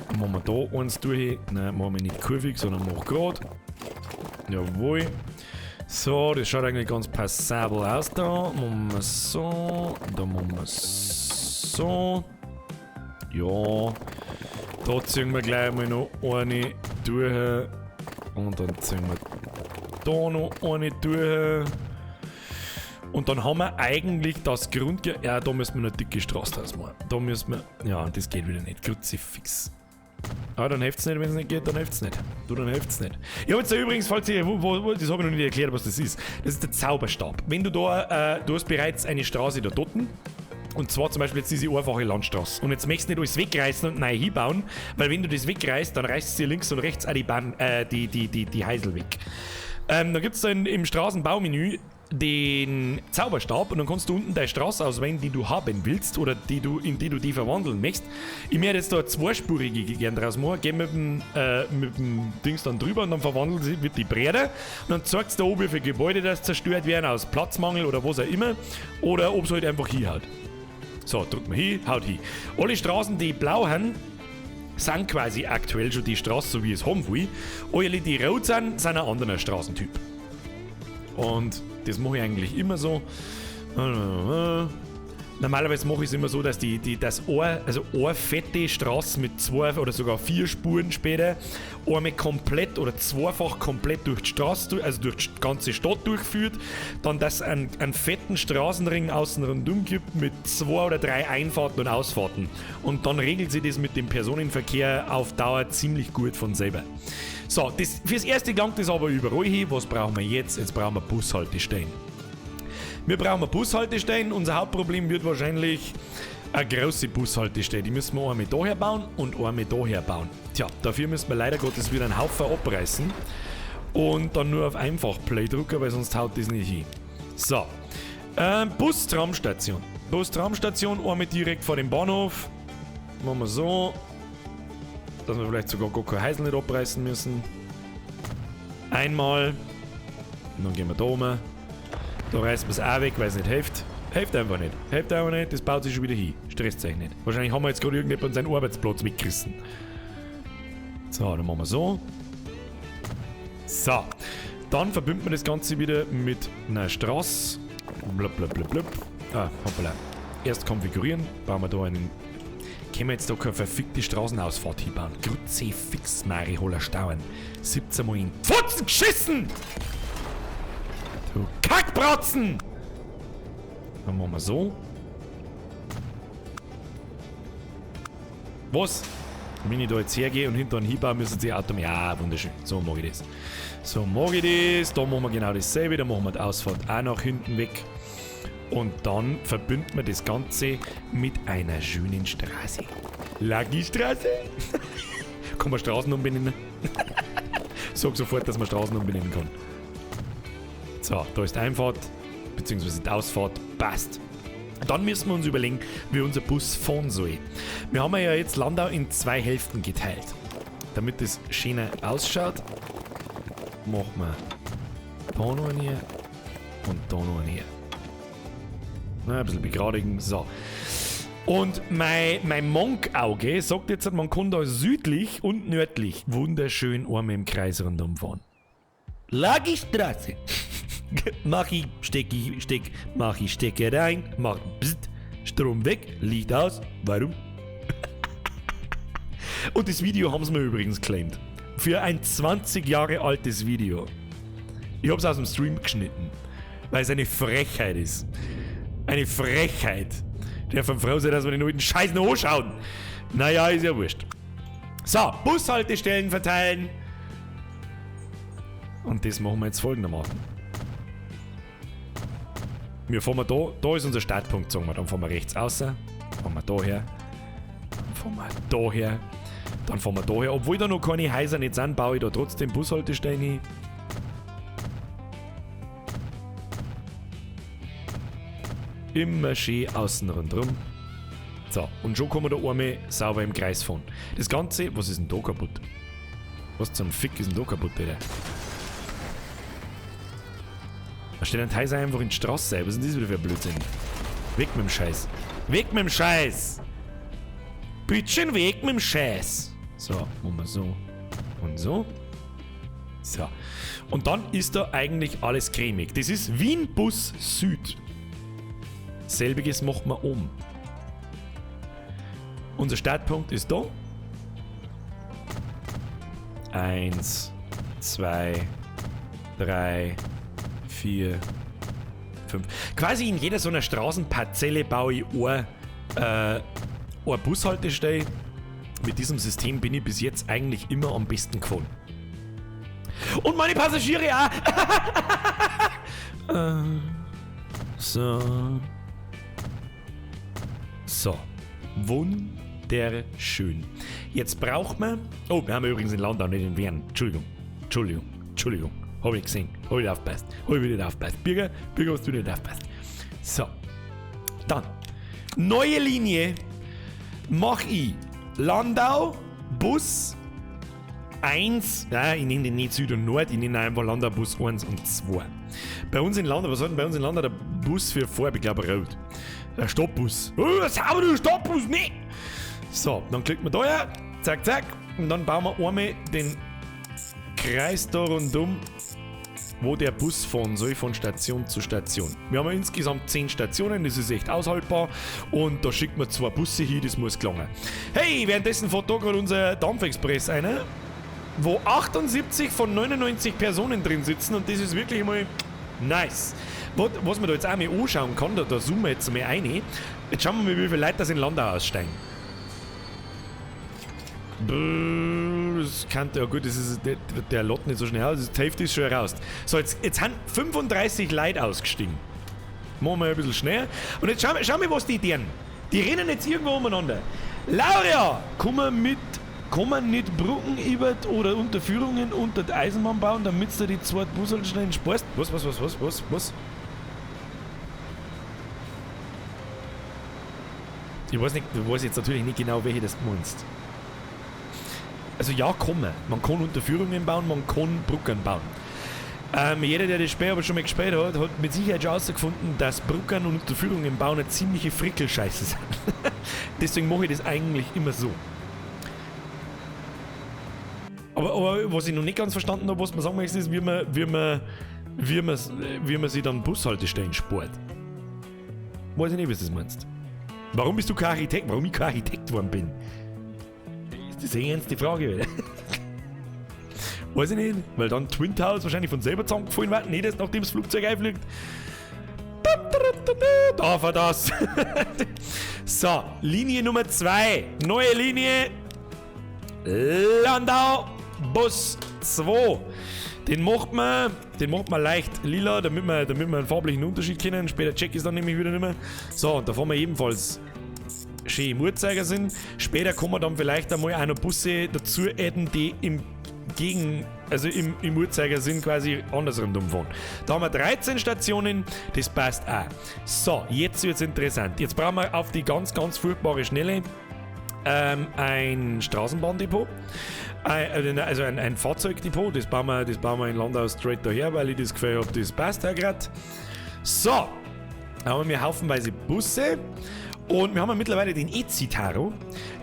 Dann machen wir da eins durch. Nein, machen wir nicht kurvig, sondern machen gerade. Jawohl. So, das schaut eigentlich ganz passabel aus da. Machen wir so. Da machen wir so. Ja, da ziehen wir gleich mal noch eine durch. Und dann ziehen wir da noch eine durch. Und dann haben wir eigentlich das Grundge... Ja, da müssen wir noch eine dicke Straße draus machen. Da müssen wir... Ja, das geht wieder nicht. Kruzifix. Ah, dann hilft's nicht, wenn es nicht geht, dann hilft's nicht. Du, dann hilft's nicht. Ich habe jetzt da übrigens, falls ihr... Das habe ich noch nicht erklärt, was das ist. Das ist der Zauberstab. Wenn du da... du hast bereits eine Straße da dort. Und zwar zum Beispiel jetzt diese einfache Landstraße. Und jetzt möchtest du nicht alles wegreißen und neu hinbauen, weil wenn du das wegreißt, dann reißt du dir links und rechts auch die Bahn, die Heisel weg. Dann gibt es dann im Straßenbaumenü den Zauberstab und dann kannst du unten deine Straße auswählen, die du haben willst oder die du, in die du die verwandeln möchtest. Ich möchte jetzt da eine zweispurige gern draus machen, geh mit dem Dings dann drüber und dann verwandelt sie, wird die breiter und dann zeigt es da oben, wie viele Gebäude das zerstört werden aus Platzmangel oder was auch immer oder ob es halt einfach hinhaut. So, drückt man hin, haut hin. Alle Straßen, die blau haben, sind quasi aktuell schon die Straße, so wie ich es haben will. Alle, die rot sind, sind ein anderer Straßentyp. Und das mache ich eigentlich immer so. Normalerweise mache ich es immer so, dass eine fette Straße mit 2 oder sogar 4 Spuren später einmal komplett oder zweifach komplett durch die Straße, also durch die ganze Stadt durchführt, dann dass es einen fetten Straßenring außen rundum gibt mit 2 oder 3 Einfahrten und Ausfahrten. Und dann regelt sich das mit dem Personenverkehr auf Dauer ziemlich gut von selber. So, das, fürs erste gelangt das aber überall hin. Was brauchen wir jetzt? Jetzt brauchen wir Bushaltestellen. Wir brauchen eine Bushaltestelle. Unser Hauptproblem wird wahrscheinlich eine große Bushaltestelle. Die müssen wir einmal daher bauen und einmal daher bauen. Tja, dafür müssen wir leider Gottes wieder einen Haufen abreißen. Und dann nur auf einfach Play drücken, weil sonst haut das nicht hin. So, Bus-Tramstation. Bus-Tramstation, einmal direkt vor dem Bahnhof. Machen wir so, dass wir vielleicht sogar gar kein Häusl nicht abreißen müssen. Einmal. Und dann gehen wir da rum. Da reißt man es auch weg, weil es nicht hilft. Hilft einfach nicht. Hilft einfach nicht, das baut sich schon wieder hin. Stresst euch nicht. Wahrscheinlich haben wir jetzt gerade irgendjemand seinen Arbeitsplatz weggerissen. So, dann machen wir so. So. Dann verbindet man das Ganze wieder mit einer Straße. Blub, blub, blub, blub. Ah, hoppala. Erst konfigurieren. Bauen wir da einen... Können wir jetzt da keine verfickte Straßenausfahrt hinbauen? Kruzifix, Mari, holer Stauen. 17 Mal in Pfotzen geschissen! Du Kackbratzen! Dann machen wir so. Was? Wenn ich da jetzt hergehe und hinter einen hinbaue, müssen sie automatisch. Ja, wunderschön. So mag ich das. So mag ich das. Da machen wir genau dasselbe. Da machen wir die Ausfahrt auch nach hinten weg. Und dann verbindet man das Ganze mit einer schönen Straße. Lagi-Straße? Kann man Straßen umbenennen? Sag sofort, dass man Straßen umbenennen kann. So, da ist die Einfahrt, beziehungsweise die Ausfahrt, passt. Dann müssen wir uns überlegen, wie unser Bus fahren soll. Wir haben ja jetzt Landau in 2 Hälften geteilt. Damit es schöner ausschaut, machen wir da noch einen hier und da noch einen hier. Na, ein bisschen begradigen, so. Und mein Monk-Auge sagt jetzt, man kann da südlich und nördlich wunderschön einmal im Kreis rundum fahren. Lagistraße. Mach ich, steck ich, steck, mach ich Stecker rein, mach bzzt, Strom weg, Licht aus. Warum? Und das Video haben sie mir übrigens claimed. Für ein 20 Jahre altes Video. Ich hab's aus dem Stream geschnitten. Weil es eine Frechheit ist. Eine Frechheit. Der von froh sein, dass wir den alten Scheiß noch anschauen. Naja, ist ja wurscht. So, Bushaltestellen verteilen. Und das machen wir jetzt folgendermaßen. Wir fahren da, da ist unser Startpunkt, sagen wir. Dann fahren wir rechts außer, fahren wir da her, dann fahren wir da her, dann fahren wir da her. Obwohl da noch keine Häuser nicht sind, baue ich da trotzdem Bushaltestellen hin. Immer schön außen rundrum. So, und schon kann man da einmal sauber im Kreis fahren. Das Ganze, was ist denn da kaputt? Was zum Fick ist denn da kaputt, Alter? Da steht ein Teil einfach in die Straße. Was ist denn das wieder für ein Blödsinn? Weg mit dem Scheiß. Weg mit dem Scheiß! Bittchen, weg mit dem Scheiß! So, machen wir so. Und so. So. Und dann ist da eigentlich alles cremig. Das ist Wien Bus Süd. Selbiges macht man um. Unser Startpunkt ist da. 1, 2, 3, 4, 5. Quasi in jeder so einer Straßenparzelle baue ich eine Bushaltestelle. Mit diesem System bin ich bis jetzt eigentlich immer am besten gefahren. Und meine Passagiere auch! So. So. Wunderschön. Jetzt braucht man... Oh, wir haben übrigens in Landau, nicht in Wien. Entschuldigung. Entschuldigung. Entschuldigung. Hab ich gesehen. Hab ich nicht aufgepasst. Hab ich nicht aufgepasst. Birger, Birger, hast du nicht aufgepasst. So. Dann. Neue Linie. Mach ich Landau, Bus 1. Ja, ich nehme den nicht Süd und Nord, ich nehme einfach Landau Bus 1 und 2. Bei uns in Landau, was hat denn bei uns in Landau der Bus für Farbe? Ich glaube rot. Der Stoppbus. Oh, was haben wir denn? Stoppbus? Nee! So, dann klicken wir da her. Zack, zack. Und dann bauen wir einmal den Kreis da rundum, wo der Bus fahren soll, von Station zu Station. Wir haben ja insgesamt 10 Stationen, das ist echt aushaltbar. Und da schickt man 2 Busse hin, das muss gelangen. Hey, währenddessen fährt da gerade unser Dampfexpress einer, wo 78 von 99 Personen drin sitzen und das ist wirklich mal nice. Was man da jetzt auch mal anschauen kann, da zoomen wir jetzt mal rein. Jetzt schauen wir mal, wie viele Leute das in Landau aussteigen. Brrr, das kann, ja gut, das ist, der Lot nicht so schnell aus, die Hälfte ist schon raus. So, jetzt sind 35 Leute ausgestiegen. Machen wir ein bisschen schneller. Und jetzt schauen wir, was die tun. Die rennen jetzt irgendwo umeinander. Laurea, kann man nicht Brücken über oder Unterführungen unter die Eisenbahn bauen, damit du die zweite Bushaltestelle sparst? Was? Ich weiß nicht, ich weiß jetzt natürlich nicht genau, welche das meinst. Also ja, kann man. Man kann Unterführungen bauen, man kann Brücken bauen. Jeder, der das Spiel aber schon mal gespielt hat, hat mit Sicherheit schon herausgefunden, dass Brücken und Unterführungen bauen eine ziemliche Frickelscheiße sind. Deswegen mache ich das eigentlich immer so. Aber was ich noch nicht ganz verstanden habe, was man sagen möchte, ist, wie man sich dann Bushaltestellen spart. Weiß ich nicht, was du das meinst. Warum bist du kein Architekt? Warum ich kein Architekt geworden bin? Das ist eine ernste Frage, oder? Weiß ich nicht, weil dann Twin Towers wahrscheinlich von selber zusammengefallen werden, nicht erst nachdem das Flugzeug einfliegt. Da war das. So, Linie Nummer 2. Neue Linie. Landau Bus 2. Den macht man leicht lila, damit wir einen farblichen Unterschied kennen. Später check ich es dann nämlich wieder nicht mehr. So, und da fahren wir ebenfalls schön im Uhrzeigersinn. Später kann man dann vielleicht einmal auch noch Busse dazu adden, die im im Uhrzeigersinn quasi andersrum fahren. Da haben wir 13 Stationen, das passt auch. So, jetzt wird's interessant. Jetzt brauchen wir auf die ganz, ganz furchtbare Schnelle ein Straßenbahndepot. Also ein Fahrzeugdepot, das bauen wir in Landau straight daher, weil ich das Gefühl habe, das passt ja gerade. So, da haben wir haufenweise Busse. Und wir haben ja mittlerweile den E-Citaro.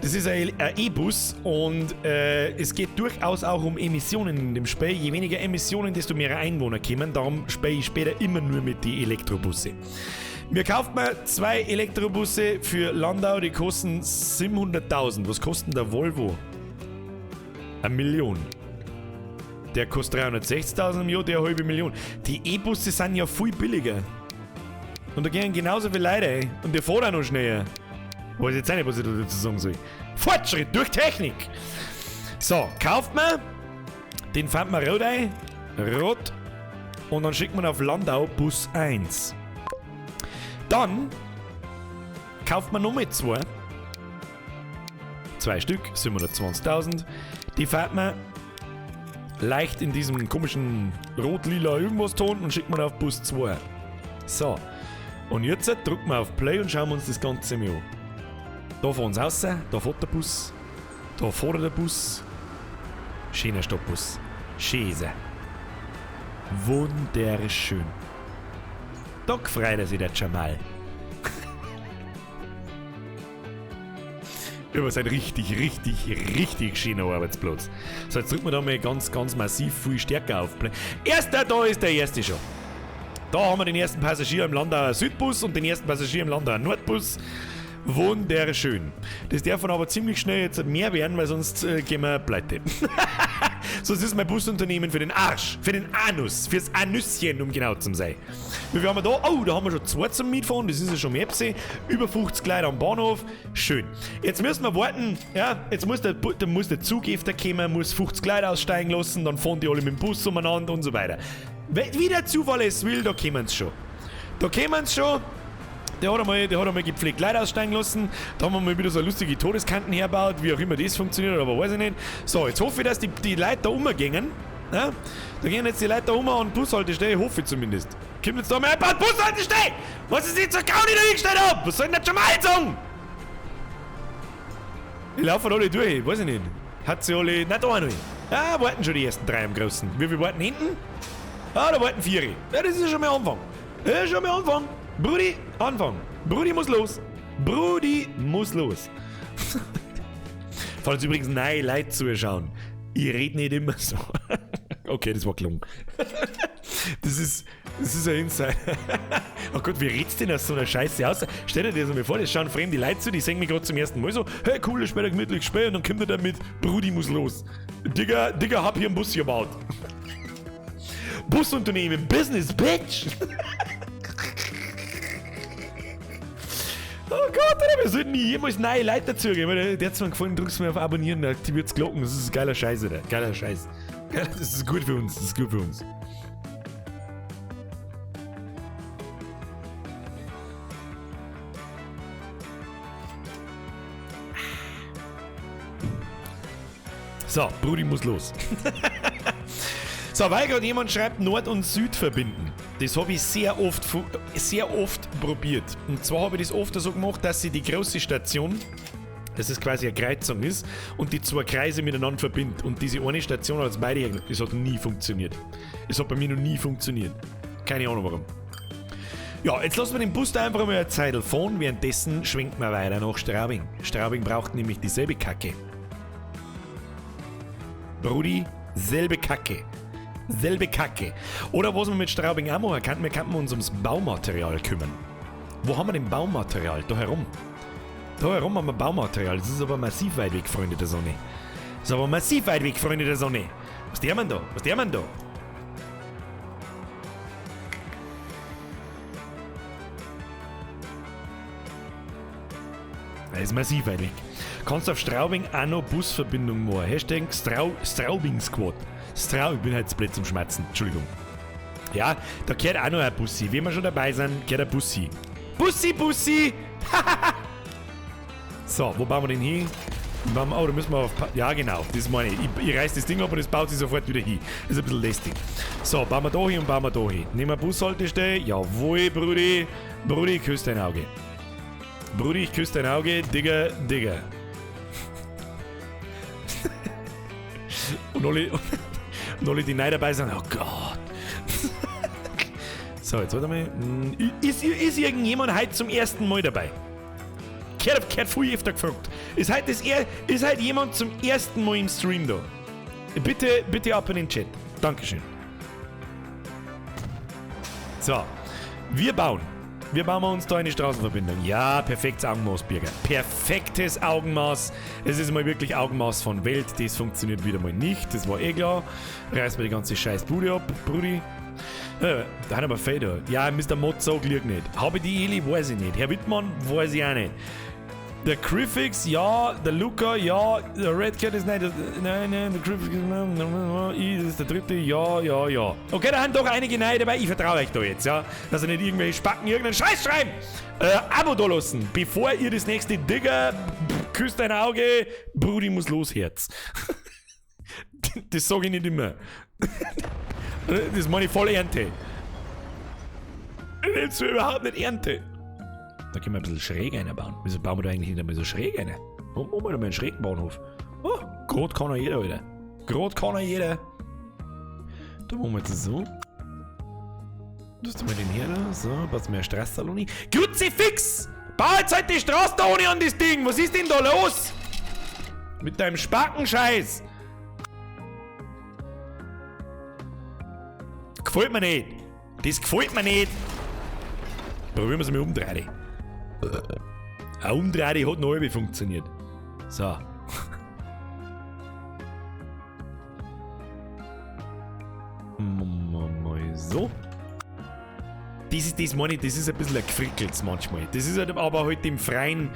Das ist ein E-Bus und es geht durchaus auch um Emissionen in dem Spiel. Je weniger Emissionen, desto mehr Einwohner kommen. Darum spiele ich später immer nur mit den Elektrobusse. Mir kauft man 2 Elektrobusse für Landau, die kosten 700.000. Was kostet denn der Volvo? 1 Million. Der kostet 360.000 im Jahr, der eine halbe Million. Die E-Busse sind ja viel billiger. Und da gehen genauso viele Leute, ey. Und der fährt auch noch schneller. Weiß jetzt auch nicht, was ich da dazu sagen soll. Fortschritt durch Technik! So, kauft man. Den fährt man rot ein. Rot. Und dann schickt man auf Landau Bus 1. Dann kauft man nochmal 2. 2 Stück, 720.000. Die fährt man leicht in diesem komischen rot-lila irgendwas Ton und schickt man auf Bus 2. So. Und jetzt drücken wir auf Play und schauen wir uns das Ganze mal an. Da fahren sie raus, da fährt der Bus, da fährt der Bus. Schöner Stadtbus. Schäse. Wunderschön. Da freut er sich der Jamal. Über sein richtig, richtig, richtig schöner Arbeitsplatz. So, jetzt drücken wir da mal ganz, ganz massiv viel stärker auf Play. Erster, da ist der erste schon. Da haben wir den ersten Passagier im Landauer Südbus und den ersten Passagier im Landauer Nordbus. Wunderschön. Das darf dann aber ziemlich schnell jetzt mehr werden, weil sonst gehen wir pleite. Sonst ist mein Busunternehmen für den Arsch, für den Anus, fürs Anüsschen, um genau zu sein. Wie viel haben wir da? Oh, da haben wir schon 2 zum Mitfahren, das ist ja schon mehr gesehen. Über 50 Leute am Bahnhof. Schön. Jetzt müssen wir warten, ja, jetzt muss der Zug öfter kommen, muss 50 Leute aussteigen lassen, dann fahren die alle mit dem Bus umeinander und so weiter. Wie der Zufall es will, da kommen sie schon. Da kommen sie schon. Der hat einmal gepflegt Leute aussteigen lassen. Da haben wir mal wieder so lustige Todeskanten hergebaut, wie auch immer das funktioniert, aber weiß ich nicht. So, jetzt hoffe ich, dass die Leute da rumgehen. Ja? Da gehen jetzt die Leute da rum an Bushaltestelle, hoffe ich zumindest. Kommt jetzt da mal ein Bushaltestelle! Was ist jetzt so gar nicht da hingestellt hab? Was soll denn das schon mal sagen? Die laufen alle durch, weiß ich nicht. Hat sie alle. Nein, da auch noch. Ja, warten schon die ersten 3 am Großen. Wie viel warten hinten? Ah, da warten 4. Ja, das ist ja schon mal Anfang. Das ist schon mal Anfang. Brudi, Anfang. Brudi muss los. Brudi muss los. Falls übrigens neue Leute zuschauen, ich red nicht immer so. Okay, das war gelungen. Das ist ein Insider. Oh Gott, wie redst du denn aus so einer Scheiße aus? Stell dir das mal vor, das schauen fremde Leute zu, die sehen mich gerade zum ersten Mal so, hey cool, ich spiele gemütlich spielen, und dann kommt er damit, Brudi muss los. Digga, Digga, hab hier einen Bus gebaut. Busunternehmen, Business, Bitch! Oh Gott, Alter, wir sollten nie jemals neue Leute dazu geben. Der hat mir gefallen, drückst mir auf Abonnieren, aktiviert Glocken. Das ist geiler Scheiß, Alter. Geiler Scheiß. Das ist gut für uns, das ist gut für uns. So, Brudi muss los. So, weil gerade jemand schreibt, Nord und Süd verbinden. Das habe ich sehr oft probiert. Und zwar habe ich das oft so gemacht, dass sie die große Station, dass es quasi eine Kreuzung ist, und die 2 Kreise miteinander verbindet. Und diese eine Station hat es beide hergenommen. Das hat nie funktioniert. Das hat bei mir noch nie funktioniert. Keine Ahnung warum. Ja, jetzt lassen wir den Bus da einfach mal eine Zeit fahren. Währenddessen schwenkt man weiter nach Straubing. Straubing braucht nämlich dieselbe Kacke. Brudi, selbe Kacke. Selbe Kacke. Oder was wir mit Straubing auch machen könnten, wir könnten uns ums Baumaterial kümmern. Wo haben wir denn Baumaterial? Da herum. Da herum haben wir Baumaterial. Das ist aber massiv weit weg, Freunde der Sonne. Das ist aber massiv weit weg, Freunde der Sonne. Was der man da? Was der man da? Das ist massiv weit weg. Kannst du auf Straubing auch noch Busverbindung machen. Hashtag Straubing Squad. Ich bin halt blöd zum Schmerzen. Entschuldigung. Ja, da gehört auch noch ein Bussi. Wenn wir schon dabei sind, gehört ein Bussi. Bussi, Bussi! So, wo bauen wir den hin? Oh, da müssen wir auf... Ja, genau, das meine ich. Ich reiß das Ding ab und es baut sich sofort wieder hin. Das ist ein bisschen lästig. So, bauen wir da hin und bauen wir da hin. Nehmen wir Bushaltestelle. Jawohl, Brudi. Brudi, ich küsse dein Auge. Brudi, ich küsse dein Auge. Digga, Digga. Und alle, die neu dabei sind, oh Gott. So, jetzt warte mal. Ist irgendjemand heute zum ersten Mal dabei? Gehört viel öfter gefragt. Ist halt, das er, ist halt jemand zum ersten Mal im Stream da? Bitte, bitte ab in den Chat. Dankeschön. So, wir bauen. Wir bauen uns da eine Straßenverbindung. Ja, perfektes Augenmaß, Birger. Perfektes Augenmaß. Es ist mal wirklich Augenmaß von Welt. Das funktioniert wieder mal nicht. Das war eh klar. Reiß mir die ganze scheiß Bude ab, Brudi. Da hat aber Feder. Ja, Mr. Mod sagt lieg nicht. Habe die Eli, weiß ich nicht. Herr Wittmann, weiß ich auch nicht. Der Griffix, ja, der Luca, ja, der Red Cat ist nicht, nein, nein, der Griffix, nein, nein, ich, das ist der dritte, ja, ja, ja. Okay, da haben doch einige neue dabei, ich vertraue euch da jetzt, ja, dass ihr nicht irgendwelche Spacken irgendeinen Scheiß schreiben. Abo da lassen, bevor ihr das nächste Digger, küsst dein Auge, Brudi muss los, Herz. Das sag ich nicht immer. Das meine ich voll Ernte. Das ist überhaupt nicht Ernte. Da können wir ein bisschen schräg einbauen. Wieso bauen wir da eigentlich nicht einmal so schräg eine? Warum machen wir da mal einen schrägen Bahnhof? Oh, grad kann ja jeder, Alter. Grad kann ja jeder. Da machen wir jetzt so. Das tun wir den hier da. So, passt mir eine Straße. Kruzifix! Bau jetzt halt die Straße da ohne an das Ding! Was ist denn da los? Mit deinem Spackenscheiß! Gefällt mir nicht! Das gefällt mir nicht! Probieren wir es mal umdrehen. Ein Umdrehen hat noch halb funktioniert. So. Mal so. Das ist, das meine ich, das ist ein bisschen ein Gefrickels manchmal. Das ist halt aber halt dem freien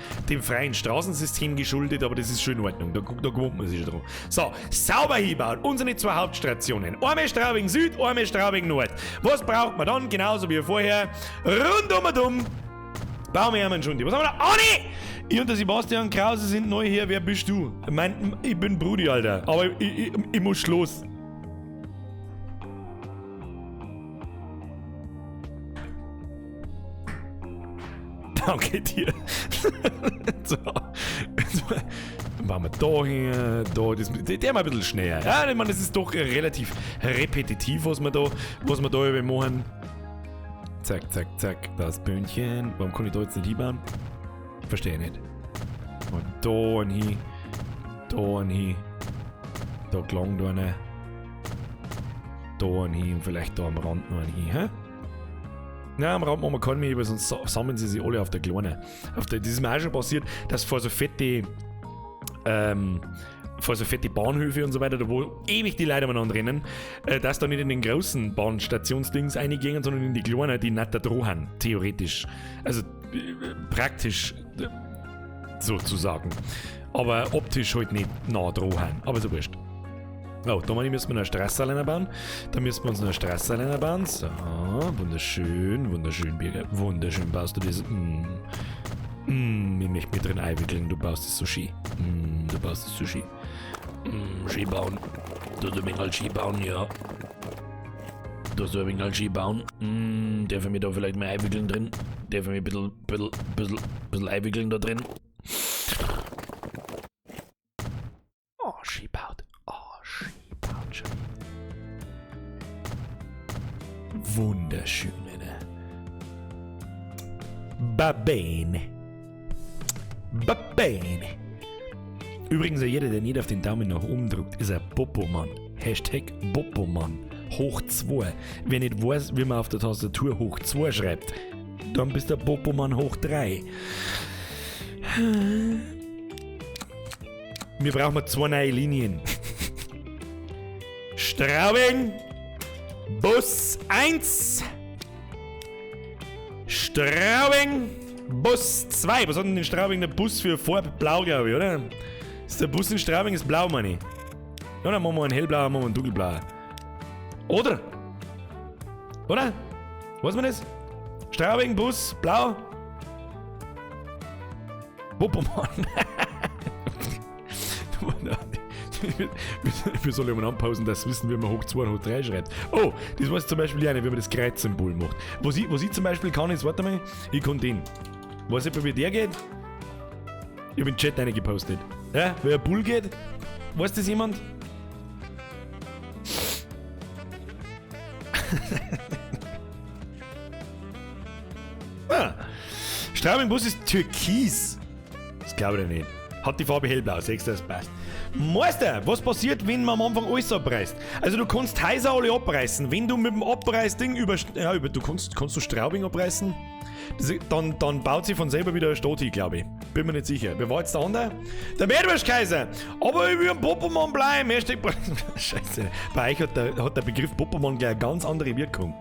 Straßensystem geschuldet, aber das ist schon in Ordnung. Da gewohnt man sich schon dran. So, sauber hinbauen. Unsere zwei Hauptstationen. Einmal Straubing Süd, einmal Straubing Nord. Was braucht man dann? Genauso wie vorher. Rundum und um. Bauen wir einen schon. Was haben wir da? Oh nee! Ich und der Sebastian Krause sind neu hier. Wer bist du? Ich bin Brudi, Alter. Aber ich muss los. Danke dir. So. Dann machen wir da hin, da. Das, der mal ein bisschen schneller. Ja, ich meine, das ist doch relativ repetitiv, was wir da über machen. Zack, zack, zack. Das Böhnchen. Warum kann ich da jetzt nicht hinbauen? Verstehe ich nicht. Und da und hin. Da und hin. Da klang da eine. Da und hin und vielleicht da am Rand noch ein hin. Hä? Ja, am Rand machen wir keinen mehr, weil sonst sammeln sie sich alle auf der Kleinen. Das ist mir auch schon passiert, dass vor so fette Bahnhöfe und so weiter, da wo ewig die Leute umeinander rennen, dass da nicht in den großen Bahnstationsdings reingehen, sondern in die kleinen, die nicht da drohen, theoretisch. Also praktisch sozusagen. Aber optisch halt nicht nah drohen. Aber so wurscht. Oh, da müssen wir noch eine Straße bauen. Da müssen wir uns noch eine Straße bauen. So, wunderschön, wunderschön, Birger. Wunderschön baust du das. Ich möchte mich drin einwickeln. Du baust das Sushi. Du baust das Sushi. Ski bauen. Du sollst ein wenig Ski bauen, ja. Du sollst ein wenig Ski bauen. Darf ich mich da vielleicht mal einwickeln drin? Darf ich mich ein bisschen einwickeln da drin? Oh, Ski baut. Oh, Ski baut schon. Wunderschön, ne? Babene. Babene. Übrigens, jeder, der nicht auf den Daumen nach oben drückt, ist ein Popomann. Hashtag Popomann. Hoch 2. Wer nicht weiß, wie man auf der Tastatur hoch 2 schreibt, dann bist der Popomann hoch 3. Wir brauchen 2 neue Linien. Straubing. Bus 1. Straubing. Bus 2. Was hat denn in Straubing der Bus für Farbe? Blau, glaube ich, oder? Ist der Bus in Straubing ist blau, meine ich. Ja, dann machen wir einen hellblauen, machen wir einen dunkelblauen. Oder? Oder? Weiß man das? Straubing, Bus, blau. Popomann. Wir sollen jemanden anpausen, dass wissen, wie man hoch 2 und hoch 3 schreibt. Oh, das weiß ich zum Beispiel auch nicht, wie man das Kreuzsymbol macht. Was ich zum Beispiel kann, ist, warte mal, ich kann den. Weiß ich, wie der geht? Ich hab in den Chat reingepostet. Ja, wer Bull geht? Weiß das jemand? Ah, Straubing Bus ist türkis. Das glaube ich nicht. Hat die Farbe hellblau, siehst du, das passt. Meister, was passiert, wenn man am Anfang alles abreißt? Also du kannst Häuser alle abreißen. Wenn du mit dem Abreißding über... Ja, über, du kannst, kannst du Straubing abreißen? Das, dann baut sie von selber wieder eine Stadt hin, glaube ich. Bin mir nicht sicher. Wer war jetzt der andere? Der Meerwurschkaiser! Aber ich will ein Popomann bleiben. Hashtag Scheiße. Bei euch hat der Begriff Popomann gleich eine ganz andere Wirkung.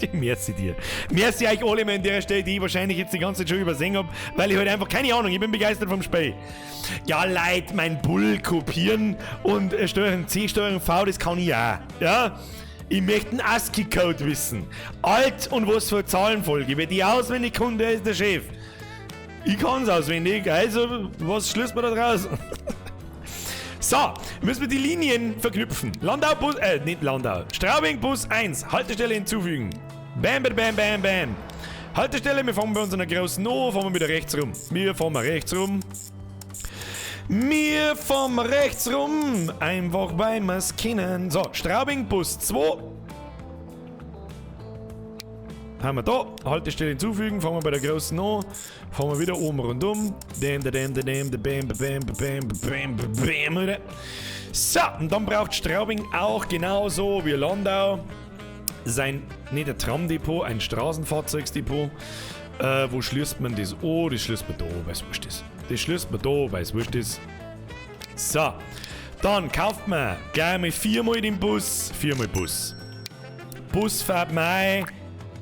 Die Merci dir. Merci euch alle mal an der Stelle, die ich wahrscheinlich jetzt die ganze Zeit schon übersehen hab, weil ich halt einfach, keine Ahnung, ich bin begeistert vom Spiel. Ja, Leute, mein Bull kopieren und Steuerung C, Steuerung V, das kann ich auch. Ja? Ich möchte einen ASCII-Code wissen. Alt und was für Zahlenfolge. Wer die auswendig kann, der ist der Chef. Ich kann's auswendig, also was schließt man da draus? So, müssen wir die Linien verknüpfen. Landau Bus, nicht Landau. Straubing Bus 1, Haltestelle hinzufügen. Bam, bam, bam, bam, bam. Haltestelle, wir fahren bei uns einer großen O, fahren wir wieder rechts rum. Wir fahren mal rechts rum. Wir fahren mal rechts rum. Einfach weil wir's kennen. So, Straubing Bus 2. Haben wir da. Haltestelle hinzufügen. Fangen wir bei der großen an. Fahren wir wieder oben rundum. Dam, da, dam, da, dam, da, bam, bam, bam, bam, bam, bam, bam. So, und dann braucht Straubing auch genauso wie Landau sein, nicht ein Tramdepot, ein Straßenfahrzeugsdepot. Wo schließt man das an? Das schließt man da, weil's wurscht ist. Das schließt man da, weil's wurscht ist. So, dann kauft man gleich mal viermal den Bus. Viermal Bus. Busfarbe Mai,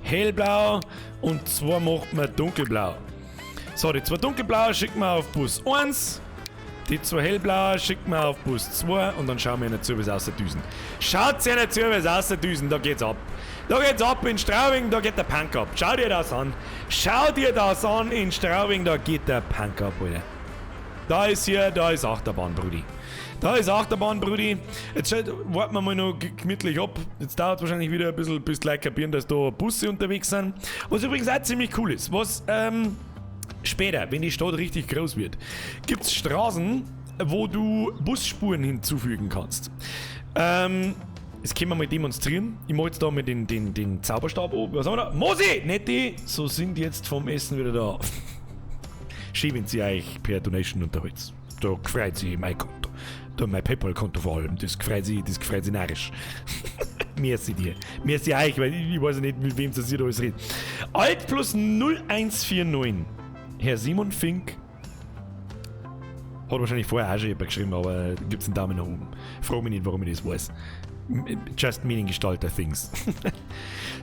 hellblau und zwei macht man dunkelblau. So, die zwei dunkelblau schicken wir auf Bus 1. Die zwei hellblau schicken wir auf Bus 2 und dann schauen wir nicht zu, wie es außerdüsen. Schaut ja nicht zu, wie es außerdüsen, da geht's ab. Da geht's ab in Straubing, da geht der Punk ab. Schau dir das an. Schau dir das an in Straubing, da geht der Punk ab, Alter. Da ist hier, da ist Achterbahn, Brudi. Da ist Achterbahn, Brudi. Jetzt warten wir mal noch gemütlich ab. Jetzt dauert es wahrscheinlich wieder ein bisschen, bis die Leute kapieren, dass da Busse unterwegs sind. Was übrigens auch ziemlich cool ist. Was, später, wenn die Stadt richtig groß wird, gibt's Straßen, wo du Busspuren hinzufügen kannst. Das können wir mal demonstrieren. Ich mach jetzt da mal den Zauberstab oben. Was haben wir da? Mosi! Nicht die! So sind jetzt vom Essen wieder da. Schieben sie euch per Donation unterholz. Da freut sich mein Konto. Da mein PayPal-Konto vor allem. Das freut sich, das freut sich narrisch. Merci dir. Merci euch, weil ich weiß ja nicht, mit wem das hier da alles redet. Alt plus 0149. Herr Simon Fink hat wahrscheinlich vorher auch schon jemand geschrieben, aber gibt's einen Daumen nach oben. Frag mich nicht, warum ich das weiß. Just meaning Gestalter Things.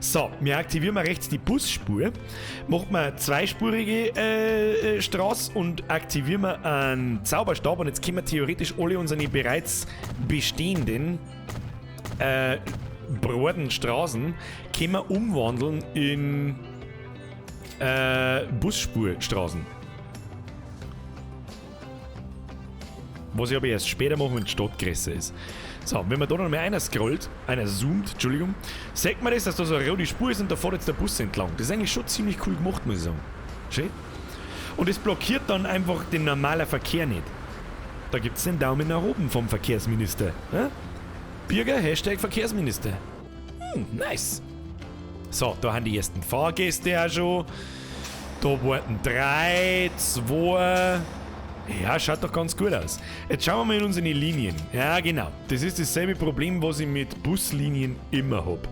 So, wir aktivieren mal rechts die Busspur, machen wir eine zweispurige Straße und aktivieren wir einen Zauberstab und jetzt können wir theoretisch alle unsere bereits bestehenden breiten Straßen können wir umwandeln in Busspurstraßen. Was ich aber erst später mache, wenn die Stadt größer ist. So, wenn man da noch mal einer scrollt, einer zoomt, Entschuldigung, sieht man das, dass da so eine rote Spur ist und da fährt jetzt der Bus entlang. Das ist eigentlich schon ziemlich cool gemacht, muss ich sagen. Schön. Und es blockiert dann einfach den normalen Verkehr nicht. Da gibt's den Daumen nach oben vom Verkehrsminister. Ja? Birger, Hashtag Verkehrsminister. Nice. So, da haben die ersten Fahrgäste auch schon. Da warten 3, 2... Ja, schaut doch ganz gut aus. Jetzt schauen wir mal in unsere Linien. Ja, genau. Das ist dasselbe Problem, was ich mit Buslinien immer hab.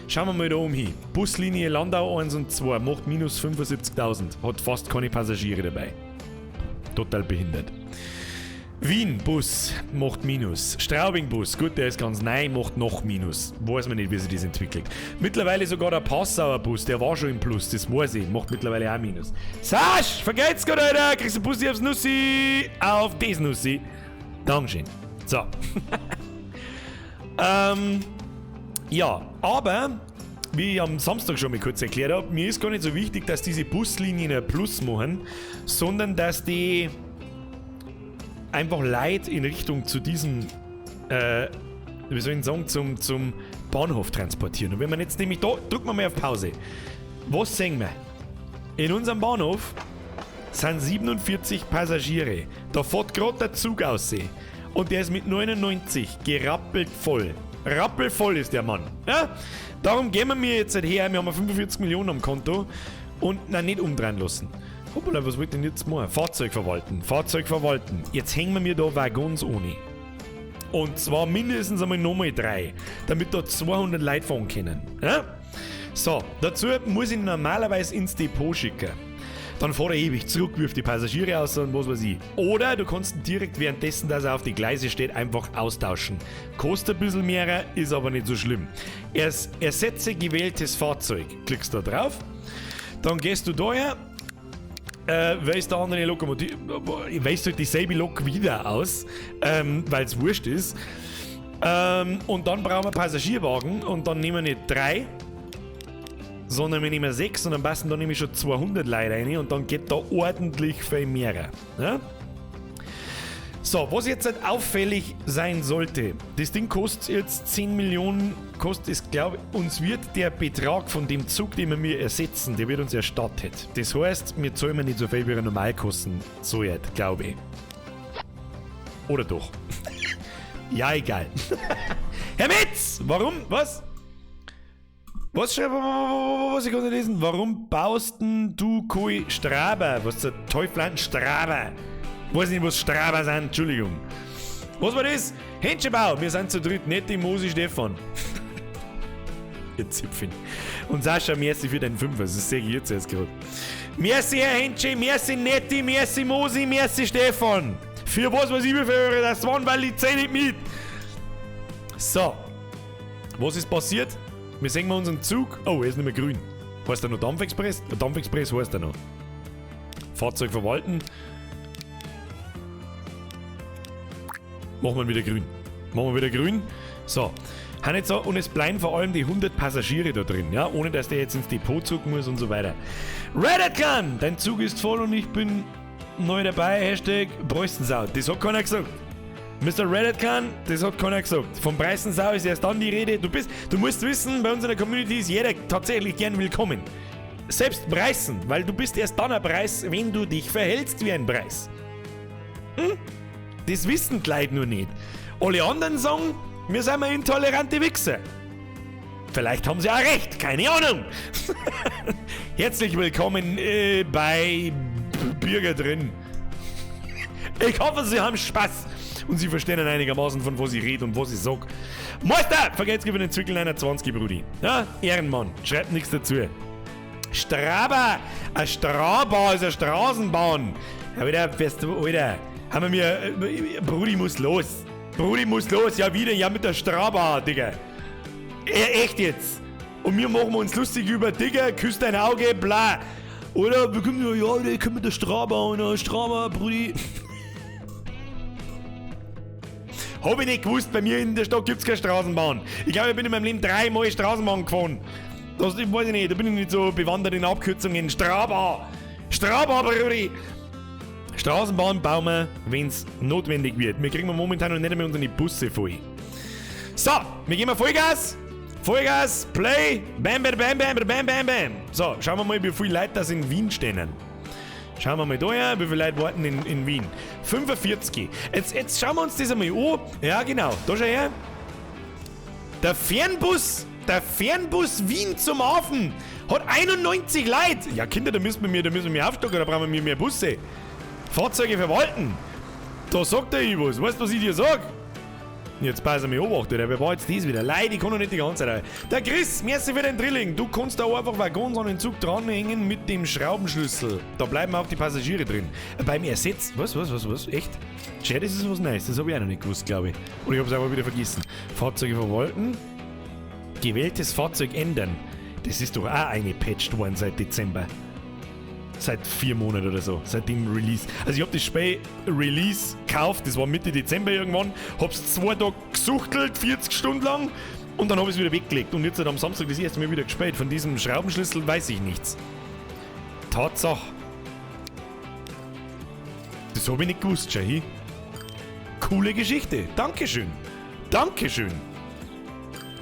Schauen wir mal da oben hin. Buslinie Landau 1 und 2 macht minus 75.000. Hat fast keine Passagiere dabei. Total behindert. Wien Bus macht Minus. Straubing Bus, gut, der ist ganz neu, macht noch Minus. Weiß man nicht, wie sich das entwickelt. Mittlerweile sogar der Passauer Bus, der war schon im Plus, das weiß ich, macht mittlerweile auch Minus. Sasch, vergeht's grad, Alter, kriegst du Bussi aufs Nussi, auf das Nussi. Dankeschön. So. Ja, aber, wie ich am Samstag schon mal kurz erklärt hab, mir ist gar nicht so wichtig, dass diese Buslinien ein Plus machen, sondern dass die einfach Leute in Richtung zu diesem, wie soll ich denn sagen, zum Bahnhof transportieren. Und wenn man jetzt nämlich da, drücken wir mal auf Pause. Was sehen wir? In unserem Bahnhof sind 47 Passagiere. Da fährt grad der Zug aus. Und der ist mit 99 gerappelt voll. Rappelvoll ist der Mann. Ja? Darum gehen wir mir jetzt halt her. Wir haben 45 Millionen am Konto. Und, nein, nicht umdrehen lassen. Hoppala, was wollte ich denn jetzt machen? Fahrzeug verwalten, Fahrzeug verwalten. Jetzt hängen wir mir da Waggons ohne. Und zwar mindestens einmal nochmal 3, damit da 200 Leute fahren können. Ja? So, dazu muss ich normalerweise ins Depot schicken. Dann fährt er ewig zurück, wirft die Passagiere aus und was weiß ich. Oder du kannst ihn direkt währenddessen, dass er auf die Gleise steht, einfach austauschen. Kostet ein bisschen mehr, ist aber nicht so schlimm. Ersetze gewähltes Fahrzeug. Klickst da drauf. Dann gehst du da her. Wählst der andere Lokomotive, wählst du dieselbe Lok wieder aus, weil's wurscht ist. Und dann brauchen wir Passagierwagen und dann nehmen wir nicht 3, sondern wir nehmen 6 und am besten dann nehme ich schon 200 Leute rein und dann geht da ordentlich viel mehr. Ja? So, was jetzt halt auffällig sein sollte, das Ding kostet jetzt 10 Millionen, kostet es, glaub ich, uns wird der Betrag von dem Zug, den wir mir ersetzen, der wird uns erstattet. Das heißt, wir zahlen nicht so viel, wie er normal kosten soll, glaub ich. Oder doch? Ja, egal. Herr Metz, warum? Was? Was schreibt, was ich kann nicht lesen? Warum baust denn du keine Straber? Was zur Teufel ein Straber? Weiß nicht, was Straber sind, Entschuldigung. Was war das? Händchenbau, wir sind zu dritt, nette Mosi Stefan. Ihr Zipfel. Und Sascha, merci für deinen Fünfer, das sehe ich jetzt erst gerade. Merci, Herr Händchen, merci Netti, merci Mosi, merci Stefan. Für was, was ich mir für das waren, weil ich zähle nicht mit. So. Was ist passiert? Wir sehen mal unseren Zug. Oh, er ist nicht mehr grün. Heißt er noch Dampfexpress? Der Dampfexpress heißt er noch. Fahrzeug verwalten. Machen wir wieder grün. Machen wir wieder grün. So. So, und es bleiben vor allem die 100 Passagiere da drin, ja, ohne dass der jetzt ins Depot zurück muss und so weiter. Reddit Clan, dein Zug ist voll und ich bin neu dabei, Hashtag Preußensau. Das hat keiner gesagt. Mr. Reddit Clan, das hat keiner gesagt. Vom Preußensau ist erst dann die Rede. Du musst wissen, bei uns in der Community ist jeder tatsächlich gern willkommen. Selbst Preußen, weil du bist erst dann ein Preis, wenn du dich verhältst wie ein Preis. Hm? Das wissen die Leute nur nicht. Alle anderen sagen, wir sind mal intolerante Wichser. Vielleicht haben sie auch recht, keine Ahnung. Herzlich willkommen bei Bürger drin. Ich hoffe, Sie haben Spaß und Sie verstehen einigermaßen, von was ich rede und was ich sag. Meister, vergesst über den Zwickel 29, Brudi. Ja, Ehrenmann, schreibt nichts dazu. Straba, ein Straba ist eine Straßenbahn. Ja, wieder, fährst du, Alter. Haben wir mir, Brudi muss los. Brudi muss los, ja wieder, ja mit der Straba, Digga. Echt jetzt. Und wir machen uns lustig über, Digga, küsst dein Auge, bla. Oder wir kommen, ja, ich komm mit der Straba und der Straba, Brudi. Hab ich nicht gewusst, bei mir in der Stadt gibt's keine Straßenbahn. Ich glaube, ich bin in meinem Leben 3-mal Straßenbahn gefahren. Das, ich weiß nicht, da bin ich nicht so bewandert in Abkürzungen. Straba! Straba, Brudi! Straßenbahn bauen wir, wenn's notwendig wird. Wir kriegen momentan noch nicht mehr unsere Busse voll. So, wir geben Vollgas. Vollgas, Play, bam, bam, bam, bam, bam, bam, bam. So, schauen wir mal, wie viele Leute das in Wien stehen. Schauen wir mal da her, wie viele Leute warten in Wien. 45. Jetzt schauen wir uns das einmal an. Ja, genau, da schau her. Der Fernbus Wien zum Hafen hat 91 Leute. Ja, Kinder, da müssen wir mehr aufstocken, da brauchen wir mehr Busse. Fahrzeuge verwalten. Da sagt der ich was. Weißt du, was ich dir sag? Jetzt pass auf mich auf, Alter. Wer war jetzt das wieder? Leid, ich kann noch nicht die ganze Zeit. Der Chris, merci für den Drilling. Du kannst da einfach Waggons an den Zug dranhängen mit dem Schraubenschlüssel. Da bleiben auch die Passagiere drin. Beim Ersatz. Was? Echt? Schau, das ist was Neues. Das hab ich auch noch nicht gewusst, glaube ich. Oder ich hab's einfach wieder vergessen. Fahrzeuge verwalten. Gewähltes Fahrzeug ändern. Das ist doch auch eingepatcht worden seit Dezember. Seit 4 Monaten oder so, seit dem Release. Also ich hab das Spiel Release gekauft, das war Mitte Dezember irgendwann, hab's 2 Tage gesuchtelt, 40 Stunden lang und dann hab ich's wieder weggelegt. Und jetzt am Samstag das erste Mal wieder gespielt. Von diesem Schraubenschlüssel weiß ich nichts. Tatsache. Das hab ich nicht gewusst, Shahi. Coole Geschichte. Dankeschön. Dankeschön.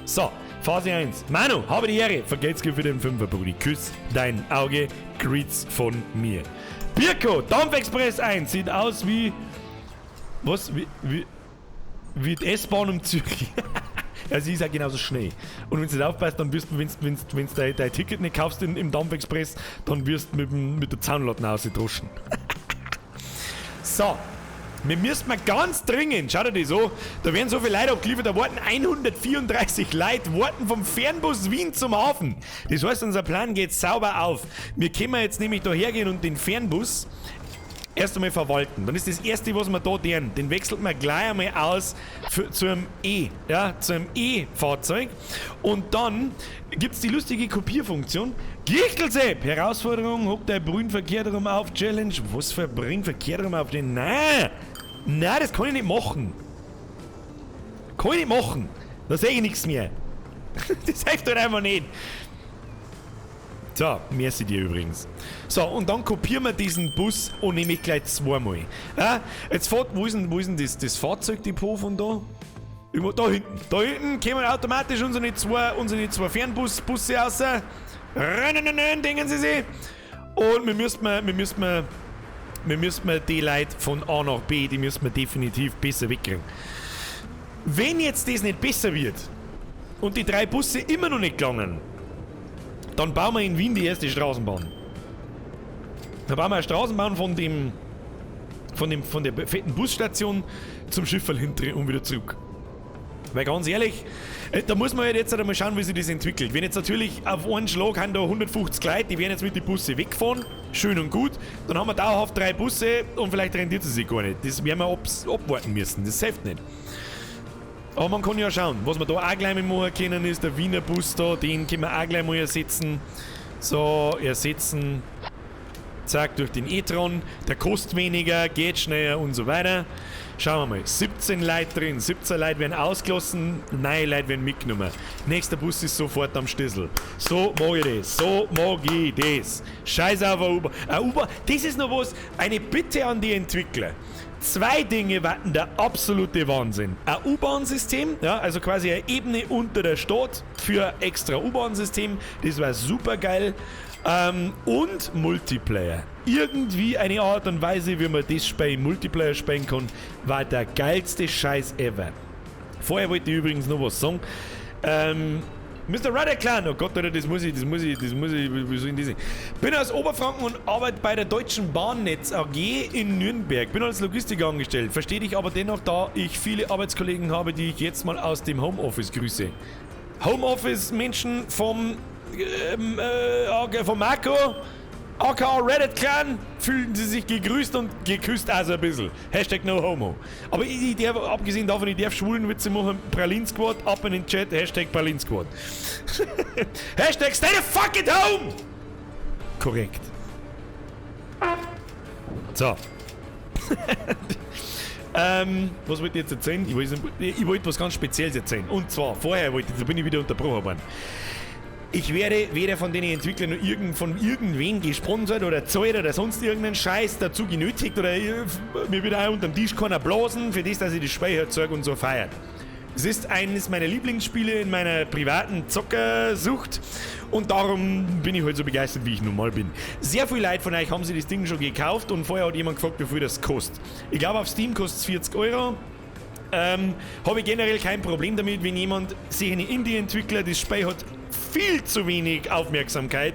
So, Phase 1. Manu, habe die Ehre. Vergelt's dir für den Fünfer, Brudi. Küss dein Auge. Greets von mir. Birko, Dampfexpress 1. Sieht aus wie... Was? Wie die S-Bahn um Zürich. Also sie ist auch genauso schnell. Und wenn du nicht aufpasst, dann wirst du, wenn du dein Ticket nicht kaufst im Dampfexpress, dann wirst du mit der Zahnlatte rausgedroschen. So. Wir müssen mal ganz dringend, schau dir das an, da werden so viele Leute abgeliefert, da warten 134 Leute, warten vom Fernbus Wien zum Hafen. Das heißt, unser Plan geht sauber auf. Wir können jetzt nämlich da hergehen und den Fernbus erst einmal verwalten. Dann ist das erste, was wir da tun, den wechselt man gleich einmal aus zu einem E, ja, zu einem E-Fahrzeug. Und dann gibt's die lustige Kopierfunktion. Gichtelsepp! Herausforderung, hockt der Brünn verkehrt rum auf, Challenge. Was für Brünn verkehrt rum auf den? Nein! Nein, das kann ich nicht machen. Kann ich nicht machen. Da seh ich nichts mehr. Das hilft halt einfach nicht. So, merci dir übrigens. So, und dann kopieren wir diesen Bus und nehme ich gleich zweimal. Ja, jetzt fährt, wo ist denn das Fahrzeugdepot von da? Irgendwo, da hinten. Da hinten kommen automatisch unsere zwei Fernbusbusse raus. Rennen, dingen sie sich. Und wir müssen die Leute von A nach B, die müssen wir definitiv besser wegkriegen. Wenn jetzt das nicht besser wird und die drei Busse immer noch nicht gelangen, dann bauen wir in Wien die erste Straßenbahn. Dann bauen wir eine Straßenbahn von der fetten Busstation zum Schifferl hinten und wieder zurück. Weil ganz ehrlich, da muss man halt jetzt einmal schauen, wie sich das entwickelt. Wenn jetzt natürlich auf einen Schlag haben da 150 Leute, die werden jetzt mit den Bussen wegfahren, schön und gut, dann haben wir dauerhaft 3 Busse und vielleicht rentiert es sich gar nicht. Das werden wir abwarten müssen, das hilft nicht. Aber man kann ja schauen, was wir da auch gleich mal machen können, ist der Wiener Bus da, den können wir auch gleich mal ersetzen. So, ersetzen. Zack, durch den e-tron. Der kostet weniger, geht schneller und so weiter. Schauen wir mal, 17 Leute drin, 17 Leute werden ausgelassen, neue Leute werden mitgenommen. Nächster Bus ist sofort am Schlüssel. So mag ich das, so mag ich das. Scheiß auf eine U-Bahn. Eine U-Bahn, das ist noch was, eine Bitte an die Entwickler. Zwei Dinge warten der absolute Wahnsinn. Ein U-Bahn-System, ja, also quasi eine Ebene unter der Stadt für extra U-Bahn-System, das war super geil. Und Multiplayer. Irgendwie eine Art und Weise, wie man das Spiel im Multiplayer spielen kann, war der geilste Scheiß ever. Vorher wollte ich übrigens noch was sagen. Mr. Rudder Clan, oh Gott, Alter, das muss ich, wie soll ich das sagen? Bin aus Oberfranken und arbeite bei der Deutschen Bahnnetz AG in Nürnberg. Bin als Logistiker angestellt, verstehe dich aber dennoch, da ich viele Arbeitskollegen habe, die ich jetzt mal aus dem Homeoffice grüße. Homeoffice-Menschen vom Marco, aka Reddit Clan, fühlen sie sich gegrüßt und geküsst, also ein bisschen. Hashtag no homo. Aber ich darf, abgesehen davon, ich darf schwulen Witze machen, Pralin Squad, ab in den Chat, Hashtag Pralin Squad. Hashtag stay the fuck at home! Korrekt. So. Was wollte ich jetzt erzählen? Ich wollte was ganz Spezielles erzählen. Und zwar, vorher wollte ich, da bin ich wieder unterbrochen worden. Ich werde weder von den Entwicklern noch von irgendwen gesponsert oder zahlt oder sonst irgendeinen Scheiß dazu genötigt oder mir wieder auch unterm Tisch keiner blasen, für das, dass ich das Speicherzeug und so feiert. Es ist eines meiner Lieblingsspiele in meiner privaten Zockersucht und darum bin ich halt so begeistert, wie ich nun mal bin. Sehr viele Leute von euch haben sich das Ding schon gekauft und vorher hat jemand gefragt, wie viel das kostet. Ich glaube, auf Steam kostet es 40 Euro. Habe ich generell kein Problem damit, wenn jemand sich einen Indie-Entwickler, das Spiel hat viel zu wenig Aufmerksamkeit,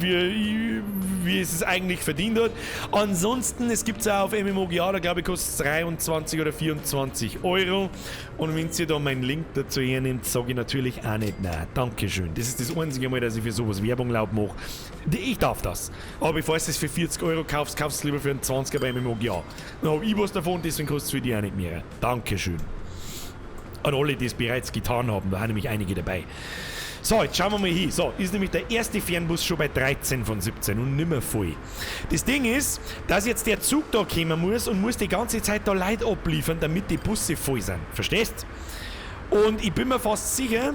wie es eigentlich verdient hat. Ansonsten, es gibt es auch auf MMOGA, da glaube ich kostet es 23 oder 24 Euro. Und wenn ihr da meinen Link dazu hernehmt, sage ich natürlich auch nicht nein. Dankeschön. Das ist das einzige Mal, dass ich für sowas Werbung laut mache. Ich darf das. Aber bevor du es für 40 Euro kaufst, kaufst du es lieber für einen 20er bei MMOGA. Dann habe ich was davon, deswegen kostet es für dich auch nicht mehr. Dankeschön. An alle, die es bereits getan haben, da haben nämlich einige dabei. So, jetzt schauen wir mal hier. So, ist nämlich der erste Fernbus schon bei 13 von 17 und nimmer voll. Das Ding ist, dass jetzt der Zug da kommen muss und muss die ganze Zeit da Leute abliefern, damit die Busse voll sind. Verstehst? Und ich bin mir fast sicher,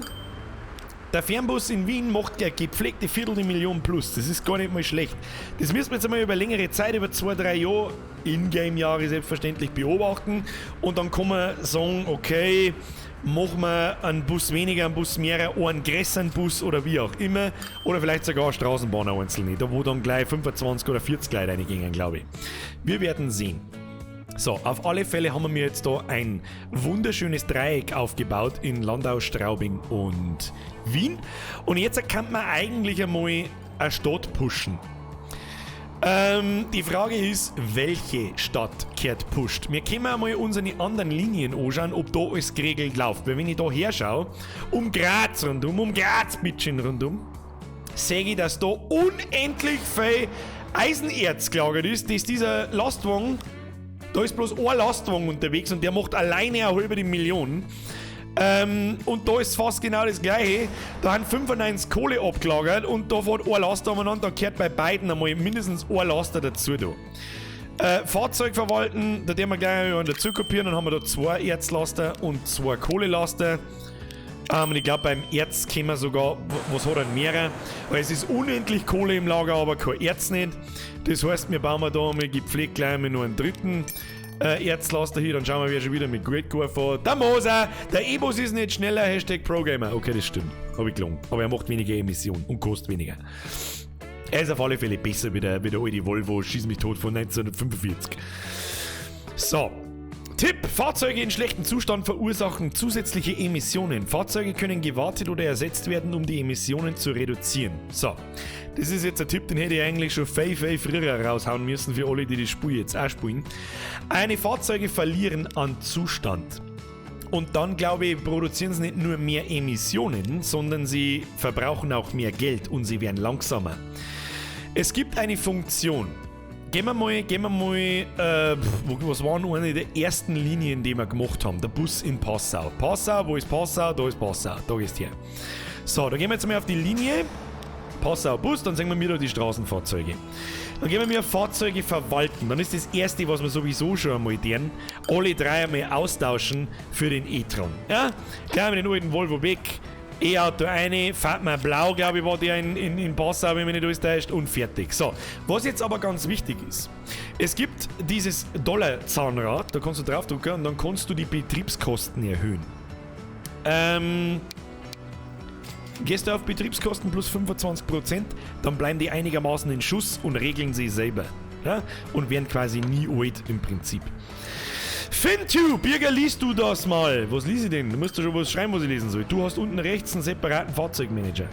der Fernbus in Wien macht ja gepflegte Viertelmillion plus. Das ist gar nicht mal schlecht. Das müssen wir jetzt einmal über längere Zeit, über 2-3 Jahre, Ingame-Jahre selbstverständlich beobachten. Und dann kann man sagen, okay, machen wir einen Bus weniger, einen Bus mehr, einen größeren Bus oder wie auch immer. Oder vielleicht sogar eine Straßenbahn eine einzelne, da wo dann gleich 25 oder 40 Leute reingehen, glaube ich. Wir werden sehen. So, auf alle Fälle haben wir jetzt da ein wunderschönes Dreieck aufgebaut in Landau, Straubing und Wien. Und jetzt kann man eigentlich einmal eine Stadt pushen. Die Frage ist, welche Stadt kehrt pusht? Wir können einmal unsere anderen Linien anschauen, ob da alles geregelt läuft. Weil wenn ich da herschaue, um Graz rundum, um Graz bitteschön rundum, sehe ich, dass da unendlich viel Eisenerz gelagert ist, dass dieser Lastwagen, da ist bloß ein Lastwagen unterwegs und der macht alleine eine halbe Million. Und da ist fast genau das gleiche. Da haben 95 Kohle abgelagert und da fährt ein Laster umeinander, da gehört bei beiden einmal mindestens ein Laster dazu da. Fahrzeug verwalten, da werden wir gleich einen dazu kopieren, dann haben wir da 2 Erzlaster und 2 Kohlelaster. Und ich glaub, beim Erz können wir sogar, was hat er denn mehrere? Weil es ist unendlich Kohle im Lager, aber kein Erz nicht. Das heißt, wir bauen wir da mal gepflegt gleich mal noch einen dritten Erzlaster hier, dann schauen wir, wer schon wieder mit Geld fährt. Der Moser, der E-Bus ist nicht schneller, Hashtag ProGamer. Okay, das stimmt. Hab ich gelogen. Aber er macht weniger Emissionen und kostet weniger. Er ist auf alle Fälle besser wie der alte Volvo, schieß mich tot, von 1945. So. Tipp: Fahrzeuge in schlechtem Zustand verursachen zusätzliche Emissionen. Fahrzeuge können gewartet oder ersetzt werden, um die Emissionen zu reduzieren. So, das ist jetzt ein Tipp, den hätte ich eigentlich schon viel, viel früher raushauen müssen für alle, die das Spiel jetzt auch spielen. Eine Fahrzeuge verlieren an Zustand. Und dann, glaube ich, produzieren sie nicht nur mehr Emissionen, sondern sie verbrauchen auch mehr Geld und sie werden langsamer. Es gibt eine Funktion. Gehen wir mal, was war denn eine der ersten Linien, die wir gemacht haben? Der Bus in Passau. Passau, wo ist Passau? Da ist Passau. Da gehst du her. So, da gehen wir jetzt mal auf die Linie. Passau Bus, dann sehen wir da die Straßenfahrzeuge. Dann gehen wir mir Fahrzeuge verwalten. Dann ist das erste, was wir sowieso schon einmal tun, alle drei einmal austauschen für den e-tron. Ja? Gleich mit den alten Volvo weg. E-Auto eine, fährt man blau, glaube ich, war der in Passau, wenn mich nicht alles täuscht, und fertig. So, was jetzt aber ganz wichtig ist, es gibt dieses Dollar-Zahnrad, da kannst du draufdrücken und dann kannst du die Betriebskosten erhöhen. Gehst du auf Betriebskosten plus 25%, dann bleiben die einigermaßen in Schuss und regeln sie selber. Ja? Und werden quasi nie alt im Prinzip. Fintu, Birger, liest du das mal? Was lies ich denn? Du musst doch schon was schreiben, was ich lesen soll. Du hast unten rechts einen separaten Fahrzeugmanager.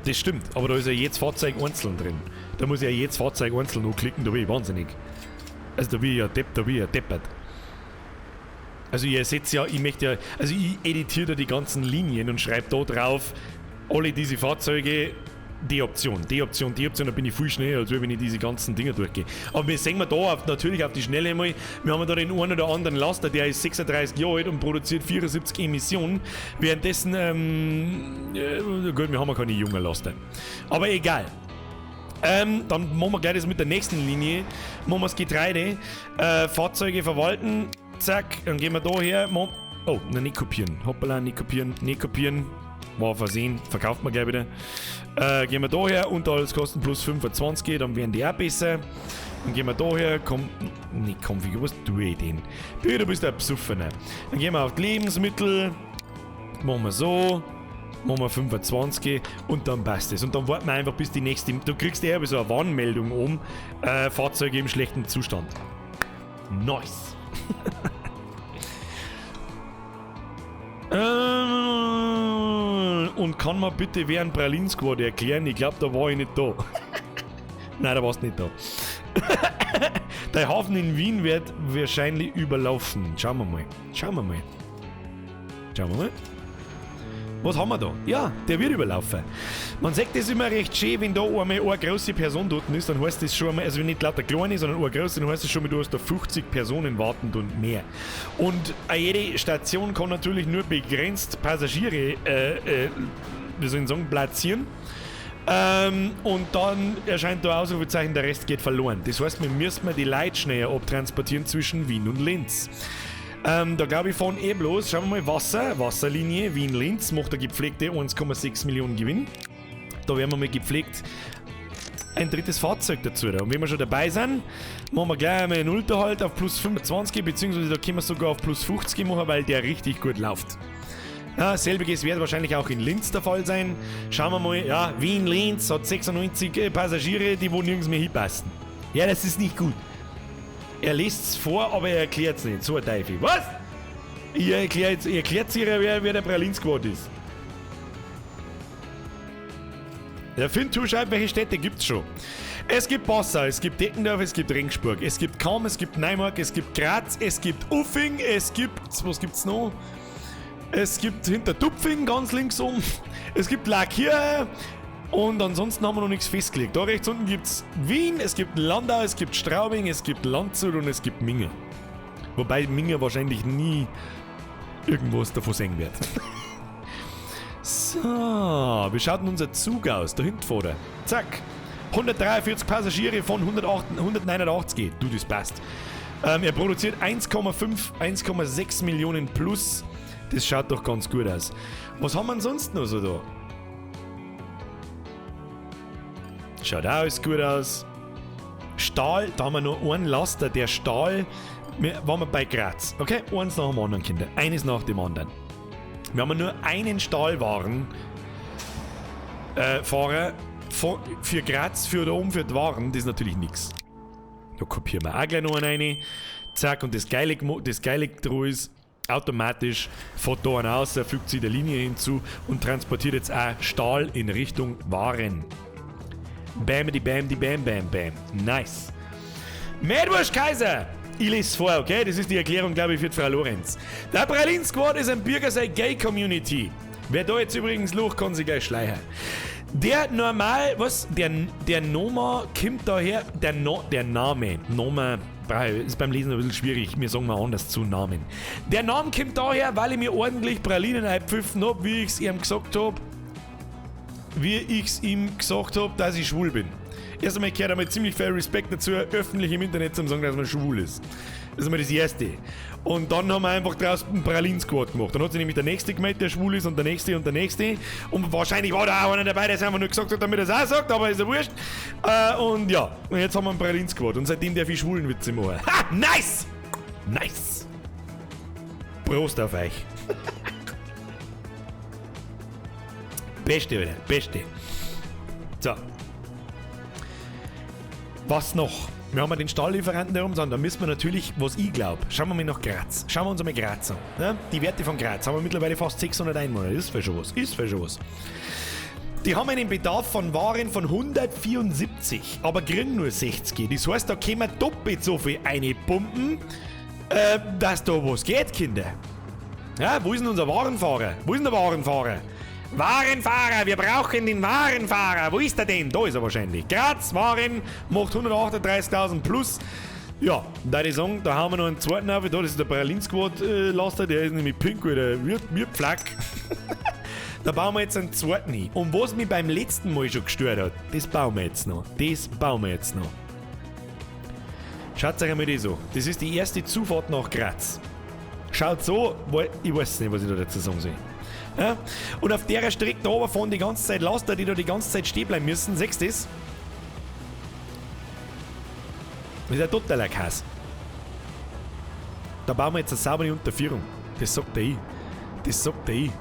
Das stimmt, aber da ist ja jedes Fahrzeug einzeln drin. Da muss ich ja jedes Fahrzeug einzeln anklicken, da bin ich wahnsinnig. Also da bin ich ja depp, da bin ich ja deppert. Also ich ersetze ja, ich möchte ja, also ich editiere da die ganzen Linien und schreibe da drauf, alle diese Fahrzeuge, die Option, die Option, die Option, da bin ich viel schneller, als wenn ich diese ganzen Dinger durchgehe. Aber wir sehen wir da natürlich auf die Schnelle mal, wir haben da den einen oder anderen Laster, der ist 36 Jahre alt und produziert 74 Emissionen. Währenddessen, gut, wir haben ja keine jungen Laster. Aber egal. Dann machen wir gleich das mit der nächsten Linie. Machen wir das Getreide. Fahrzeuge verwalten. Zack, dann gehen wir da her. Oh, na, nicht kopieren. Hoppala, nicht kopieren, nicht kopieren. War versehen, verkauft man gleich wieder. Gehen wir da her, Unterhaltskosten plus 25, dann werden die auch besser. Dann gehen wir da her, komm, nicht Konfigur, was tue ich denn? Du bist ein Besoffener. Dann gehen wir auf die Lebensmittel, machen wir so, machen wir 25 und dann passt es. Und dann warten wir einfach bis die nächste, du kriegst eher so eine Warnmeldung um, Fahrzeuge im schlechten Zustand. Nice. Und kann man bitte wer ein Pralin Squad erklären? Ich glaub, da war ich nicht da. Nein, da warst du nicht da. Der Hafen in Wien wird wahrscheinlich überlaufen. Schauen wir mal. Schauen wir mal. Schauen wir mal. Was haben wir da? Ja, der wird überlaufen. Man sagt das immer recht schön, wenn da einmal eine große Person dort ist, dann heißt das schon einmal, also wenn nicht lauter kleine, sondern eine große, dann heißt das schon mal, du hast da 50 Personen wartend und mehr. Und jede Station kann natürlich nur begrenzt Passagiere, wie soll ich sagen, platzieren. Und dann erscheint da Ausrufezeichen, der Rest geht verloren. Das heißt, wir müssen die Leute schneller abtransportieren zwischen Wien und Linz. Da glaube ich, fahren eh bloß, schauen wir mal, Wasserlinie, Wien-Linz, macht eine gepflegte 1,6 Millionen Gewinn. Da werden wir mal gepflegt ein drittes Fahrzeug dazu. Und wenn wir schon dabei sind, machen wir gleich einmal einen Unterhalt auf plus 25, beziehungsweise da können wir sogar auf plus 50 machen, weil der richtig gut läuft. Ja, selbiges wird wahrscheinlich auch in Linz der Fall sein. Schauen wir mal, ja, Wien-Linz hat 96 Passagiere, die wo nirgends mehr hinpassen. Ja, das ist nicht gut. Er liest's vor, aber er erklärt's nicht. So ein Teufel. Was? Ihr erklärt, ihr erklärt ihr, wer der Pralin Squad ist. Der Fintu schreibt, welche Städte gibt's schon. Es gibt Passau, es gibt Deckendorf, es gibt Regensburg, es gibt Cham, es gibt Neumarkt, es gibt Graz, es gibt Uffing, es gibt... Was gibt's noch? Es gibt Hintertupfing ganz links um, es gibt Lackierhaar und ansonsten haben wir noch nichts festgelegt. Da rechts unten gibt's Wien, es gibt Landau, es gibt Straubing, es gibt Landshut und es gibt Minga. Wobei Minga wahrscheinlich nie irgendwas davon sehen wird. So, wie schaut denn unser Zug aus? Da hinten vor der. Zack. 143 Passagiere von 189. Du, das passt. Er produziert 1,5, 1,6 Millionen plus. Das schaut doch ganz gut aus. Was haben wir denn sonst noch so da? Schaut auch alles gut aus. Stahl, da haben wir nur einen Laster, der Stahl. Wir waren wir bei Graz. Okay, eins nach dem anderen, Kinder. Eines nach dem anderen. Wir haben nur einen Stahlwarenfahrer, für Graz, für da oben, für die Waren. Das ist natürlich nix. Da kopieren wir auch gleich noch einen rein. Zack, und das Geile dran ist, automatisch fährt da einer aus, er fügt sich der Linie hinzu und transportiert jetzt auch Stahl in Richtung Waren. Bam, die bam, die bam, bam, bam. Nice. Madwurst Kaiser! Ich lese vor, okay? Das ist die Erklärung, glaube ich, für die Frau Lorenz. Der Pralin Squad ist ein Bürgersei Gay Community. Wer da jetzt übrigens lacht, kann sich gleich schleichen. Der normal, was? Der Noma kommt daher, der Name, Noma, ist beim Lesen ein bisschen schwierig, mir sagen wir anders zu Namen. Der Name kommt daher, weil ich mir ordentlich Pralinen eingepfiffen hab, wie ich's ihm gesagt hab, dass ich schwul bin. Erst einmal gehört einmal ziemlich viel Respekt dazu, öffentlich im Internet zu sagen, dass man schwul ist. Das ist einmal das Erste. Und dann haben wir einfach draus einen Pralin-Squad gemacht. Dann hat sich nämlich der Nächste gemeldet, der schwul ist, und der Nächste und der Nächste. Und wahrscheinlich war da auch einer dabei, der es einfach nur gesagt hat, damit er es auch sagt, aber ist ja wurscht. Und ja, und jetzt haben wir einen Pralin-Squad. Und seitdem darf ich Schwulenwitze machen. Ha! Nice! Nice! Prost auf euch. Beste, Alter. Beste. So. Was noch? Wir haben ja den Stahllieferanten da oben, da müssen wir natürlich, was ich glaube, schauen wir mal nach Graz. Schauen wir uns einmal Graz an. Ne? Die Werte von Graz haben wir mittlerweile fast 600 Einwohner. Das ist schon was. Ist schon was. Die haben einen Bedarf von Waren von 174, aber kriegen nur 60. Das heißt, da können wir doppelt so viel reinpumpen, dass da was geht, Kinder. Ja, wo ist denn unser Warenfahrer? Wo ist denn der Warenfahrer? Warenfahrer, wir brauchen den Warenfahrer. Wo ist er denn? Da ist er wahrscheinlich. Graz, Waren, macht 138.000 plus. Ja, da ich sagen, da haben wir noch einen zweiten auf. Da, das ist der Pralin Squad Laster, der ist nämlich pink, oder wie Pflack. Da bauen wir jetzt einen zweiten hin. Und was mich beim letzten Mal schon gestört hat, das bauen wir jetzt noch. Das bauen wir jetzt noch. Schaut euch einmal das an. Das ist die erste Zufahrt nach Graz. Schaut so, weil ich weiß nicht, was ich da dazu sagen soll. Ja? Und auf der Strecke da oben fahren die ganze Zeit Laster, die da die ganze Zeit stehen bleiben müssen. Siehst du das? Das ist ja totaler Kass. Da bauen wir jetzt eine saubere Unterführung. Das sagt der ich. Das sagt der ich.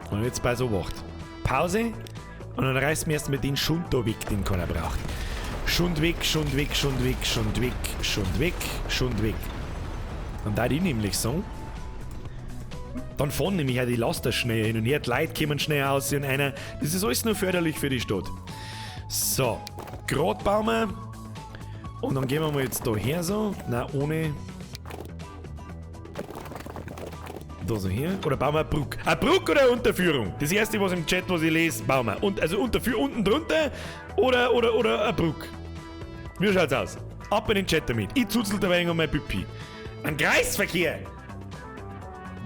Und jetzt bei so wacht. Pause. Und dann reißen wir erstmal den Schund da weg, den keiner braucht. Schund weg, Schund weg, Schund weg, Schund weg, Schund weg, Schund weg. Und da die nämlich sagen, dann fahren nämlich auch die Laster schnell hin und her, die Leute kommen schnell aus und einer. Das ist alles nur förderlich für die Stadt. So, grad bauen wir. Und dann gehen wir mal jetzt da her so. Nein, ohne. Da so her. Oder bauen wir eine Brücke. Eine Brücke oder eine Unterführung? Das erste, was im Chat, was ich lese, bauen wir. Und, also Unterführung unten drunter oder eine Brücke. Wie schaut's aus? Ab in den Chat damit. Ich zuzel dabei um mein Pipi. Ein Kreisverkehr!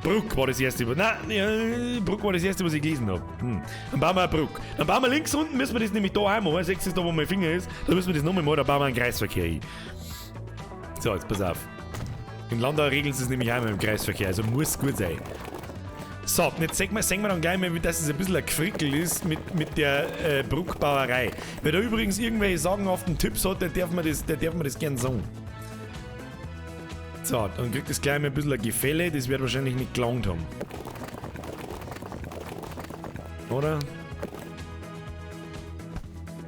Brücke war das erste, nein, Brücke war das erste, was ich gelesen habe. Dann bauen wir eine Brücke. Dann bauen wir links unten, müssen wir das nämlich da einmachen. Seht ihr da, wo mein Finger ist? Da müssen wir das nochmal machen, da bauen wir einen Kreisverkehr hin. So, jetzt pass auf. In Landau regeln sie es nämlich einmal im Kreisverkehr, also muss gut sein. So, jetzt sehen wir dann gleich mal, dass es ein bisschen ein Gefrickel ist mit der Brückbauerei. Wer da übrigens irgendwelche sagenhaften Tipps hat, der darf mir das gern sagen. So, dann kriegt das gleich mal ein bisschen ein Gefälle, das wird wahrscheinlich nicht gelangt haben. Oder?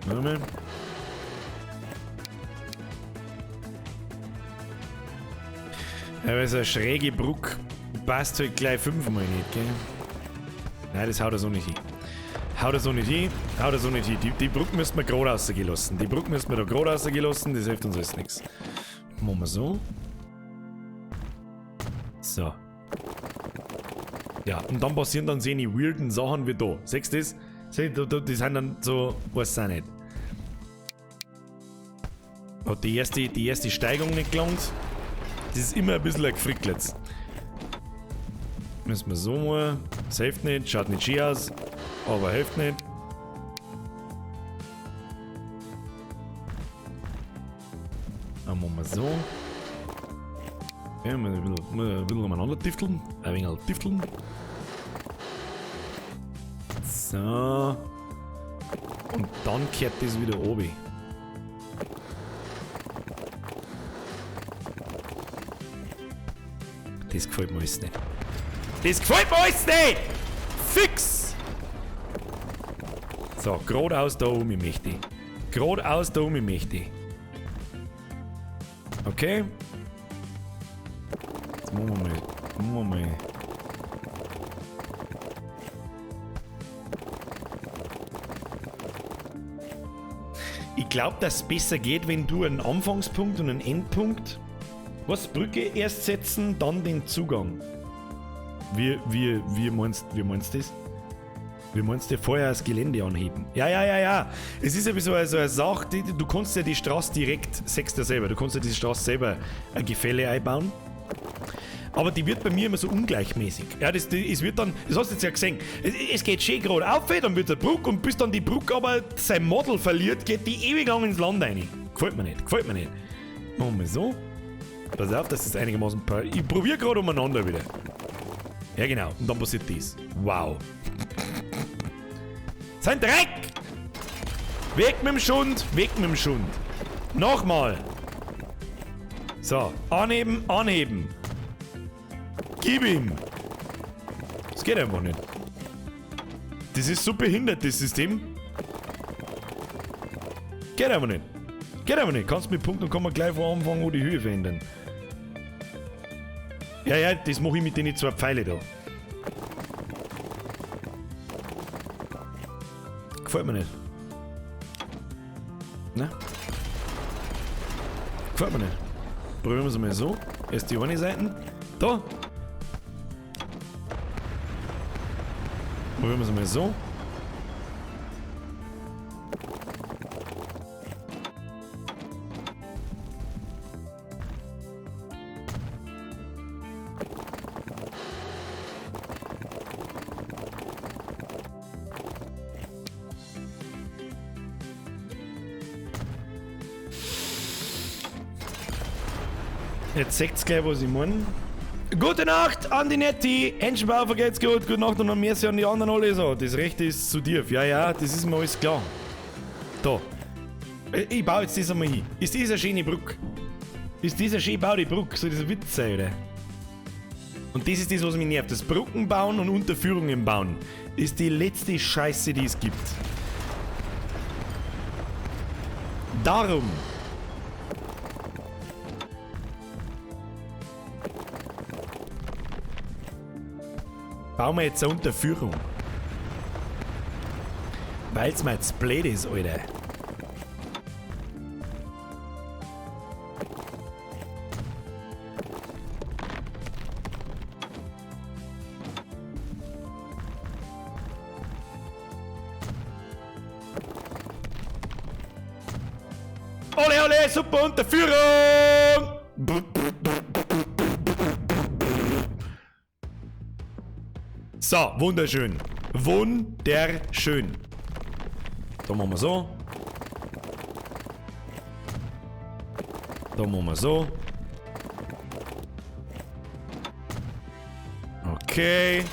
Warte mal. Ja, weil so eine schräge Brücke passt halt gleich fünfmal nicht, gell? Nein, das haut er so nicht hin. Haut er so nicht hin, haut er so nicht hin. Die Brücke müssen wir gerade rausgehen lassen. Die Brücke müssen wir da gerade rausgehen lassen, das hilft uns alles nichts. Machen wir so. So. Ja, und dann passieren dann so eine weirden Sachen wie da. Siehst du das? Siehst du, die sind dann so, weiß auch nicht. Hat die erste Steigung nicht gelangt. Das ist immer ein bisschen ein Gefrickelt's. Müssen wir so mal. Das hilft nicht, schaut nicht schön aus, aber hilft nicht. Dann machen wir so. Ja, mal ein bisschen umeinander tifteln. Ein wenig tifteln. So. Und dann kehrt das wieder oben. Das gefällt mir alles nicht. Das gefällt mir alles nicht! Fix! So, geradeaus da oben möchte ich. Geradeaus da oben möchte ich. Okay. Jetzt machen wir mal. Machen wir mal. Ich glaub, dass es besser geht, wenn du einen Anfangspunkt und einen Endpunkt. Was? Brücke erst setzen, dann den Zugang. Wie meinst du das? Wie meinst du vorher das Gelände anheben? Ja, ja, ja, ja. Es ist ja so eine Sache, du kannst ja die Straße direkt, sagst du ja selber, du kannst ja die Straße selber ein Gefälle einbauen. Aber die wird bei mir immer so ungleichmäßig. Ja, das, die, es wird dann, das hast du jetzt ja gesehen, es geht schön gerade auf, dann wird der Brücke und bis dann die Brücke aber sein Model verliert, geht die ewig lang ins Land rein. Gefällt mir nicht, gefällt mir nicht. Machen wir so. Pass auf, dass das einigermaßen ich probier grad umeinander wieder. Ja, genau. Und dann passiert das. Wow. Sein Dreck! Weg mit dem Schund, weg mit dem Schund. Nochmal. So, anheben, anheben. Gib ihm. Das geht einfach nicht. Das ist so behindert, das System. Geht einfach nicht. Geht einfach nicht. Kannst mit Punkt und Komma gleich vor Anfang an die Höhe verändern. Ja, ja, das mach ich mit den zwei Pfeile da. Gefällt mir nicht. Ne? Gefällt mir nicht. Probieren wir es mal so. Erst die eine Seite. Da. Probieren wir es mal so. Jetzt seht's gleich, was ich meine. Gute Nacht an die Netti. Händchenbauer geht's gut. Gute Nacht und noch mehr an die anderen alle so. Das Rechte ist zu tief. Ja, ja, das ist mir alles klar. Da. Ich baue jetzt das einmal hin. Ist das eine schöne Brücke? Ist das eine schön gebaute Brücke? Soll das ein Witz sein, oder? Und das ist das, was mich nervt. Das Brücken bauen und Unterführungen bauen ist die letzte Scheiße, die es gibt. Darum. Bauen wir jetzt eine Unterführung. Weil's mir jetzt blöd ist, Alter. Ole, ole, super Unterführung! So, wunderschön. Wunderschön. Da machen wir so. Da machen wir so. Okay.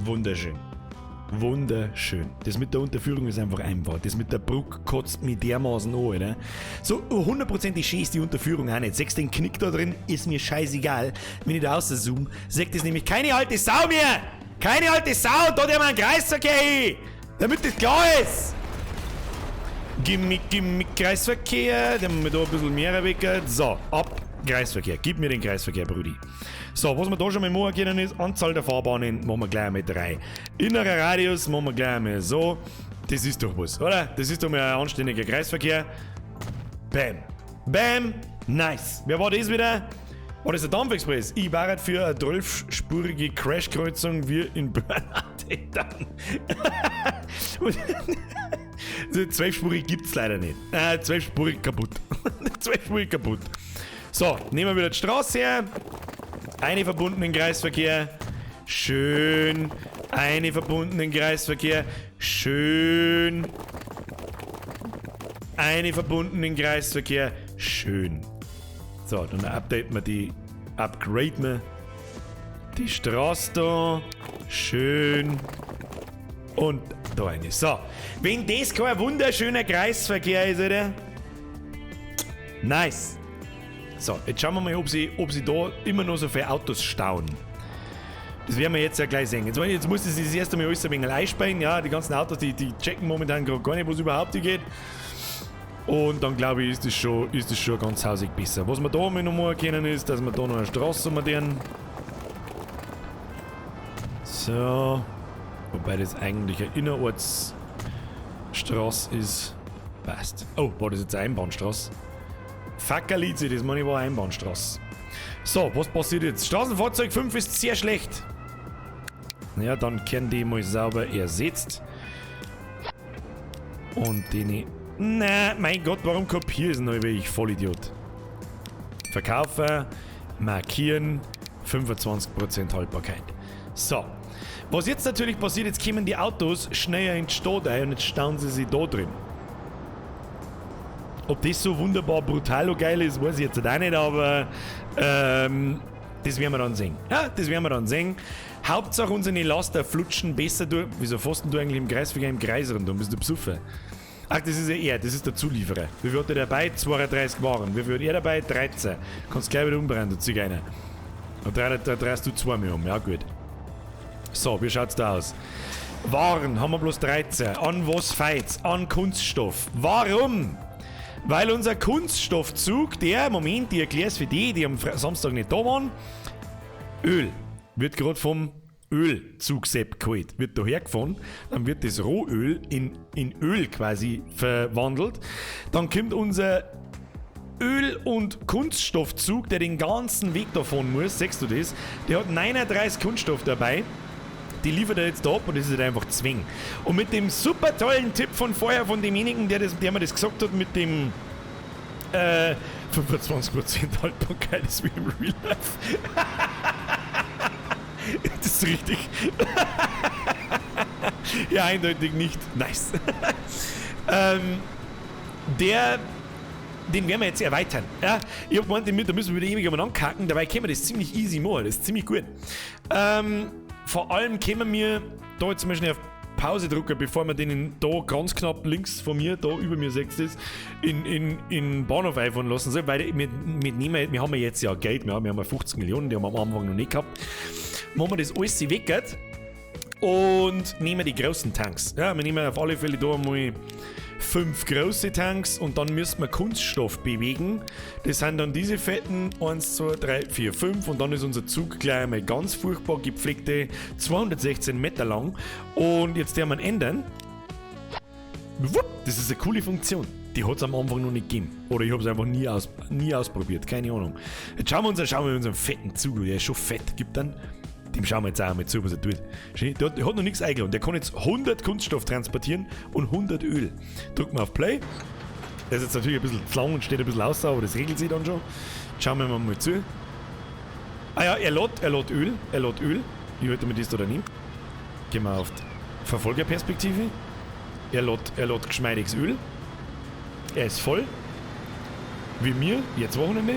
Wunderschön. Wunderschön. Das mit der Unterführung ist einfach einfach. Das mit der Brücke kotzt mich dermaßen an, oder? So hundertprozentig schön ist die Unterführung auch nicht. Sechst den Knick da drin, ist mir scheißegal. Wenn ich da rauszoome, sagt das nämlich keine alte Sau mehr! Keine alte Sau! Da der mal einen Kreisverkehr hin! Damit das klar ist! Gimme, gimme Kreisverkehr. Den haben wir da ein bisschen mehr weg. So, ab Kreisverkehr. Gib mir den Kreisverkehr, Brudi. So, was wir da schon mal machen können ist, Anzahl der Fahrbahnen machen wir gleich mal 3. Innerer Radius machen wir gleich mal so. Das ist doch was, oder? Das ist doch mal ein anständiger Kreisverkehr. Bam. Bam. Nice. Wer war das wieder? War das der Dampfexpress? Ich war halt für eine 12-spurige Crashkreuzung wie in Burnout Takedown. 12-spurig gibt's leider nicht. 12-spurig kaputt. 12-spurig kaputt. So, nehmen wir wieder die Straße her. Eine verbundenen Kreisverkehr. Schön. Eine verbundenen Kreisverkehr. Schön. Eine verbundenen Kreisverkehr. Schön. So, dann updaten wir die. Upgraden wir die Straße da. Schön. Und da eine. So. Wenn das kein wunderschöner Kreisverkehr ist, oder? Nice. So, jetzt schauen wir mal, ob sie da immer noch so viele Autos stauen. Das werden wir jetzt ja gleich sehen. Jetzt muss das erste Mal alles ein wenig einspeichern. Ja, die ganzen Autos, die checken momentan gerade gar nicht, was überhaupt geht. Und dann glaube ich, ist das schon ganz hausig besser. Was wir da mal noch machen können, ist, dass wir da noch eine Straße umdrehen. So. Wobei das eigentlich eine Innerortsstraße ist. Passt. Oh, war das jetzt eine Einbahnstraße? Fackerlize, das meine ich war eine Einbahnstraße. So, was passiert jetzt? Straßenfahrzeug 5 ist sehr schlecht. Naja, dann können die mal sauber ersetzt. Und den... Na, mein Gott, warum kopiere ich es noch? Ich Vollidiot. Verkaufen, markieren, 25% Haltbarkeit. So. Was jetzt natürlich passiert, jetzt kommen die Autos schneller in die Stadt ein und jetzt stauen sie sich da drin. Ob das so wunderbar brutal und geil ist, weiß ich jetzt auch nicht, aber das werden wir dann sehen. Ja, das werden wir dann sehen. Hauptsache unsere Laster flutschen besser durch. Wieso fährst du eigentlich im Kreisverkehr im Kreis rundum? Bist du besoffen? Ach, das ist ja er, das ist der Zulieferer. Wie viel hat er dabei? 32 Waren. Wie viel hat er dabei? 13. Kannst gleich wieder umbrennen, du Zigeuner. Und da drehst du zwei mehr um. Ja, gut. So, wie schaut's da aus? Waren haben wir bloß 13. An was feit's? An Kunststoff. Warum? Weil unser Kunststoffzug, der, Moment, ich erklär's für die, die am Samstag nicht da waren, Öl wird gerade vom Ölzug Sepp geholt, wird da hergefahren, dann wird das Rohöl in Öl quasi verwandelt, dann kommt unser Öl- und Kunststoffzug, der den ganzen Weg davon muss, siehst du das, der hat 39 Kunststoff dabei. Die liefert er jetzt da ab und das ist halt einfach Zwing. Und mit dem super tollen Tipp von vorher, von demjenigen, der mir das gesagt hat, mit dem 25% Haltbarkeit ist wie im Real Life. Das ist richtig. Ja, eindeutig nicht. Nice. Den werden wir jetzt erweitern. Ja, ich hab gemeint, da müssen wir wieder ewig umeinander kacken. Dabei können wir das ziemlich easy machen. Das ist ziemlich gut. Vor allem können wir da jetzt mal schnell auf Pause drücken, bevor wir den da ganz knapp links von mir, da über mir sechs ist, in Bahnhof einfahren lassen sollen, weil wir haben ja jetzt ja Geld, wir haben ja 50 Millionen, die haben wir am Anfang noch nicht gehabt. Machen wir das alles weg und nehmen die großen Tanks. Ja, wir nehmen auf alle Fälle da mal 5 große Tanks und dann müssen wir Kunststoff bewegen. Das sind dann diese fetten 1, 2, 3, 4, 5 und dann ist unser Zug gleich einmal ganz furchtbar gepflegte 216 Meter lang. Und jetzt werden wir ihn ändern. Das ist eine coole Funktion. Die hat es am Anfang noch nicht gegeben. Oder ich habe es einfach nie ausprobiert. Keine Ahnung. Jetzt schauen wir uns unseren fetten Zug an. Der ist schon fett. Gibt dann. Dem schauen wir jetzt auch mal zu, was er tut. Der hat noch nichts eingeladen. Der kann jetzt 100 Kunststoff transportieren und 100 Öl. Drücken wir auf Play. Der ist jetzt natürlich ein bisschen zu lang und steht ein bisschen außer, aber das regelt sich dann schon. Schauen wir mal zu. Ah ja, er lädt Öl. Er lädt Öl. Ich wollte mir das da nehmen. Gehen wir auf die Verfolgerperspektive. Er lädt geschmeidiges Öl. Er ist voll. Wie mir, jetzt Wochenende.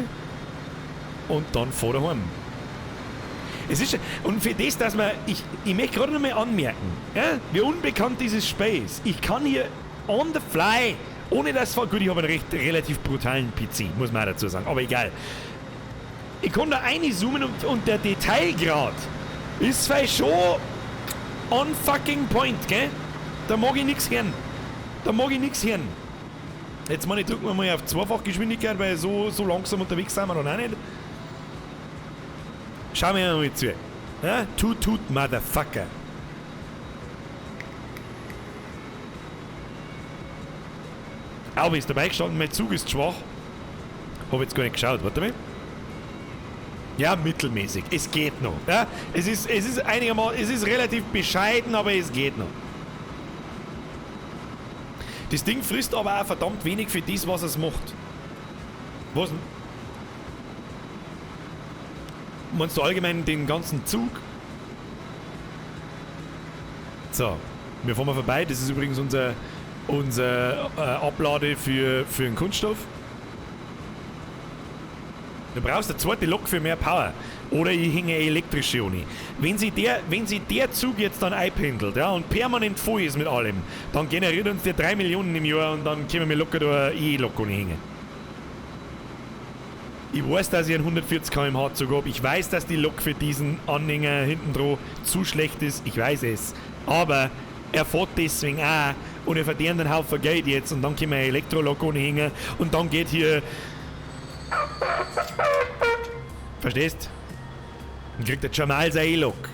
Und dann fährt er heim. Es ist, und für das, dass man, ich möchte gerade noch mal anmerken, ja, wie unbekannt dieses Spiel ist. Ich kann hier on the fly, ohne dass, gut, ich habe einen relativ brutalen PC, muss man auch dazu sagen, aber egal. Ich kann da reinzoomen und der Detailgrad ist vielleicht schon on fucking point, gell? Da mag ich nix hören. Da mag ich nix hören. Jetzt meine ich, drücken wir mal auf Zweifachgeschwindigkeit, weil so langsam unterwegs sind wir noch auch nicht. Schauen wir mal zu. Ja? Tut, tut, Motherfucker. Aubi ist dabei gestanden, mein Zug ist schwach. Hab jetzt gar nicht geschaut, warte mal. Ja, mittelmäßig. Es geht noch. Ja? Es ist einigermaßen, es ist relativ bescheiden, aber es geht noch. Das Ding frisst aber auch verdammt wenig für das, was es macht. Was denn? Meinst du allgemein den ganzen Zug? So, wir fahren mal vorbei. Das ist übrigens unser Ablade für den Kunststoff. Du brauchst eine zweite Lok für mehr Power. Oder ich hänge eine elektrische an. Wenn sich der Zug jetzt dann einpendelt, ja, und permanent voll ist mit allem, dann generiert uns der 3 Millionen im Jahr und dann können wir locker da eine E-Lok hängen. Ich weiß, dass ich einen 140 km/h Zug habe. Ich weiß, dass die Lok für diesen Anhänger hinten dran zu schlecht ist. Ich weiß es. Aber er fährt deswegen auch und er verdient einen Haufen Geld jetzt und dann können wir eine Elektrolok anhängen und dann geht hier... Verstehst? Dann kriegt der Jamal seine E-Lok.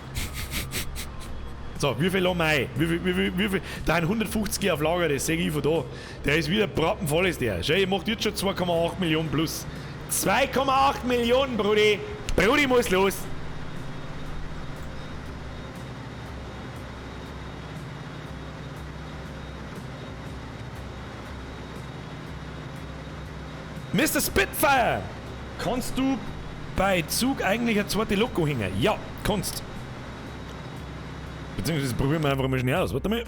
So, wie viel haben wir ein? Wie viel? Da ein 150 auf Lager, das sehe ich von da. Der ist wieder brappenvoll, ist der. Schau, ihr macht jetzt schon 2,8 Millionen plus. 2,8 Millionen, Brudi! Brudi muss los! Mr. Spitfire! Kannst du bei Zug eigentlich eine zweite Loko hängen? Ja, kannst. Beziehungsweise probieren wir einfach mal schnell aus. Warte mal.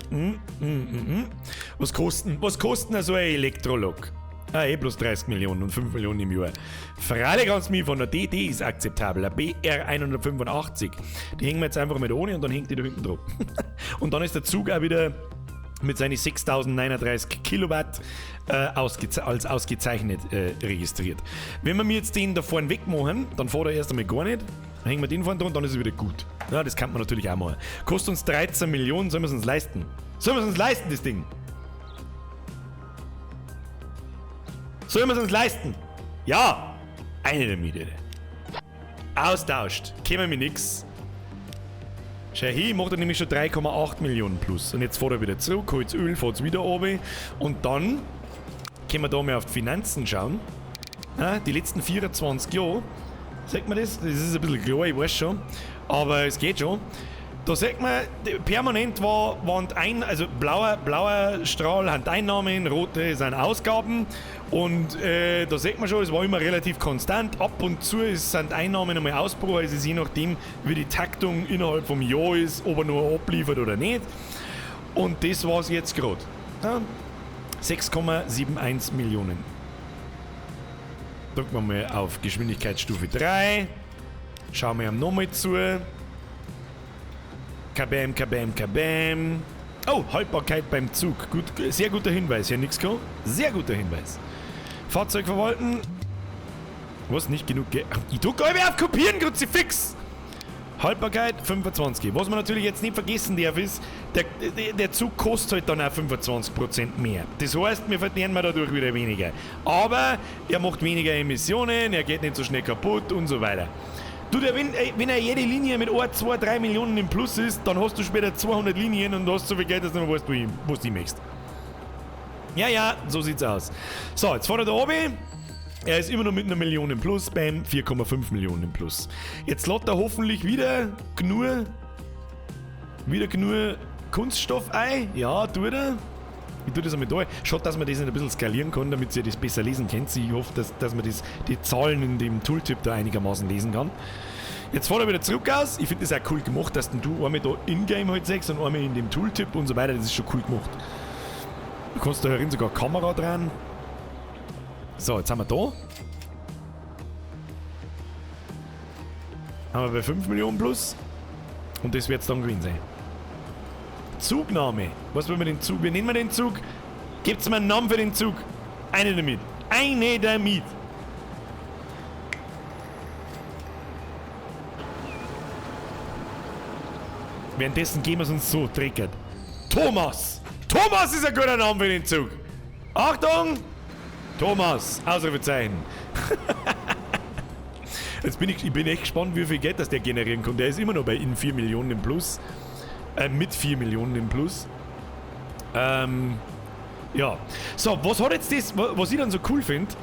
Was kosten so eine Elektrolok? Ah, eh bloß 30 Millionen und 5 Millionen im Jahr. Freilich kannst du mich von der DD ist akzeptabel. Eine BR 185. Die hängen wir jetzt einfach mit ohne und dann hängt die da hinten drauf. Und dann ist der Zug auch wieder mit seinen 6039 Kilowatt als ausgezeichnet registriert. Wenn wir mir jetzt den da vorne wegmachen, dann fährt er erst einmal gar nicht. Dann hängen wir den vorne dran und dann ist es wieder gut. Ja, das kann man natürlich auch machen. Kostet uns 13 Millionen, sollen wir es uns leisten? Sollen wir es uns leisten, das Ding? Sollen wir es uns leisten? Ja! Eine der Miete. Austauscht. Kämen wir nix. Schau hier, macht er nämlich schon 3,8 Millionen plus. Und jetzt fährt er wieder zurück, holt Öl, fährt wieder runter. Und dann können wir da mal auf die Finanzen schauen. Ja, die letzten 24 Jahre, sagt man das? Das ist ein bisschen klar, ich weiß schon. Aber es geht schon. Da sagt man, permanent waren also blauer Strahl hat Einnahmen, rote sind Ausgaben. Und da sieht man schon, es war immer relativ konstant. Ab und zu sind Einnahmen einmal Ausbruch, also es ist je nachdem, wie die Taktung innerhalb vom Jahr ist, ob er nur abliefert oder nicht. Und das war es jetzt gerade. Ja, 6,71 Millionen. Drücken wir mal auf Geschwindigkeitsstufe 3. Schauen wir ihm nochmal zu. Kabam, kabam, kabam. Oh, Haltbarkeit beim Zug. Gut, sehr guter Hinweis, Herr Nixko. Sehr guter Hinweis. Fahrzeug verwalten. Was? Nicht genug Geld. Ich drücke auf Kopieren, Kruzifix! Haltbarkeit 25. Was man natürlich jetzt nicht vergessen darf, ist, der Zug kostet halt dann auch 25% mehr. Das heißt, wir verdienen dadurch wieder weniger. Aber er macht weniger Emissionen, er geht nicht so schnell kaputt und so weiter. Du, wenn er jede Linie mit 1, 2, 3 Millionen im Plus ist, dann hast du später 200 Linien und hast so viel Geld, dass du nicht mehr weißt, wo du hin möchtest. Ja, ja, so sieht's aus. So, jetzt fährt er da oben. Er ist immer noch mit einer Million im Plus, bam, 4,5 Millionen im Plus. Jetzt lädt er hoffentlich wieder genug Kunststoff ein. Ja, tut er. Ich tue das einmal da. Schaut, dass man das nicht ein bisschen skalieren kann, damit ihr das besser lesen könnt. Ich hoffe, dass man die Zahlen in dem Tooltip da einigermaßen lesen kann. Jetzt fährt er wieder zurück aus. Ich finde das auch cool gemacht, dass du einmal da in-game halt siehst und einmal in dem Tooltip und so weiter. Das ist schon cool gemacht. Du kannst da herin sogar Kamera dran. So, jetzt haben wir da. Haben wir bei 5 Millionen plus. Und das wird's dann gewesen sein. Zugname. Was wollen wir den Zug? Wie nennen wir den Zug? Gebt's mir einen Namen für den Zug. Eine damit. Eine damit. Währenddessen gehen wir es uns so dreckert. Thomas! Thomas ist ein guter Name für den Zug. Achtung! Thomas! Ausrufezeichen. Jetzt bin ich bin echt gespannt, wie viel Geld das der generieren kann. Der ist immer noch bei in 4 Millionen im Plus. Mit 4 Millionen im Plus. Ja. So, was hat jetzt das, was ich dann so cool finde,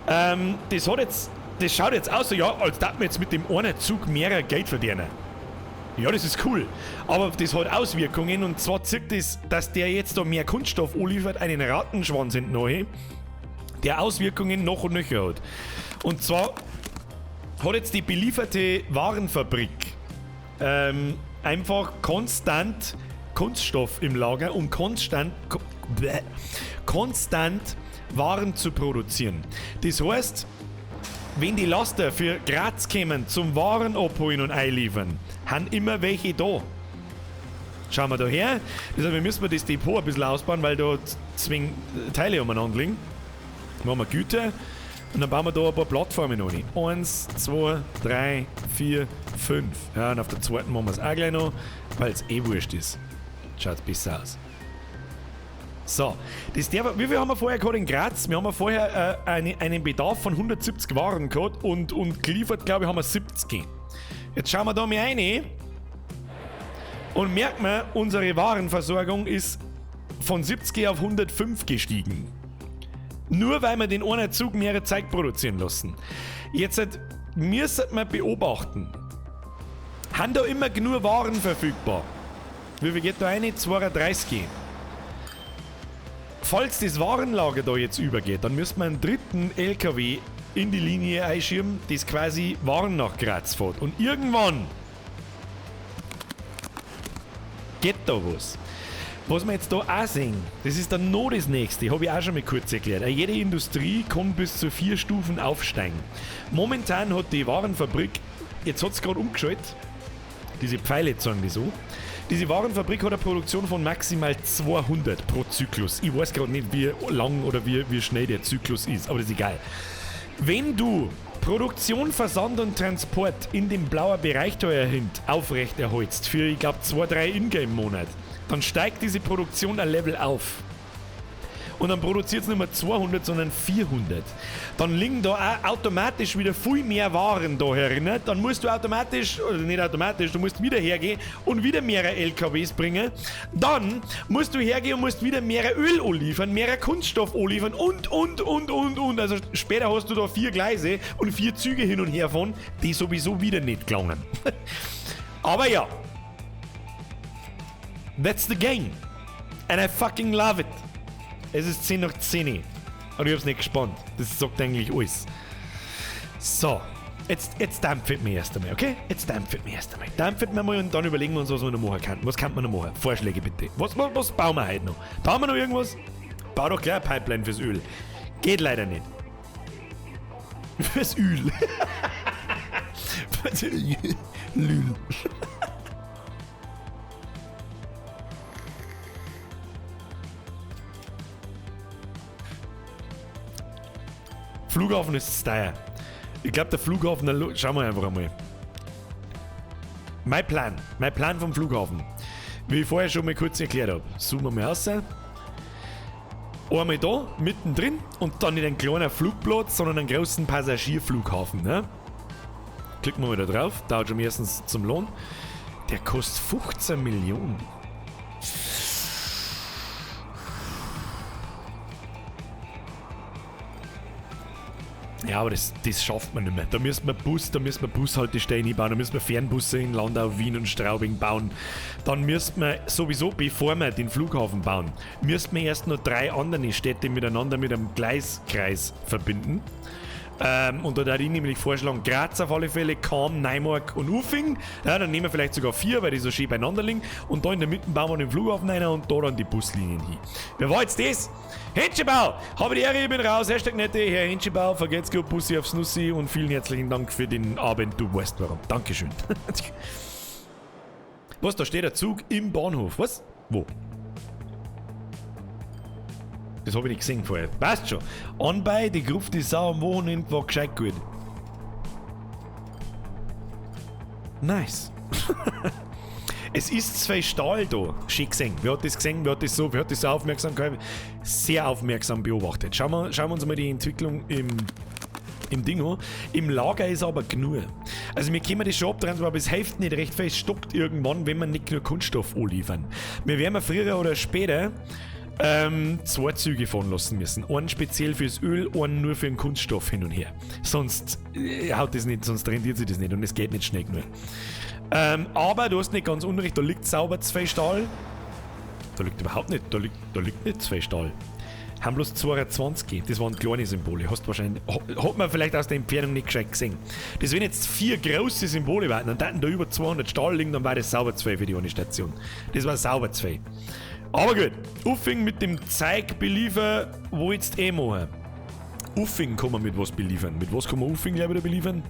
das hat jetzt, das schaut jetzt aus, so, ja, als darf man jetzt mit dem einen Zug mehr Geld verdienen. Ja, das ist cool. Aber das hat Auswirkungen und zwar zeigt das, dass der jetzt da mehr Kunststoff anliefert, einen Rattenschwanz hinten rein, der Auswirkungen noch und nöcher hat. Und zwar hat jetzt die belieferte Warenfabrik einfach konstant Kunststoff im Lager, um konstant Waren zu produzieren. Das heißt, wenn die Laster für Graz kämen zum Waren abholen und einliefern, haben immer welche da. Schauen wir da her. Das heißt, wir müssen das Depot ein bisschen ausbauen, weil da zwing Teile umeinander liegen. Machen wir Güter und dann bauen wir da ein paar Plattformen rein. 1, 2, 3, 4, 5. Ja, und auf der zweiten machen wir es auch gleich noch, weil es eh wurscht ist. Schaut besser aus. So, das der, wie viel haben wir vorher gehabt in Graz? Wir haben ja vorher einen Bedarf von 170 Waren gehabt und geliefert, glaube ich, haben wir 70. Jetzt schauen wir da mal rein und merken wir, unsere Warenversorgung ist von 70 auf 105 gestiegen. Nur weil wir den einen Zug mehrere Zeug produzieren lassen. Jetzt müssen wir beobachten. Haben da immer genug Waren verfügbar? Wie viel geht da rein? 32. Falls das Warenlager da jetzt übergeht, dann müsste man einen dritten LKW in die Linie einschieben, das quasi Waren nach Graz fährt. Und irgendwann geht da was. Was wir jetzt da auch sehen, das ist dann noch das nächste, habe ich auch schon mal kurz erklärt. Jede Industrie kann bis zu 4 Stufen aufsteigen. Momentan hat die Warenfabrik, jetzt hat es gerade umgeschaltet, diese Pfeile zeigen die so. Diese Warenfabrik hat eine Produktion von maximal 200 pro Zyklus. Ich weiß gerade nicht, wie lang oder wie schnell der Zyklus ist, aber das ist egal. Wenn du Produktion, Versand und Transport in dem blauen Bereich da hinten aufrechterhältst, für, ich glaub, 2, 3 Ingame-Monate, dann steigt diese Produktion ein Level auf. Und dann produziert es nicht mehr 200, sondern 400. Dann liegen da auch automatisch wieder viel mehr Waren da herin. Dann musst du automatisch, oder nicht automatisch, du musst wieder hergehen und wieder mehrere LKWs bringen. Dann musst du hergehen und musst wieder mehrere Öl anliefern, mehrere Kunststoff anliefern und. Also später hast du da 4 Gleise und 4 Züge hin und her fahren, die sowieso wieder nicht gelangen. Aber ja. That's the game. And I fucking love it. Es ist 10 nach 10. Und ich hab's nicht gespannt. Das sagt eigentlich alles. So. Jetzt dampft mir erst einmal, okay? Jetzt dampft mir erst einmal. Dampft mir mal und dann überlegen wir uns, was wir noch machen können. Was kann man noch machen? Vorschläge bitte. Was bauen wir heute noch? Bauen wir noch irgendwas? Bau doch gleich eine Pipeline fürs Öl. Geht leider nicht. Fürs Öl. Fürs Öl. Lül. Flughafen ist teuer. Ich glaube, der Flughafen, schauen wir einfach einmal. Mein Plan vom Flughafen. Wie ich vorher schon mal kurz erklärt habe. Zoomen wir mal raus. Einmal da, mittendrin und dann nicht ein kleiner Flugplatz, sondern einen großen Passagierflughafen. Ne? Klicken wir mal da drauf, dauert schon erstens zum Lohn. Der kostet 15 Millionen. Ja, aber das schafft man nicht mehr. Da müssen wir Bushaltestellen hinbauen, da müssen wir Fernbusse in Landau, Wien und Straubing bauen. Dann müssten wir sowieso, bevor wir den Flughafen bauen, müssten wir erst noch 3 andere Städte miteinander mit einem Gleiskreis verbinden. Und da würde ich nämlich vorschlagen, Graz auf alle Fälle, Cham, Neumarkt und Uffing. Ja, dann nehmen wir vielleicht sogar 4, weil die so schön beieinander liegen. Und da in der Mitte bauen wir den Flughafen rein und da dann die Buslinien hin. Wer war jetzt das? Henschebau! Habe die Ehre, ich bin raus. Hashtag nette, Herr Henschebau. Vergelt's gut, Bussi aufs Nussi und vielen herzlichen Dank für den Abend. Du weißt warum. Dankeschön. Was, da steht der Zug im Bahnhof. Was? Wo? Das hab ich nicht gesehen vorher. Passt schon. Anbei, die Gruft, die Sau am Wochenende war gescheit gut. Nice. Es ist zwei Stahl da. Schön gesehen. Wer hat das gesehen? Wer hat das so, wer hat das so aufmerksam gehabt? Sehr aufmerksam beobachtet. Schauen wir uns mal die Entwicklung im Ding an. Im Lager ist aber genug. Also wir können das schon abtrennen, aber es hilft nicht recht fest. Es stockt irgendwann, wenn wir nicht genug Kunststoff anliefern. Wir werden früher oder später 2 Züge fahren lassen müssen. Einen speziell fürs Öl, einen nur für den Kunststoff hin und her. Sonst haut das nicht, sonst rentiert sich das nicht und es geht nicht schnell genug. Aber du hast nicht ganz unrecht, da liegt sauber 2 Stahl. Da liegt überhaupt nicht, da liegt nicht 2 Stahl. Haben bloß 22, das waren kleine Symbole. Hast wahrscheinlich, hat man vielleicht aus der Entfernung nicht gescheit gesehen. Das wären jetzt 4 große Symbole warten und dann da über 200 Stahl liegen, dann war das sauber 2 für die eine Station. Das war sauber 2. Aber gut, Uffing mit dem Zeug beliefern, wo jetzt eh machen. Uffing kann man mit was beliefern. Mit was kann man Uffing gleich wieder beliefern?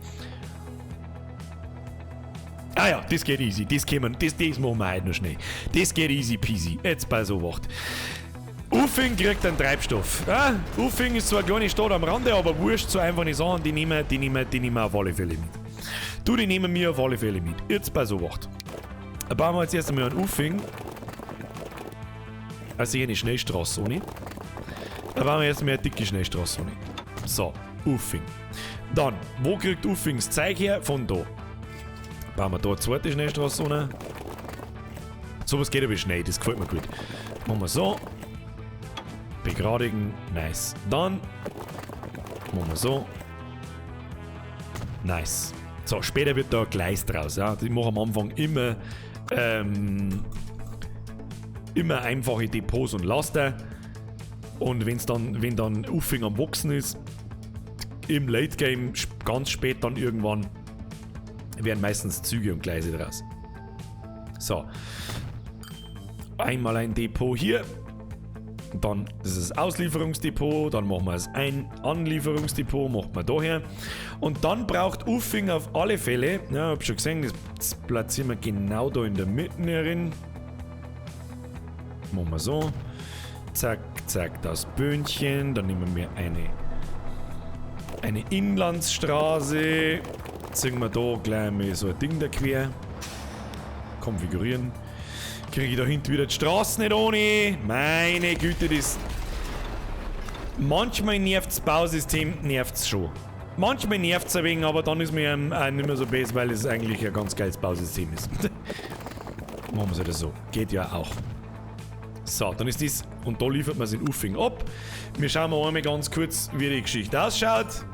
Ah ja, das geht easy. Das kann man, das machen wir heute noch schnell. Das geht easy peasy. Jetzt bei so Wacht. Uffing kriegt einen Treibstoff. Ja, Uffing ist zwar eine kleine Stadt am Rande, aber wurscht, so einfache Sachen, die nehmen wir auf alle Fälle mit. Du, die nehmen wir auf alle Fälle mit. Jetzt bei so Wacht. Da bauen wir jetzt erst einmal einen Uffing. Also hier eine Schnellstraße ohne. Da bauen wir jetzt mal eine dicke Schnellstraße ohne. So, Uffing. Dann, wo kriegt Uffing das Zeug her? Von da. Bauen wir da eine zweite Schnellstraße ohne. Sowas geht aber schnell, das gefällt mir gut. Machen wir so. Begradigen, nice. Dann machen wir so. Nice. So, später wird da ein Gleis draus. Ja. Ich mache am Anfang immer einfache Depots und Laster. Und wenn dann Uffing am Wachsen ist, im Late Game, ganz spät dann irgendwann, werden meistens Züge und Gleise draus. So. Einmal ein Depot hier. Dann das ist das Auslieferungsdepot, dann machen wir das ein Anlieferungsdepot, macht man daher. Und dann braucht Uffing auf alle Fälle, ja, hab schon gesehen, das platzieren wir genau da in der Mitte herin. Machen wir so. Zack, zack, das Böhnchen. Dann nehmen wir eine Inlandsstraße. Ziehen wir da gleich mal so ein Ding da quer. Konfigurieren. Kriege ich da hinten wieder die Straße nicht ohne. Meine Güte, das... Manchmal nervt das Bausystem, nervt's schon. Manchmal nervt's ein wenig, aber dann ist mir auch nicht mehr so besser, weil es eigentlich ein ganz geiles Bausystem ist. Machen wir's halt so. Geht ja auch. So, dann ist das... Und da liefert man es in Uffing ab. Wir schauen mal einmal ganz kurz, wie die Geschichte ausschaut.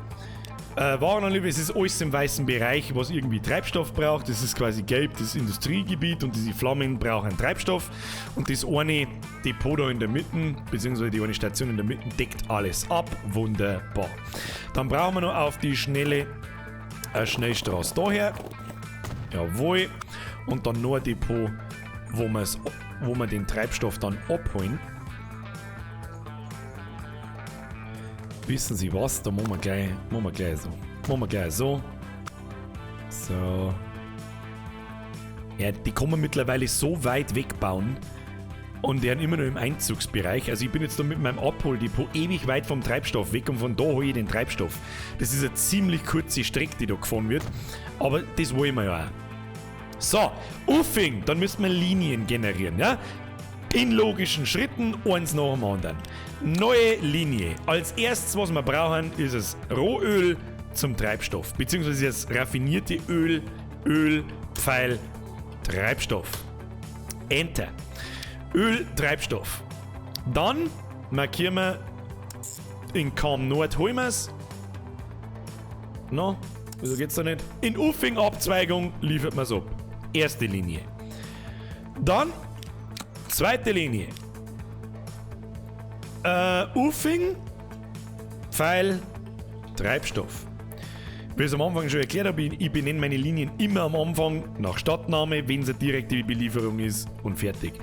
Warenanlieferung, es ist alles im weißen Bereich, was irgendwie Treibstoff braucht. Das ist quasi gelb, das Industriegebiet, und diese Flammen brauchen Treibstoff. Und das eine Depot da in der Mitte, beziehungsweise die eine Station in der Mitte, deckt alles ab. Wunderbar. Dann brauchen wir noch auf die schnelle eine Schnellstraße daher. Jawohl. Und dann noch ein Depot, wo wir den Treibstoff dann abholen. Wissen Sie was? Da machen wir gleich, machen wir gleich so. Machen wir gleich so. So. Ja, die kann man mittlerweile so weit wegbauen. Und die sind immer noch im Einzugsbereich. Also ich bin jetzt da mit meinem Abholdepot ewig weit vom Treibstoff weg und von da hole ich den Treibstoff. Das ist eine ziemlich kurze Strecke, die da gefahren wird. Aber das wollen wir ja auch. So, Uffing, dann müssen wir Linien generieren, ja? In logischen Schritten, eins nach dem anderen. Neue Linie. Als erstes, was wir brauchen, ist das Rohöl zum Treibstoff. Beziehungsweise das raffinierte Öl, Öl, Pfeil, Treibstoff. Enter. Öl, Treibstoff. Dann markieren wir in Cham Nord holen wir's. No, wieso geht's da nicht? In Uffing Abzweigung liefert man's ab. Erste Linie. Dann zweite Linie. Uffing, Pfeil, Treibstoff. Wie ich es am Anfang schon erklärt habe, ich benenne meine Linien immer am Anfang nach Stadtname, wenn es eine direkte Belieferung ist und fertig.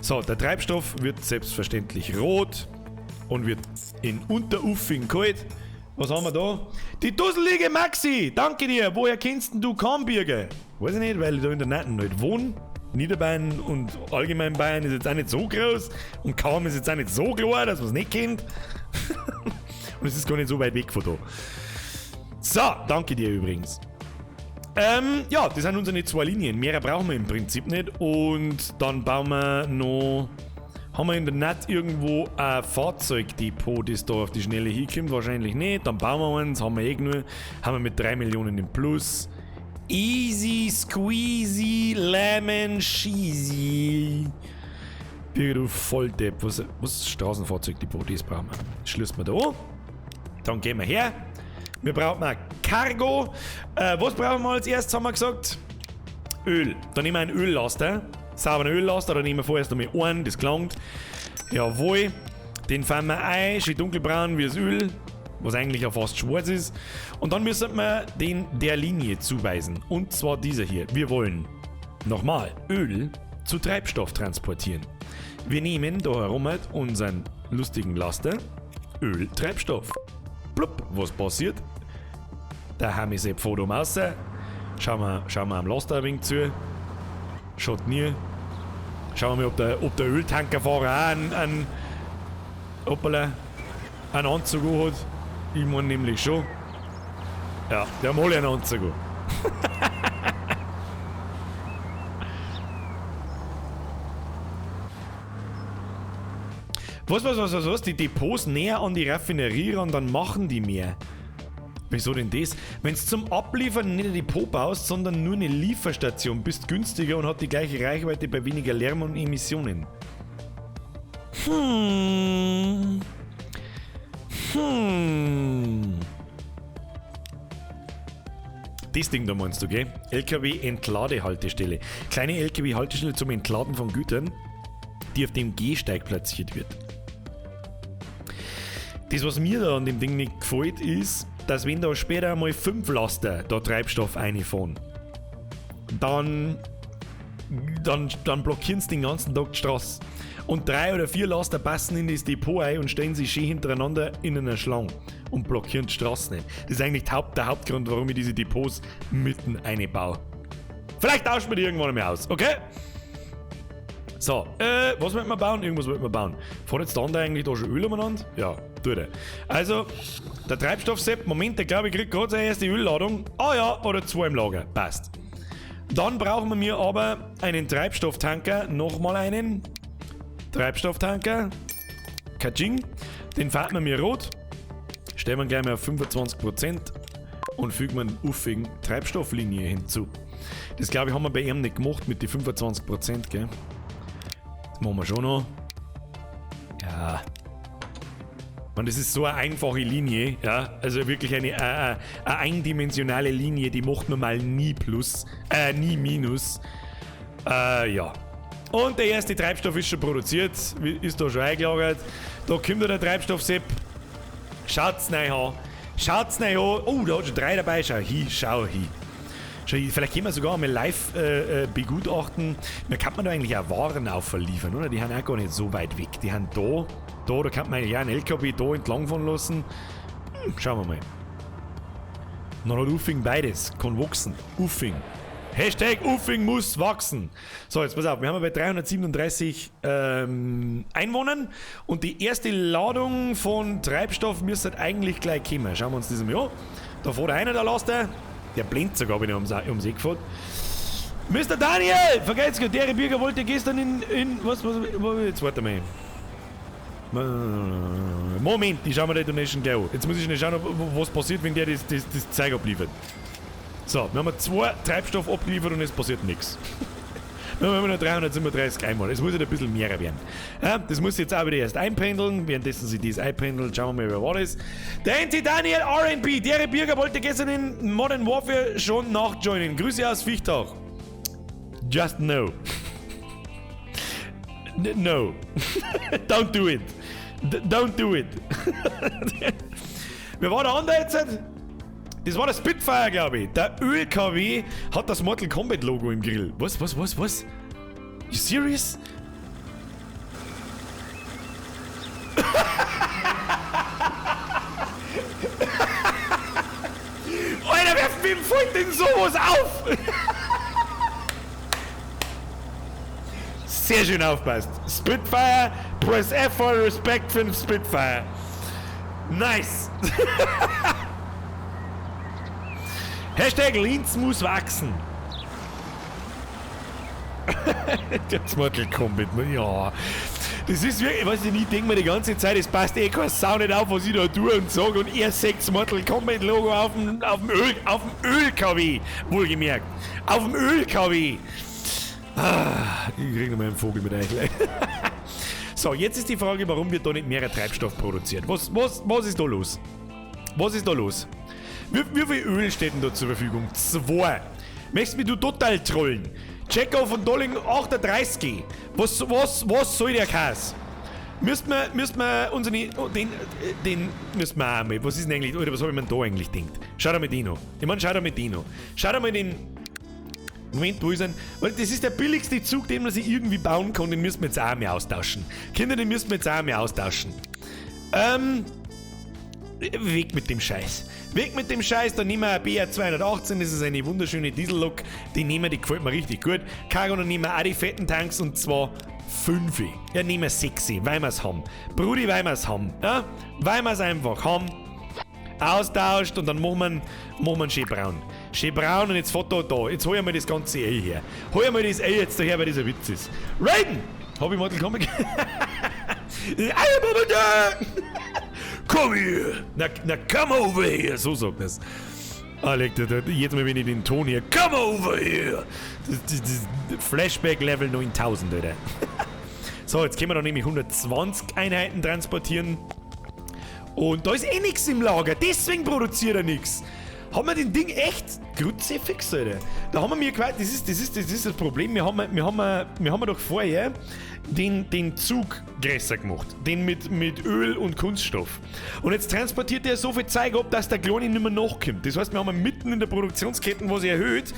So, der Treibstoff wird selbstverständlich rot und wird in Unteruffing geholt. Was haben wir da? Die dusselige Maxi! Danke dir! Woher kennst denn du Kambirger? Weiß ich nicht, weil ich da in der Nähe nicht wohne. Niederbayern und allgemein Bayern ist jetzt auch nicht so groß und Cham ist jetzt auch nicht so klar, dass man es nicht kennt. Und es ist gar nicht so weit weg von da. So, danke dir übrigens. Ja, das sind unsere zwei Linien. Mehr brauchen wir im Prinzip nicht. Und dann bauen wir noch... Haben wir in der Nacht irgendwo ein Fahrzeugdepot, das da auf die Schnelle hinkommt? Wahrscheinlich nicht. Dann bauen wir eins, haben wir eh genug. Haben wir mit 3 Millionen im Plus. Easy squeezy lemon cheesy. Birgit, du Volldepp. Was ist Straßenfahrzeugdepot? Das brauchen wir. Das schließen wir da an. Dann gehen wir her. Wir brauchen auch Cargo. Was brauchen wir als erstes, haben wir gesagt? Öl. Dann nehmen wir einen Öllaster. Sauberen Öllaster, da nehmen wir vorerst noch mal einen, das gelangt. Jawohl. Den fahren wir ein, schön dunkelbraun wie das Öl, was eigentlich ja fast schwarz ist. Und dann müssen wir den der Linie zuweisen. Und zwar dieser hier. Wir wollen nochmal Öl zu Treibstoff transportieren. Wir nehmen da herum halt unseren lustigen Laster. Öl, Treibstoff. Plupp, was passiert? Da haben wir sie Foto raus. Schauen wir am Laster ein wenig zu. Schaut nie. Schauen wir mal, ob der Öltankerfahrer auch einen Anzug hat. Ich meine nämlich schon. Ja, die haben alle einen Anzug an. Was? Die Depots näher an die Raffinerie ran, dann machen die mehr. Wieso denn das? Wenn's zum Abliefern nicht ein Depot baust, sondern nur eine Lieferstation, bist günstiger und hat die gleiche Reichweite bei weniger Lärm und Emissionen. Das Ding da meinst du, gell? LKW-Entladehaltestelle. Kleine LKW-Haltestelle zum Entladen von Gütern, die auf dem Gehsteig platziert wird. Das, was mir da an dem Ding nicht gefällt, ist, dass wenn da später einmal 5 Laster da Treibstoff reinfahren, dann blockieren sie den ganzen Tag die Straße. Und 3 oder 4 Laster passen in das Depot ein und stellen sich schön hintereinander in einer Schlange und blockieren die Straße nicht. Das ist eigentlich der Hauptgrund, warum ich diese Depots mitten einbaue. Vielleicht tauschen wir die irgendwann einmal aus, okay? So, was wollen wir bauen? Irgendwas wollten wir bauen. Fährt jetzt der andere eigentlich da schon Öl umeinander? Ja, tut er. Also, der Treibstoff-Sepp, Moment, der glaube ich kriegt gerade seine erste Ölladung. Ah ja, oder 2 im Lager. Passt. Dann brauchen wir mir aber einen Treibstofftanker. Nochmal einen. Treibstofftanker. Katsching. Den fahren wir mir rot. Stellen wir gleich mal auf 25% und fügen wir eine uffige Treibstofflinie hinzu. Das glaube ich haben wir bei ihm nicht gemacht mit den 25%, gell? Das machen wir schon noch. Ja. Man, das ist so eine einfache Linie, ja, also wirklich eine eindimensionale Linie, die macht normal nie Plus, nie Minus, ja. Und der erste Treibstoff ist schon produziert, ist da schon eingelagert, da kommt der Treibstoff-Sepp, schaut's rein an, schaut's rein an, oh, da hat schon 3 dabei, schau hin, schau hin. Schau hin. Vielleicht können wir sogar einmal live begutachten, da kann man da eigentlich auch Waren auch verliefern, oder? Die sind auch gar nicht so weit weg, die sind da. Da kann man eigentlich auch einen LKW da entlang fahren lassen. Schauen wir mal. Dann hat Uffing beides. Kann wachsen. Uffing. Hashtag Uffing muss wachsen. So, jetzt pass auf. Wir haben bei 337 Einwohnern. Und die erste Ladung von Treibstoff müsste eigentlich gleich kommen. Schauen wir uns das mal an. Da fährt einer, der Laster. Der blinkt sogar, wenn er ums Eck fährt. Mr. Daniel! Vergeht's gut, der Bürger wollte gestern in was, jetzt warte mal. Moment, ich schau mir die Donation gleich an. Jetzt muss ich schnell schauen, was passiert, wenn der das Zeug abliefert. So, wir haben 2 Treibstoff abgeliefert und es passiert nichts. Wir haben immer noch 337 einmal. Es muss jetzt ein bisschen mehr werden. Ja, das muss jetzt auch wieder erst einpendeln. Währenddessen sich das einpendelt, schauen wir mal, wer war das. Der NT Daniel RNP, der Bürger wollte gestern in Modern Warfare schon nachjoinen. Grüße aus Viechtach. Just no. No. Don't do it. Don't do it. Wer war der andere jetzt? Das war der Spitfire, glaube ich. Der ÖLKW hat das Mortal Kombat Logo im Grill. Was, was, was, was? You serious? Alter, wer wem fällt denn sowas auf? Sehr schön aufpasst. Spitfire, press F for respect für den Spitfire. Nice. Hashtag Linz muss wachsen. Das Mortal Kombat, ja. Das ist wirklich, ich weiß nicht, ich denke mir die ganze Zeit, es passt eh keine Sau nicht auf, was ich da tue und sage. Und er sagt das Mortal Kombat Logo auf dem ÖLKW, wohlgemerkt. Auf dem ÖLKW. Ah, ich krieg noch mal einen Vogel mit euch. So, jetzt ist die Frage, warum wird da nicht mehr Treibstoff produziert? Was ist da los? Was ist da los? Wie viel Öl steht denn da zur Verfügung? 2. Möchtest mich du total trollen? Chekhov von Dolling 38. Was soll der Käse? Müssten wir unsere, oh, den müssen wir auch mal. Was ist denn eigentlich, oder was hab ich mir da eigentlich gedacht? Schau da mal den an. Ich mein, schau da mal den an. Schau da mal den. Moment, wo ist denn? Weil das ist der billigste Zug, den man sich irgendwie bauen kann, den müssen wir jetzt auch mehr austauschen. Kinder, den müssen wir jetzt auch mehr austauschen. Weg mit dem Scheiß. Weg mit dem Scheiß, dann nehmen wir eine BR 218, das ist eine wunderschöne Diesellok. Die nehmen wir, die gefällt mir richtig gut. Cargo, dann nehmen wir auch die fetten Tanks und zwar 5. Ja, nehmen wir 6, weil wir's haben. Brudi, weil wir's haben. Ja? Weil wir's einfach haben. Austauscht und dann machen wir schön braun. Schön braun und jetzt fährt da, da. Jetzt hol ich mal das ganze Ei her. Hol ich mal das Ei jetzt daher, weil das ein Witz ist. Raiden! Hab ich Mortal Kombat? Komm hier! Na, na, come over here! So sagt das. Ah, leg, da, da, jedes Mal, wenn ich den Ton hier. Come over here! Das Flashback Level 9000, Alter. So, jetzt können wir da nämlich 120 Einheiten transportieren. Und da ist eh nix im Lager, deswegen produziert er nix. Haben wir den Ding echt kruzifix, Alter? Da haben wir mir quasi, das ist das Problem, wir haben doch vorher den Zug größer gemacht. Den mit Öl und Kunststoff. Und jetzt transportiert er so viel Zeug ab, dass der Kleine nicht mehr nachkommt. Das heißt, wir haben mitten in der Produktionskette was erhöht.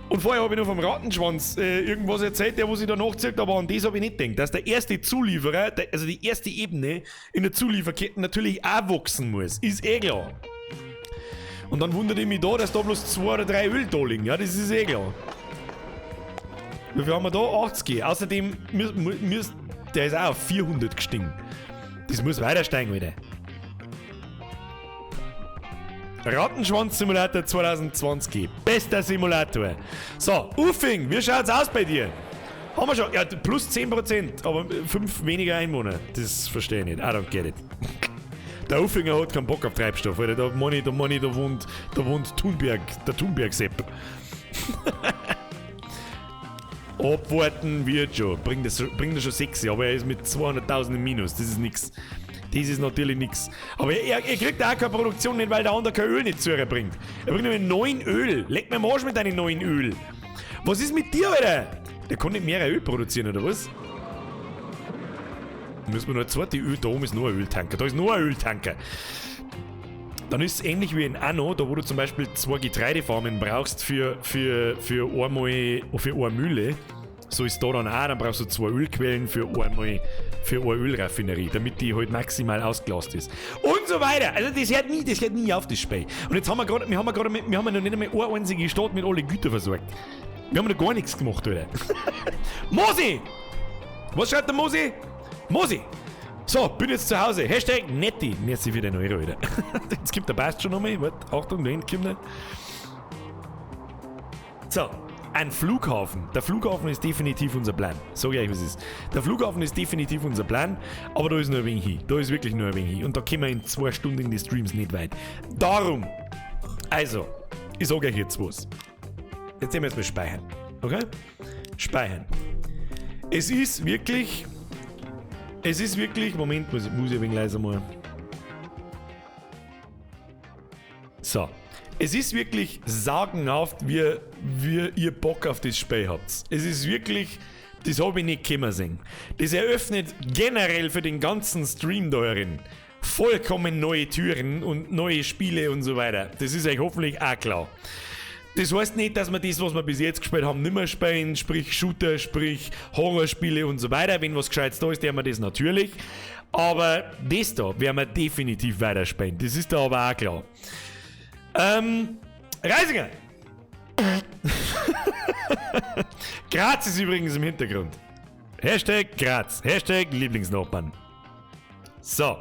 Und vorher habe ich noch vom Rattenschwanz irgendwas erzählt, der wo sich da nachzieht, aber an das habe ich nicht gedacht, dass der erste Zulieferer, also die erste Ebene in der Zulieferkette natürlich auch wachsen muss. Ist eh klar. Und dann wundert ich mich da, dass da bloß 2 oder 3 Öl da liegen. Ja, das ist eh klar. Wie viel haben wir da? 80. Außerdem, der ist auch auf 400 gestiegen. Das muss weiter steigen wieder. Rattenschwanz-Simulator 2020. Bester Simulator. So, Uffing, wie schaut's aus bei dir? Haben wir schon. Ja, plus 10%, aber 5 weniger Einwohner. Das verstehe ich nicht. I don't get it. Der Uffinger hat keinen Bock auf Treibstoff, Alter. Da meine ich, da wohnt Thunberg, der Thunberg-Sepp. Abwarten wird schon. Bringt das schon 6, aber er ist mit 200.000 im Minus. Das ist nix. Das ist natürlich nix. Aber er kriegt auch keine Produktion nicht, weil der andere kein Öl nicht zu ihr bringt. Er bringt nämlich 9 Öl. Leck mir am Arsch mit deinen 9 Öl. Was ist mit dir, Alter? Der kann nicht mehr Öl produzieren, oder was? Müssen wir noch eine zweite Öl. Da oben ist nur ein Öltanker. Da ist nur ein Öltanker. Dann ist es ähnlich wie in Anno, da wo du zum Beispiel 2 Getreidefarmen brauchst für eine Mühle. So ist da dann auch, dann brauchst du 2 Ölquellen für eine Ölraffinerie, damit die halt maximal ausgelastet ist. Und so weiter. Also das hört nie auf, das Spiel. Und jetzt haben wir gerade, wir haben noch nicht einmal eine einzige Stadt mit alle Güter versorgt. Wir haben noch gar nichts gemacht, Alter. Mosi! Was schreibt der Mosi? Mosi! So, bin jetzt zu Hause. Hashtag Netti. Merci für den Euro, Alter. Jetzt gibt der Passt schon nochmal. Warte, Achtung, da hinten kommt er. So, ein Flughafen. Der Flughafen ist definitiv unser Plan. Sag ich euch, was es ist. Der Flughafen ist definitiv unser Plan, aber da ist nur ein wenig hin. Da ist wirklich nur ein wenig hin. Und da kommen wir in 2 Stunden in die Streams nicht weit. Darum, also, ich sag euch jetzt was. Jetzt sehen wir jetzt mal speichern. Okay? Speichern. Es ist wirklich, Moment, muss ich ein wenig leiser machen. So. Es ist wirklich sagenhaft, wie ihr Bock auf das Spiel habt. Es ist wirklich, das habe ich nicht kommen sehen. Das eröffnet generell für den ganzen Stream da herin Vollkommen neue Türen und neue Spiele und so weiter. Das ist euch hoffentlich auch klar. Das heißt nicht, dass wir das, was wir bis jetzt gespielt haben, nimmer spielen, sprich Shooter, sprich Horrorspiele und so weiter. Wenn was Gescheites da ist, werden wir das natürlich. Aber das da werden wir definitiv weiterspielen. Das ist da aber auch klar. Reisinger! Graz ist übrigens im Hintergrund. Hashtag Graz. Hashtag Lieblingsnachbarn. So.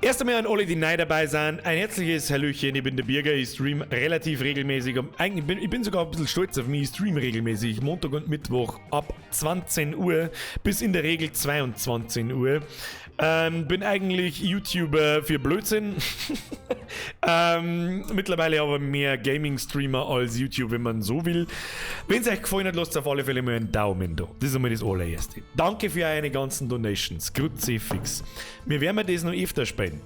Erst einmal an alle, die neu dabei sind, ein herzliches Hallöchen, ich bin der Birger, ich stream relativ regelmäßig, eigentlich bin ich bin sogar ein bisschen stolz auf mich, ich stream regelmäßig, Montag und Mittwoch ab 20 Uhr bis in der Regel 22 Uhr. Bin eigentlich YouTuber für Blödsinn. Mittlerweile aber mehr Gaming-Streamer als YouTube, wenn man so will. Wenn es euch gefallen hat, lasst auf alle Fälle mal einen Daumen da. Das ist einmal das allererste. Danke für eure ganzen Donations. Kruzifix. Wir werden das noch öfter spielen.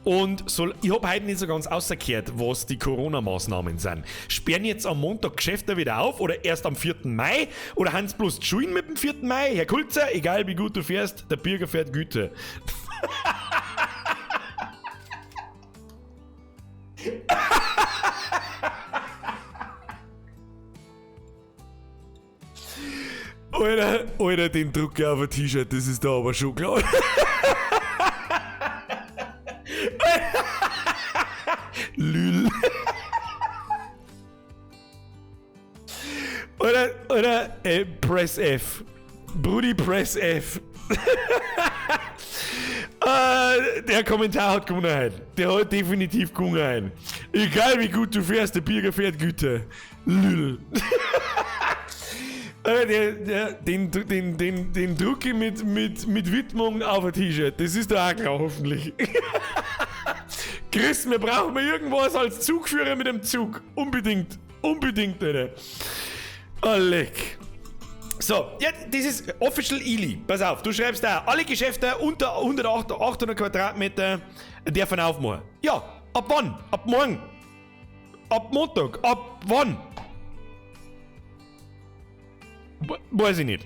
Und so, ich hab heute nicht so ganz ausgekehrt, was die Corona-Maßnahmen sind. Sperren jetzt am Montag Geschäfte wieder auf oder erst am 4. Mai? Oder haben's bloß die Schulen mit dem 4. Mai? Herr Kulzer, egal wie gut du fährst, der Bürger fährt Güte. Alter, Alter, den Drucker auf ein T-Shirt, das ist da aber schon klar. Lül. Oder, Press F. Brudi, Press F. Der Kommentar hat gewonnen. Der hat definitiv gewonnen. Egal wie gut du fährst, der Birger fährt Güte. Lül. Den drucke ich mit Widmung auf ein T-Shirt. Das ist doch auch klar, hoffentlich. Chris, wir brauchen mal irgendwas als Zugführer mit dem Zug. Unbedingt. Unbedingt, Alter. Oh, leck. So, ja, das ist Official Ili. Pass auf, du schreibst da, alle Geschäfte unter 800 Quadratmeter dürfen aufmachen. Ja, ab wann? Ab morgen? Ab Montag? Ab wann? Weiß ich nicht.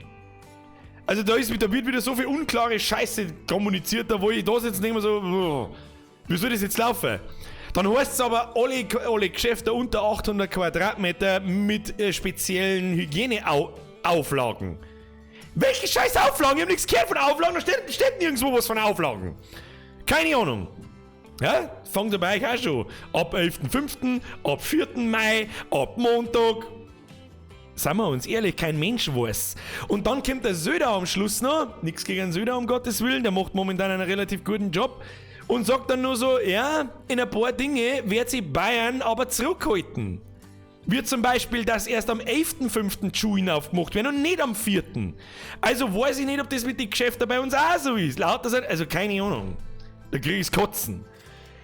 Also da wird wieder so viel unklare Scheiße kommuniziert, da wo ich da sitze und denke mir so, wie soll das jetzt laufen? Dann heißt es aber, alle Geschäfte unter 800 Quadratmeter mit speziellen Hygieneauflagen. Welche scheiß Auflagen? Ich hab nichts gehört von Auflagen, da steht nirgendwo was von Auflagen. Keine Ahnung. Ja, fangt dabei euch auch schon. Ab 11.05., ab 4. Mai, ab Montag. Seien wir uns ehrlich, kein Mensch weiß. Und dann kommt der Söder am Schluss noch, nix gegen Söder um Gottes Willen, der macht momentan einen relativ guten Job und sagt dann nur so, ja, in ein paar Dinge wird sich Bayern aber zurückhalten. Wie zum Beispiel, dass erst am 11.05. die Schulen aufgemacht werden und nicht am 4. Also weiß ich nicht, ob das mit den Geschäften bei uns auch so ist. Lauter sein, also keine Ahnung. Da krieg ich's Kotzen.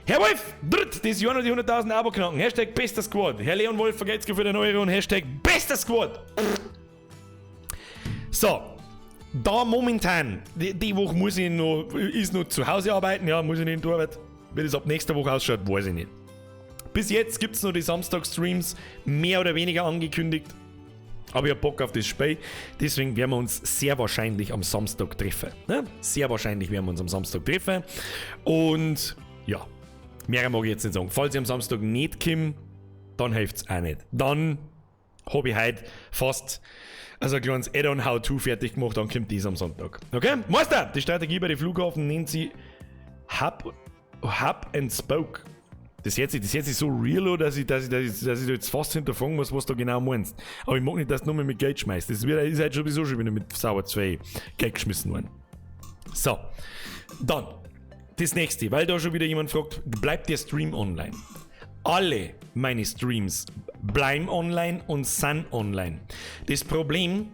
Herr Wolf, dritt, das Jahr noch die 100.000 Abo knacken. Hashtag bester Squad. Herr Leon Wolf, vergelt's für den Euro und Hashtag bester Squad. So, da momentan, die Woche muss ich noch, ist noch zu Hause arbeiten, ja, muss ich nicht in die Arbeit. Wie das ab nächster Woche ausschaut, weiß ich nicht. Bis jetzt gibt's noch die Samstag-Streams, mehr oder weniger angekündigt. Aber ich hab Bock auf das Spiel, deswegen werden wir uns sehr wahrscheinlich am Samstag treffen. Ne? Sehr wahrscheinlich werden wir uns am Samstag treffen. Und ja, mehr mag ich jetzt nicht sagen. Falls ich am Samstag nicht komme, dann hilft's auch nicht. Dann hab ich heute fast also ein kleines Add-on How-To fertig gemacht, dann kommt dies am Sonntag. Okay? Meister, die Strategie bei den Flughafen nennt sie Hub and Spoke. Das hört sich so real an, dass ich jetzt fast hinterfragen muss, was du genau meinst. Aber ich mag nicht, dass du nur mehr mit Geld schmeißt. Das ist halt sowieso schon wieder mit sauer 2 Geld geschmissen worden. So, dann das nächste, weil da schon wieder jemand fragt, bleibt der Stream online? Alle meine Streams bleiben online und sind online. Das Problem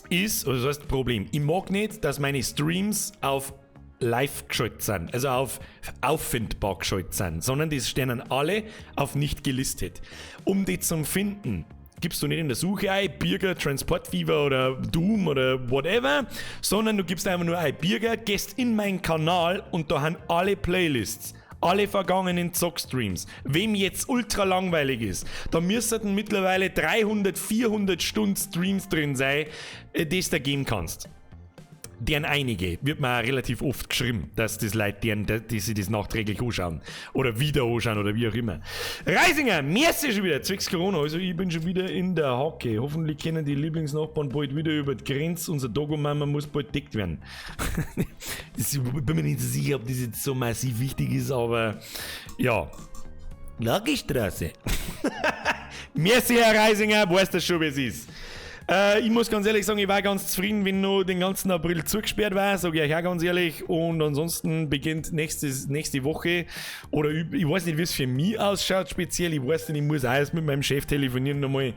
ist, oder das heißt Problem, ich mag nicht, dass meine Streams auf live geschaltet sind, also auf auffindbar geschaltet sind, sondern die stehen dann alle auf nicht gelistet. Um die zum Finden, gibst du nicht in der Suche ein, Birger, Transport Fever oder Doom oder whatever, sondern du gibst einfach nur ein, Birger, gehst in meinen Kanal und da haben alle Playlists, alle vergangenen Zockstreams. Wem jetzt ultra langweilig ist, da müssten mittlerweile 300, 400 Stunden Streams drin sein, die du da geben kannst. Deren einige, wird mir auch relativ oft geschrieben, dass das Leute, deren, die sich das nachträglich anschauen. Oder wieder anschauen oder wie auch immer. Reisinger, merci schon wieder, zwecks Corona. Also ich bin schon wieder in der Hacke. Hoffentlich können die Lieblingsnachbarn bald wieder über die Grenze. Unser Dogomama muss bald deckt werden. Das, ich bin mir nicht so sicher, ob das jetzt so massiv wichtig ist, aber ja. Lagerstraße. Merci, Herr Reisinger, weißt du schon, wie es ist. Ich muss ganz ehrlich sagen, ich war ganz zufrieden, wenn nur den ganzen April zugesperrt war, sage ich euch auch ganz ehrlich. Und ansonsten beginnt nächste Woche, oder ich weiß nicht, wie es für mich ausschaut speziell, ich weiß nicht, ich muss auch erst mit meinem Chef telefonieren nochmal,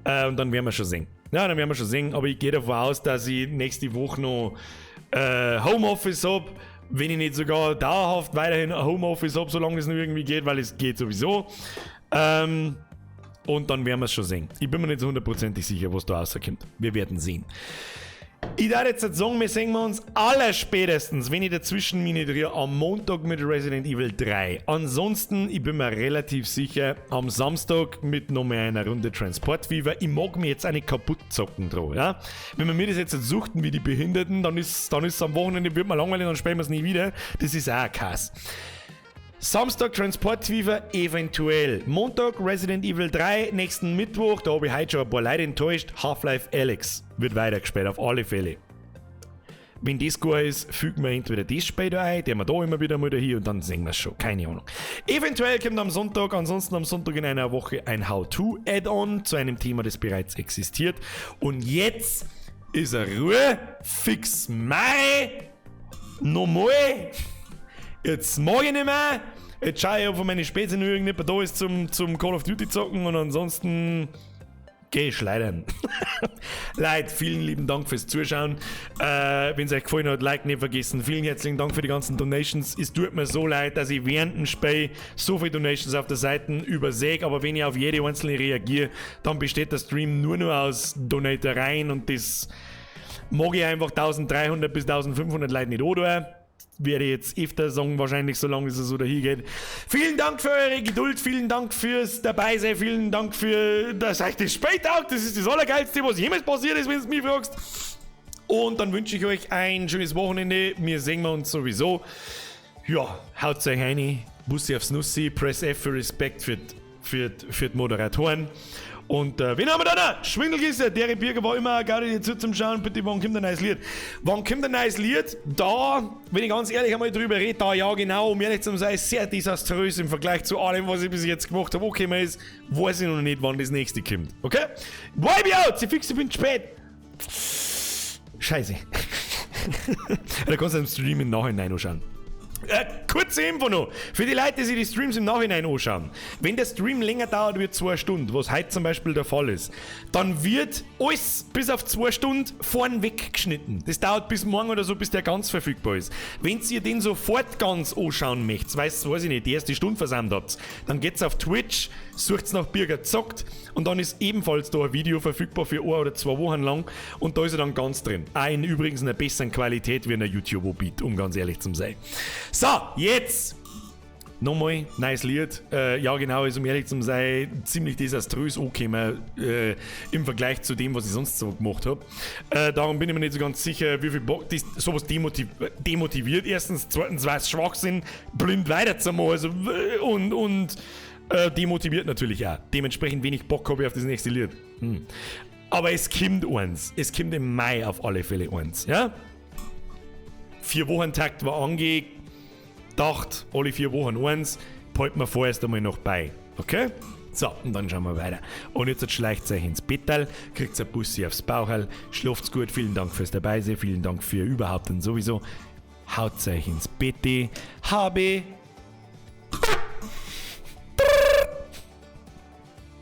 und dann werden wir schon sehen. Ja, dann werden wir schon sehen, aber ich gehe davon aus, dass ich nächste Woche noch Homeoffice hab, wenn ich nicht sogar dauerhaft weiterhin Homeoffice hab, solange es noch irgendwie geht, weil es geht sowieso. Und dann werden wir es schon sehen. Ich bin mir nicht so hundertprozentig sicher, was da rauskommt. Wir werden sehen. Ich darf jetzt sagen, wir sehen uns allerspätestens, wenn ich dazwischen mich nicht rühre, am Montag mit Resident Evil 3. Ansonsten, ich bin mir relativ sicher, am Samstag mit nochmal einer Runde Transport Fever. Ich mag mir jetzt auch nicht kaputt zocken drauf, ja? Wenn wir mir das jetzt suchten wie die Behinderten, dann ist am Wochenende, wird man langweilig, dann spielen wir es nie wieder. Das ist auch ein Kass. Samstag Transport Fever eventuell. Montag Resident Evil 3, nächsten Mittwoch, da habe ich heute schon ein paar Leute enttäuscht, Half-Life Alyx wird weitergespielt, auf alle Fälle. Wenn das gut ist, fügen wir entweder das später ein, der wir da immer wieder mal hier und dann sehen wir es schon, keine Ahnung. Eventuell kommt am Sonntag, ansonsten am Sonntag in einer Woche ein How-To-Add-on zu einem Thema, das bereits existiert. Und jetzt ist er Ruhe, fix Mai, nochmal. Jetzt mag ich nicht mehr. Jetzt schaue ich, ob von meinen Spätzle noch irgendjemand da ist zum Call of Duty zocken und ansonsten geh ich schleudern. Leute, vielen lieben Dank fürs Zuschauen. Wenn es euch gefallen hat, Like nicht vergessen. Vielen herzlichen Dank für die ganzen Donations. Es tut mir so leid, dass ich während dem Spiel so viele Donations auf der Seite übersehe, aber wenn ich auf jede einzelne reagiere, dann besteht der Stream nur noch aus Donatereien und das mag ich einfach 1300 bis 1500 Leute nicht oder. Werde ich jetzt öfter sagen, wahrscheinlich, solange es so dahin geht. Vielen Dank für eure Geduld, vielen Dank fürs Dabeisein, vielen Dank für, dass euch das Spiel taugt. Das ist das Allergeilste, was jemals passiert ist, wenn du mich fragst. Und dann wünsche ich euch ein schönes Wochenende. Wir sehen uns sowieso. Ja, haut euch rein, Bussi aufs Nussi, Press F für Respekt für die Moderatoren. Und wen haben wir da noch? Schwindelgießer, der Birger war immer geil dazu zum Schauen. Bitte, wann kommt ein neues Lied? Wann kommt ein neues Lied? Da, wenn ich ganz ehrlich einmal drüber rede, da ja genau, um ehrlich zu sein, sehr desaströs im Vergleich zu allem, was ich bis jetzt gemacht habe. Okay, man ist, weiß ich noch nicht, wann das nächste kommt. Okay? Wipe out! Sie fix, ich bin spät. Scheiße. Da kannst du im Stream im Nachhinein anschauen. Kurze Info noch. Für die Leute, die sich die Streams im Nachhinein anschauen. Wenn der Stream länger dauert wie 2 Stunden, was heute zum Beispiel der Fall ist, dann wird alles bis auf 2 Stunden vorn weggeschnitten. Das dauert bis morgen oder so, bis der ganz verfügbar ist. Wenn ihr den sofort ganz anschauen möchtet, weiß ich nicht, die erste Stunde versandt habt, dann geht's auf Twitch, sucht's nach Birger zockt und dann ist ebenfalls da ein Video verfügbar für 1 oder 2 Wochen lang und da ist er dann ganz drin. Auch in übrigens einer besseren Qualität wie in der YouTube-Beat, um ganz ehrlich zu sein. So, jetzt nochmal, neues Lied. Ja, genau, ist um ehrlich zu sein, ziemlich desaströs angekommen, im Vergleich zu dem, was ich sonst so gemacht hab. Darum bin ich mir nicht so ganz sicher, wie viel Bock das, sowas demotiviert. Erstens, zweitens, weil es Schwachsinn, blind weiterzumachen. Also, und demotiviert natürlich auch. Dementsprechend wenig Bock hab ich auf das nächste Lied. Aber es kommt eins. Es kommt im Mai auf alle Fälle eins. Ja? 4 Wochen Takt war angedacht, alle 4 Wochen eins, behalten wir vorerst einmal noch bei. Okay? So, und dann schauen wir weiter. Und jetzt schleicht euch ins Bettal, kriegt ein Bussi aufs Bauchal, schlaft's gut, vielen Dank fürs Dabeisein, vielen Dank für überhaupt und sowieso. Haut euch ins Bett, habe